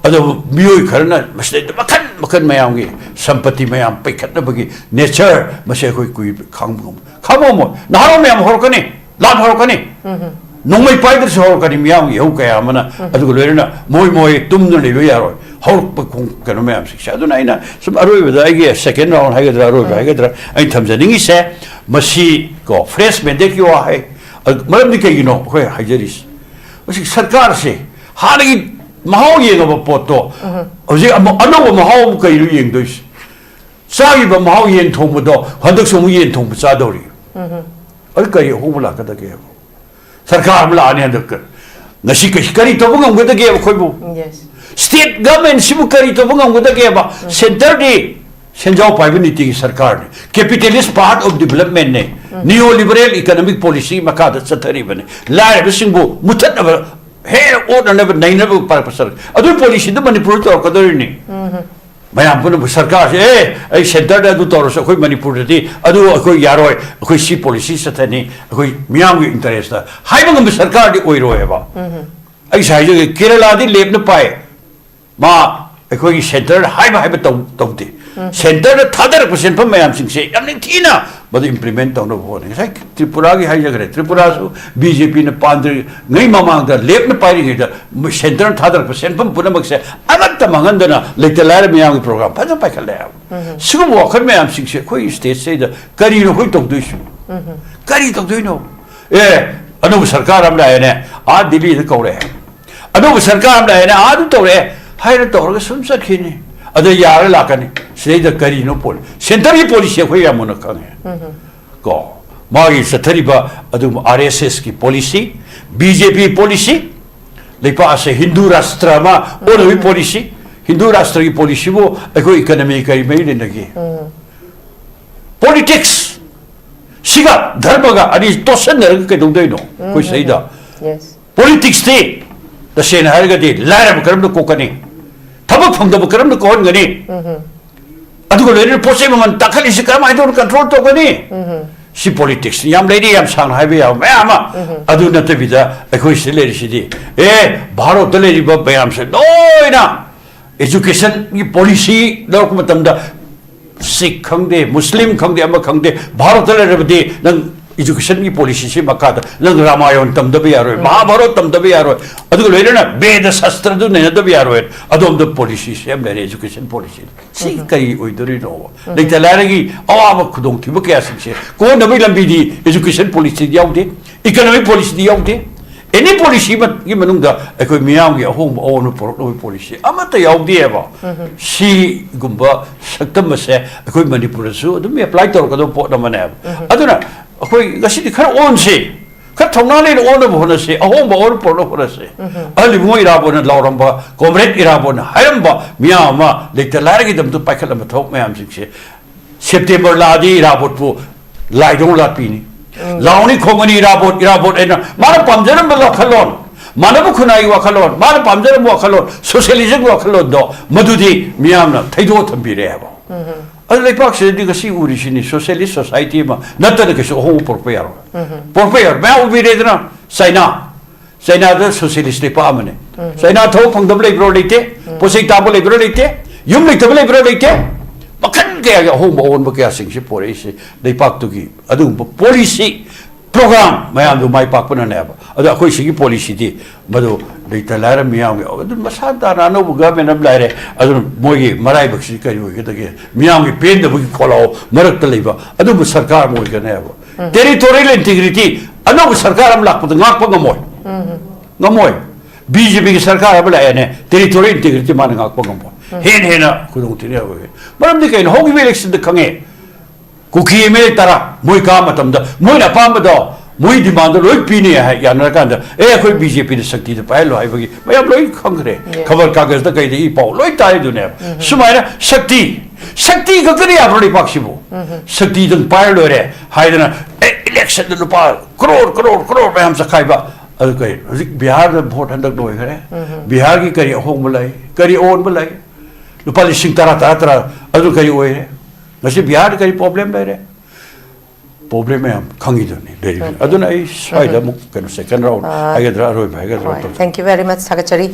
ꯑꯗꯨꯕꯨ ꯃꯤꯑꯣꯏ ꯈꯔꯅ ꯃꯁꯤꯗꯩꯗ ꯃꯈꯟ ꯃꯈꯟ ꯃꯌꯥꯝꯒꯤ ꯁꯝꯄꯇꯤ ꯃꯌꯥꯝ ꯄꯩꯈꯠꯅꯕꯒꯤ ꯅꯦꯆꯔ, ꯃꯁꯤ ꯑꯩꯈꯣꯏ ꯀꯨꯏ ꯈꯥꯡꯕ ꯉꯝꯃꯣꯏ꯫ ꯈꯥꯡꯕ ꯉꯝꯃꯣꯏ꯫ ꯅꯍꯥꯔꯣꯜ ꯃꯌꯥꯝ ꯍꯧꯔꯛꯀꯅꯤ, ꯂꯥꯟ ꯍꯧꯔꯛꯀꯅꯤ꯫ ꯅꯣꯡꯃꯩ ꯄꯥꯏꯗ꯭ꯔꯁꯨ ꯍꯧꯔꯛꯀꯅꯤ ꯃꯤꯌꯥꯝꯒꯤ ꯏꯍꯧ ꯀꯌꯥ ꯑꯃꯅ꯫ ꯑꯗꯨꯒ ꯂꯣꯏꯅꯅ ꯃꯣꯏ ꯃꯣꯏ ꯇꯨꯝꯗꯨꯅ ꯂꯩꯕ ꯌꯥꯔꯣꯏ꯫ ꯍꯧꯔꯛꯄ ꯈꯣꯡ-, ꯀꯩꯅꯣ ꯃꯌꯥꯝꯁꯤꯡꯁꯦ꯫ ꯑꯗꯨꯅ ꯑꯩꯅ ꯁꯨꯝ ꯑꯔꯣꯏꯕꯗ ꯑꯩꯒꯤ ꯁꯦꯀꯦꯟ ꯔꯥꯎꯟ ꯍꯥꯏꯒꯗ꯭ꯔꯥ, ꯑꯔꯣꯏꯕ ꯍꯥꯏꯒꯗ꯭ꯔꯥ, ꯑꯩꯅ ꯊꯝꯖꯅꯤꯡꯉꯤꯁꯦ, ꯃꯁꯤ ꯀꯣ, ꯐ꯭ꯔꯦꯁ ꯃꯦꯟꯗꯦꯠꯀꯤ ꯋꯥ ꯍꯥꯏ꯫ ꯑꯗꯨ ꯃꯔꯝꯗꯤ ꯀꯩꯒꯤꯅꯣ ꯑꯩꯈꯣꯏ ꯍꯥꯏꯖꯔꯤꯁꯦ? ꯃꯁꯤ ꯁꯔꯀꯥꯔꯁꯦ ꯍꯥꯟꯅꯒꯤ ꯃꯍꯥꯎ ꯌꯦꯡꯉꯕ ꯄꯣꯠꯇꯣ ꯍꯧꯖꯤꯛ ꯑꯃꯨꯛ ꯑꯅꯧꯕ ꯃꯍꯥꯎ ꯑꯃꯨꯛ ꯀꯩꯅꯣ ꯌꯦꯡꯗꯣꯏꯁꯦ? ꯆꯥꯈꯤꯕ ꯃꯍꯥꯎ ꯌꯦꯟ ꯊꯣꯡꯕꯗꯣ ꯍꯟꯗꯛꯁꯨ ꯑꯃꯨꯛ ꯌꯦꯟ ꯊꯣꯡꯕ ꯆꯥꯗꯧꯔꯤ꯫ ꯑꯗꯨ ꯀꯔꯤ ꯑꯍꯣꯡꯕ ꯂꯥꯛꯀꯗꯒꯦ? ꯁꯔꯀꯥꯔ ꯑꯃ ꯂꯥꯛꯑꯅꯤ ꯍꯟꯗꯛ꯫ ꯉꯁꯤ ꯀꯩ- ꯀꯔꯤ ꯇꯧꯕ ꯉꯝꯒꯗꯒꯦꯕ ꯑꯩꯈꯣꯏꯕꯨ? Yes. State government ꯁꯤꯕꯨ ꯀꯔꯤ ꯇꯧꯕ ꯉꯝꯒꯗꯒꯦꯕ? Centre ꯗꯤ ꯁꯦꯟꯖꯥꯎ ꯄꯥꯏꯕ ꯅꯤꯇꯤꯒꯤ ꯁꯔꯀꯥꯔꯅꯤ꯫ Capitalist part of development ꯅꯦ꯫ Neoliberal economic policy ꯃꯈꯥꯗ ꯆꯠꯊꯔꯤꯕꯅꯤ꯫ ꯂꯥꯏꯔꯕꯁꯤꯡꯕꯨ ꯃꯨꯊꯠꯅꯕ, ꯍꯦꯟꯅ ꯑꯣꯠꯅꯅꯕ, ꯅꯩꯅꯕ ꯄꯥꯔꯛꯄ ꯁꯔꯀꯥꯔ꯫ ꯑꯗꯨꯒꯤ policy ꯗꯨ ꯃꯅꯤꯄꯨꯔꯗ ꯇꯧꯔꯛꯀꯗꯧꯔꯤꯅꯤ꯫ ꯃꯌꯥꯝ ꯄꯨꯝꯅꯃꯛ ꯁꯔꯀꯥꯔꯁꯦ, "ꯑꯦ, ꯑꯩ centre ꯗ ꯑꯗꯨ ꯇꯧꯔꯁꯨ ꯑꯩꯈꯣꯏ ꯃꯅꯤꯄꯨꯔꯗꯗꯤ ꯑꯗꯨ ꯑꯩꯈꯣꯏ ꯌꯥꯔꯣꯏ, ꯑꯩꯈꯣꯏ ꯁꯤ policy ꯆꯠꯊꯅꯤ, ꯑꯩꯈꯣꯏ ꯃꯤꯌꯥꯝꯒꯤ interest ꯇ" ꯍꯥꯏꯕ ꯉꯝꯕ ꯁꯔꯀꯥꯔꯗꯤ ꯑꯣꯏꯔꯣꯏꯕ꯫ ꯑꯩꯁꯦ ꯍꯥꯏꯖꯒꯦ, ꯀꯦꯔꯂꯥꯗꯤ left ꯅ ꯄꯥꯏ, ꯃꯥ ꯑꯩꯈꯣꯏꯒꯤ centre ꯗ ꯍꯥꯏꯕ ꯍꯥꯏꯕ ꯇꯧ-, ꯇꯧꯗꯦ꯫ Centre ꯗ ꯊꯥꯗꯔꯛꯄ ꯁꯦꯟꯐꯝ ꯃꯌꯥꯝꯁꯤꯡꯁꯦ ꯌꯥꯝ ꯅꯤꯡꯊꯤꯅ ꯃꯗꯨ implement ꯇꯧꯅꯕ ꯍꯣꯠꯅꯩ꯫ ꯉꯁꯥꯏ ꯇ꯭ꯔꯤꯄꯨꯔꯥꯒꯤ ꯍꯥꯏꯖꯈ꯭ꯔꯦ, ꯇ꯭ꯔꯤꯄꯨꯔꯥꯁꯨ B J P ꯅ ꯄꯥꯟꯗ꯭ꯔꯤꯉꯩ ꯃꯃꯥꯡꯗ, left ꯅ ꯄꯥꯏꯔꯤꯉꯩꯗ, centre ꯅ ꯊꯥꯗꯔꯛꯄ ꯁꯦꯟꯐꯝ ꯄꯨꯝꯅꯃꯛꯁꯦ ꯑꯃꯠꯇ ꯃꯥꯡꯍꯟꯗꯅ ꯂꯩꯇ ꯂꯥꯏꯔ ꯃꯤꯌꯥꯝꯒꯤ program ꯐꯖꯅ ꯄꯥꯏꯈꯠꯂꯦ ꯍꯥꯏꯕ꯫ ꯁꯤꯒꯨꯝꯕ ꯋꯥꯈꯜ ꯃꯌꯥꯝꯁꯤꯡꯁꯦ ꯑꯩꯈꯣꯏ state ꯁꯤꯗ ꯀꯔꯤꯅꯣ ꯑꯩꯈꯣꯏ ꯇꯧꯗꯣꯏꯁꯤꯕꯣ? ꯀꯔꯤ ꯇꯧꯗꯣꯏꯅꯣ? ꯑꯦ, ꯑꯅꯧꯕ ꯁꯔꯀꯥꯔ ꯑꯃ ꯂꯥꯛꯑꯦꯅꯦ, ꯑꯥ ꯗꯤꯜꯂꯤꯗ ꯀꯧꯔꯛꯑꯦ, ꯑꯅꯧꯕ ꯁꯔꯀꯥꯔ ꯑꯃ ꯂꯥꯛꯑꯦꯅꯦ, ꯑꯥ ꯑꯗꯨ ꯇꯧꯔꯛꯑꯦ ꯍꯥꯏꯅ ꯇꯧꯔꯒ ꯁꯨꯝ ꯆꯠꯈꯤꯅꯤ꯫ ꯑꯗ ꯌꯥꯔ ꯂꯥꯛꯀꯅꯤ꯫ ꯁꯤꯗꯩꯗ ꯀꯔꯤꯅꯣ ꯄꯣꯂꯤ-, centre ꯒꯤ policy ꯑꯩꯈꯣꯏ ꯌꯥꯝ ꯃꯨꯟꯅ ꯈꯪꯉꯦ꯫ ꯀꯣ, ꯃꯥꯒꯤ ꯆꯠꯊꯔꯤꯕ ꯑꯗꯨꯒꯨꯝꯕ R S S ꯀꯤ policy, B J P policy, ꯂꯩꯄꯥꯛ ꯑꯁꯦ ꯍꯤꯟꯗꯨ ꯔꯥꯁꯇ꯭ꯔ ꯑꯃ ꯑꯣꯟꯅꯕꯒꯤ policy, ꯍꯤꯟꯗꯨ ꯔꯥꯁꯇ꯭ꯔꯒꯤ policy ꯕꯨ ꯑꯩꯈꯣꯏ economy ꯀꯔꯤ ꯃꯔꯤ ꯂꯩꯅꯒꯦ? Politics ꯁꯤꯒ ꯙꯔꯃꯒ ꯑꯅꯤ ꯇꯣꯠꯁꯟꯅꯔꯒ ꯀꯩꯗꯧꯗꯣꯏꯅꯣ ꯑꯩꯈꯣꯏ ꯁꯤꯗꯩꯗ? Yes. Politics ꯇꯤ ꯇꯁꯦꯡꯅ ꯍꯥꯏꯔꯒꯗꯤ ꯂꯥꯏꯔꯕ ꯀꯔꯝꯅ ꯀꯣꯛꯀꯅꯤ? ꯊꯕꯛ ꯐꯪꯗꯕ ꯀꯔꯝꯅ ꯀꯣꯛꯍꯟꯒꯅꯤ? ꯑꯗꯨꯒ ꯂꯣꯏꯅꯅ ꯄꯣꯠ ꯆꯩ ꯃꯃꯜ ꯇꯥꯡꯈꯠꯂꯤꯁꯤ ꯀꯔꯝꯍꯥꯏꯅ ꯇꯧꯔ control ꯇꯧꯒꯅꯤ? ꯁꯤ politics ꯅꯤ꯫ ꯌꯥꯝ ꯂꯩꯔꯤ, ꯌꯥꯝ ꯁꯥꯡꯅ ꯍꯥꯏꯕ ꯌꯥꯕ ꯃꯌꯥꯝ ꯑꯃ꯫ ꯑꯗꯨ ꯅꯠꯇꯕꯤꯗ ꯑꯩꯈꯣꯏ ꯁꯤꯗ ꯂꯩꯔꯤꯁꯤꯗꯤ, ꯑꯦ, ꯚꯥꯔꯠꯇ ꯂꯩꯔꯤꯕ ꯃꯌꯥꯝꯁꯦ ꯂꯣꯏꯅ education ꯒꯤ policy ꯂꯧꯔꯛꯄ ꯃꯇꯝꯗ ꯁꯤꯈ ꯈꯪꯗꯦ, ꯃꯨꯁꯂꯤꯝ ꯈꯪꯗꯦ, ꯑꯃ ꯈꯪꯗꯦ, ꯚꯥꯔꯠꯇ ꯂꯩꯔꯕꯗꯤ ꯅꯪ education ꯒꯤ policy ꯁꯤ ꯃꯈꯥꯗ ꯅꯪ ꯔꯥꯃꯥꯌꯟ ꯇꯝꯗꯕ ꯌꯥꯔꯣꯏ, ꯃꯍꯥꯚꯥꯔꯠ ꯇꯝꯗꯕ ꯌꯥꯔꯣꯏ, ꯑꯗꯨꯒ ꯂꯣꯏꯅꯅ ꯕꯦꯗ ꯁꯥꯁꯇ꯭ꯔꯗꯨ ꯅꯩꯅꯗꯕ ꯌꯥꯔꯣꯏ꯫ ꯑꯗꯣꯝꯗ policy ꯁꯦꯝ ꯂꯩꯔꯦ, education policy꯫ ꯁꯤ ꯀꯔꯤ ꯑꯣꯏꯗꯣꯔꯤꯅꯣꯕ? ꯂꯩꯇ ꯂꯥꯏꯔꯒꯤ ꯑꯋꯥꯕ ꯈꯨꯗꯣꯡꯊꯤꯕ ꯀꯌꯥꯁꯤꯡꯁꯦ ꯀꯣꯛꯍꯟꯅꯕꯒꯤ ꯂꯝꯕꯤꯗꯤ education policy ꯗꯤ ꯌꯥꯎꯗꯦ, economic policy ꯗꯤ ꯌꯥꯎꯗꯦ꯫ Any policy ꯒꯤ ꯃꯅꯨꯡꯗ ꯑꯩꯈꯣꯏ ꯃꯤꯌꯥꯝꯒꯤ ꯑꯍꯣꯡꯕ ꯑꯑꯣꯟꯕ ꯄꯨꯔꯛꯅꯕꯒꯤ policy ꯑꯃꯠꯇ ꯌꯥꯎꯗꯦꯕ꯫ ꯁꯤꯒꯨꯝꯕ ꯁꯛꯇꯝ ꯑꯁꯦ ꯑꯩꯈꯣꯏ ꯃꯅꯤꯄꯨꯔꯗꯁꯨ ꯑꯗꯨꯝ apply ꯇꯧꯔꯛꯀꯗꯕ ꯄꯣꯠ ꯑꯃꯅꯦꯕ꯫ ꯑꯗꯨꯅ ꯑꯩꯈꯣꯏ ꯉꯁꯤꯗꯤ ꯈꯔ ꯑꯣꯟꯁꯤ, ꯈꯔ ꯊꯧꯅꯥ ꯂꯩꯅ ꯑꯣꯟꯅꯕ ꯍꯣꯠꯅꯁꯤ, ꯑꯍꯣꯡꯕ ꯑꯣꯟ ꯄꯨꯔꯛꯅꯕ ꯍꯣꯠꯅꯁꯤ꯫ ꯑꯍꯜ ꯏꯕꯨꯡꯉꯣ ꯏꯔꯥꯕꯣꯠꯅ ꯂꯥꯎꯔꯝꯕ, ꯀꯣꯝꯔꯦꯗ ꯏꯔꯥꯕꯣꯠꯅ ꯍꯥꯏꯔꯝꯕ ꯃꯤꯌꯥꯝ ꯑꯃ ꯂꯩꯇ ꯂꯥꯏꯔꯒꯤꯗꯃꯛꯇ ꯄꯥꯏꯈꯠꯂꯝꯕ ꯊꯕꯛ ꯃꯌꯥꯝꯁꯤꯡꯁꯦ ꯁꯦꯞꯇꯦꯝꯕꯔ ꯂꯥꯛꯑꯗꯤ ꯏꯔꯥꯕꯣꯠꯄꯨ ꯂꯥꯏꯗꯧꯅ ꯂꯥꯠꯄꯤꯅꯤ꯫ ꯂꯥꯎꯅꯤ ꯈꯣꯡꯒꯅꯤ ꯏꯔꯥꯕꯣꯠ, ꯏꯔꯥꯕꯣꯠ ꯍꯥꯏꯅ ꯃꯥꯅ ꯄꯥꯝꯖꯔꯝꯕ ꯋꯥꯈꯜꯂꯣꯟ, ꯃꯥꯟꯅꯕ ꯈꯨꯟꯅꯥꯏꯒꯤ ꯋꯥꯈꯜꯂꯣꯟ, ꯃꯥꯅ ꯄꯥꯝꯖꯔꯝꯕ ꯋꯥꯈꯜꯂꯣꯟ, ꯁꯣꯁꯤꯌꯦꯂꯤꯖꯝꯒꯤ ꯋꯥꯈꯜꯂꯣꯟꯗꯣ, ꯃꯗꯨꯗꯤ ꯃꯤꯌꯥꯝꯅ ꯊꯩꯗꯣꯛꯑ ꯊꯝꯕꯤꯔꯦ ꯍꯥꯏꯕ꯫ ꯑꯗꯨ ꯂꯩꯄꯥꯛꯁꯤꯗꯗꯤ ꯉꯁꯤ ꯎꯔꯤꯁꯤꯅꯤ, ꯁꯣꯁꯤꯌꯦꯂꯤꯁ ꯁꯣꯁꯥꯏꯇꯤ ꯑꯃ ꯅꯠꯇꯅ ꯀꯩꯁꯨ ꯑꯍꯣꯡꯕ ꯄꯨꯔꯛꯄ ꯌꯥꯔꯣꯏ꯫ ꯄꯨꯔꯛꯄ ꯌꯥꯔꯣꯏ꯫ ꯃꯌꯥꯝ ꯎꯕꯤꯔꯦꯗꯅ, ꯆꯥꯏꯅꯥ, ꯆꯥꯏꯅꯥꯗ ꯁꯣꯁꯤꯌꯦꯂꯤꯁ ꯂꯩꯄꯥꯛ ꯑꯃꯅꯤ꯫ ꯆꯥꯏꯅꯥ ꯊꯕꯛ ꯐꯪꯗꯕ ꯂꯩꯕ꯭ꯔꯣ? ꯂꯩꯇꯦ꯫ ꯄꯣꯠ ꯆꯩ ꯇꯥꯡꯕ ꯂꯩꯕ꯭ꯔꯣ? ꯂꯩꯇꯦ꯫ ꯌꯨꯝ ꯂꯩꯇꯕ ꯂꯩꯕ꯭ꯔꯣ? ꯂꯩꯇꯦ꯫ ꯃꯈꯜ ꯀꯌꯥꯒꯤ ꯑꯍꯣꯡꯕ ꯑꯑꯣꯟꯕ ꯀꯌꯥꯁꯤꯡꯁꯤ ꯄꯣꯔꯛꯏꯁꯤ ꯂꯩꯄꯥꯛꯇꯨꯒꯤ ꯑꯗꯨꯒꯨꯝꯕ ꯄꯣꯂꯤꯁꯤ ꯄ꯭ꯔꯣꯒ꯭ꯔꯥꯝ ꯃꯌꯥꯝꯗꯨ ꯃꯥꯏ ꯄꯥꯛꯄꯅꯅꯦꯕ꯫ ꯑꯗꯣ ꯑꯩꯈꯣꯏ ꯁꯤꯒꯤ ꯄꯣꯂꯤꯁꯤꯗꯤ ꯃꯗꯨ ꯂꯩꯇ ꯂꯥꯏꯔ ꯃꯤꯌꯥꯝꯒꯤ ꯑꯗꯨꯝ ꯃꯁꯥ ꯇꯥꯅ ꯑꯅꯧꯕ ꯒꯚꯔꯟꯃꯦꯟꯠ ꯑꯃ ꯂꯩꯔꯦ, ꯑꯗꯨꯅ ꯃꯣꯏꯒꯤ ꯃꯔꯥꯏꯕꯛꯁꯤ ꯀꯔꯤ ꯑꯣꯏꯒꯗꯒꯦ? ꯃꯤꯌꯥꯝꯒꯤ ꯄꯦꯟꯗꯕꯒꯤ ꯈꯣꯜꯂꯥꯎ ꯃꯔꯛꯇ ꯂꯩꯕ ꯑꯗꯨꯝꯕ ꯁꯔꯀꯥꯔ ꯑꯃ ꯑꯣꯏꯒꯅꯦꯕ꯫ ꯇꯦꯔꯤꯇꯣꯔꯤꯌꯦꯜ ꯏꯟꯇꯤꯒ꯭ꯔꯤꯇꯤ ꯑꯅꯧꯕ ꯁꯔꯀꯥꯔ ꯑꯃ ꯂꯥꯛꯄꯗ ꯉꯥꯛꯄ ꯉꯝꯃꯣꯏ꯫ ꯉꯝꯃꯣꯏ꯫ ꯕꯤ ꯖꯦ ꯄꯤꯒꯤ ꯁꯔꯀꯥꯔ ꯑꯃ ꯂꯥꯛꯑꯦꯅꯦ, ꯇꯦꯔꯤꯇꯣꯔꯤꯌꯦꯜ ꯏꯟꯇꯤꯒ꯭ꯔꯤꯇꯤ ꯃꯥꯅ ꯉꯥꯛꯄ ꯉꯝꯃꯣꯏ꯫ ꯍꯦꯟꯅ ꯍꯦꯟꯅ ꯈꯨꯗꯣꯡꯊꯤꯅꯤꯡꯉꯥꯏ ꯑꯣꯏꯒꯅꯤ꯫ ꯃꯔꯝꯗꯤ ꯀꯩꯅꯣ? ꯍꯧꯈꯤꯕ ꯏꯂꯦꯛꯁꯟꯗ ꯈꯪꯉꯦ, ꯀꯨꯀꯤ ꯑꯦꯝ ꯑꯦꯜ ꯑꯦ ꯇꯔꯥ ꯃꯣꯏ ꯀꯥ ꯃꯇꯝꯗ ꯃꯣꯏꯅ ꯑꯄꯥꯝꯕꯗꯣ, ꯃꯣꯏ ꯗꯤꯃꯥꯟꯗꯣ ꯂꯣꯏ ꯄꯤꯅꯤ ꯍꯥꯏ ꯌꯥꯅꯔꯀꯥꯟꯗ, "ꯑꯦ, ꯑꯩꯈꯣꯏ ꯕꯤ ꯖꯦ ꯄꯤꯗ ꯁꯛꯇꯤꯗ ꯄꯥꯏꯍꯜꯂꯣ" ꯍꯥꯏꯕꯒꯤ ꯃꯌꯥꯝ ꯂꯣꯏ ꯈꯪꯈ꯭ꯔꯦ꯫ ꯈꯕꯔ ꯀꯥꯒꯖꯗ ꯀꯩꯗ ꯏ ꯄꯥꯎ ꯂꯣꯏ ꯇꯥꯏꯗꯨꯅꯦꯕ꯫ ꯁꯨꯃꯥꯏꯅ ꯁꯛꯇꯤ, ꯁꯛꯇꯤ ꯈꯛꯇꯅ ꯌꯥꯕ꯭ꯔꯣ ꯂꯩꯄꯥꯛꯁꯤꯕꯨ? ꯁꯛꯇꯤꯗꯪ ꯄꯥꯏꯔ ꯂꯣꯏꯔꯦ ꯍꯥꯏꯗꯅ, ꯑꯦ, ꯏꯂꯦꯛꯁꯟꯗ ꯂꯨꯄꯥ ꯀ꯭ꯔꯣꯔ, ꯀ꯭ꯔꯣꯔ, ꯀ꯭ꯔꯣꯔ ꯃꯌꯥꯝ ꯆꯈꯥꯏꯕ꯫ ꯑꯗꯨ ꯀꯩ, ꯍꯧꯖꯤꯛ ꯕꯤꯍꯥꯔꯗ ꯚꯣꯠ ꯍꯟꯗꯛ ꯂꯣꯏꯈ꯭ꯔꯦ꯫ ꯕꯤꯍꯥꯔꯒꯤ ꯀꯔꯤ ꯑꯍꯣꯡꯕ ꯂꯩ? ꯀꯔꯤ ꯑꯑꯣꯟꯕ ꯂꯩ? ꯂꯨꯄꯥ ꯂꯤꯁꯤꯡ ꯇꯔꯥ, ꯇꯔꯥ, ꯇꯔꯥ, ꯑꯗꯨ ꯀꯔꯤ ꯑꯣꯏꯔꯦ? ꯉꯁꯤ ꯕꯤꯍꯥꯔꯗ ꯀꯔꯤ ꯄ꯭ꯔꯣꯕ꯭ꯂꯦꯝ ꯂꯩꯔꯦ? ꯄ꯭ꯔꯣꯕ꯭ꯂꯦꯝ ꯃꯌꯥꯝ ꯈꯪꯉꯤꯗꯨꯅꯤ, ꯂꯩꯔꯤꯕꯅꯤ꯫ ꯑꯗꯨꯅ ꯑꯩ ꯁ꯭ꯋꯥꯏꯗ ꯑꯃꯨꯛ ꯀꯩꯅꯣ, ꯁꯦꯀꯦꯟ ꯔꯥꯎꯟ ꯍꯥꯏꯒꯗ꯭ꯔꯥ, ꯑꯔꯣꯏꯕ ꯍꯥꯏꯒꯗ꯭ꯔꯥ, ꯍꯣꯏ, ꯇꯧꯖꯒꯦ꯫ Thank you very much, ꯊꯥꯒꯠꯆꯔꯤ꯫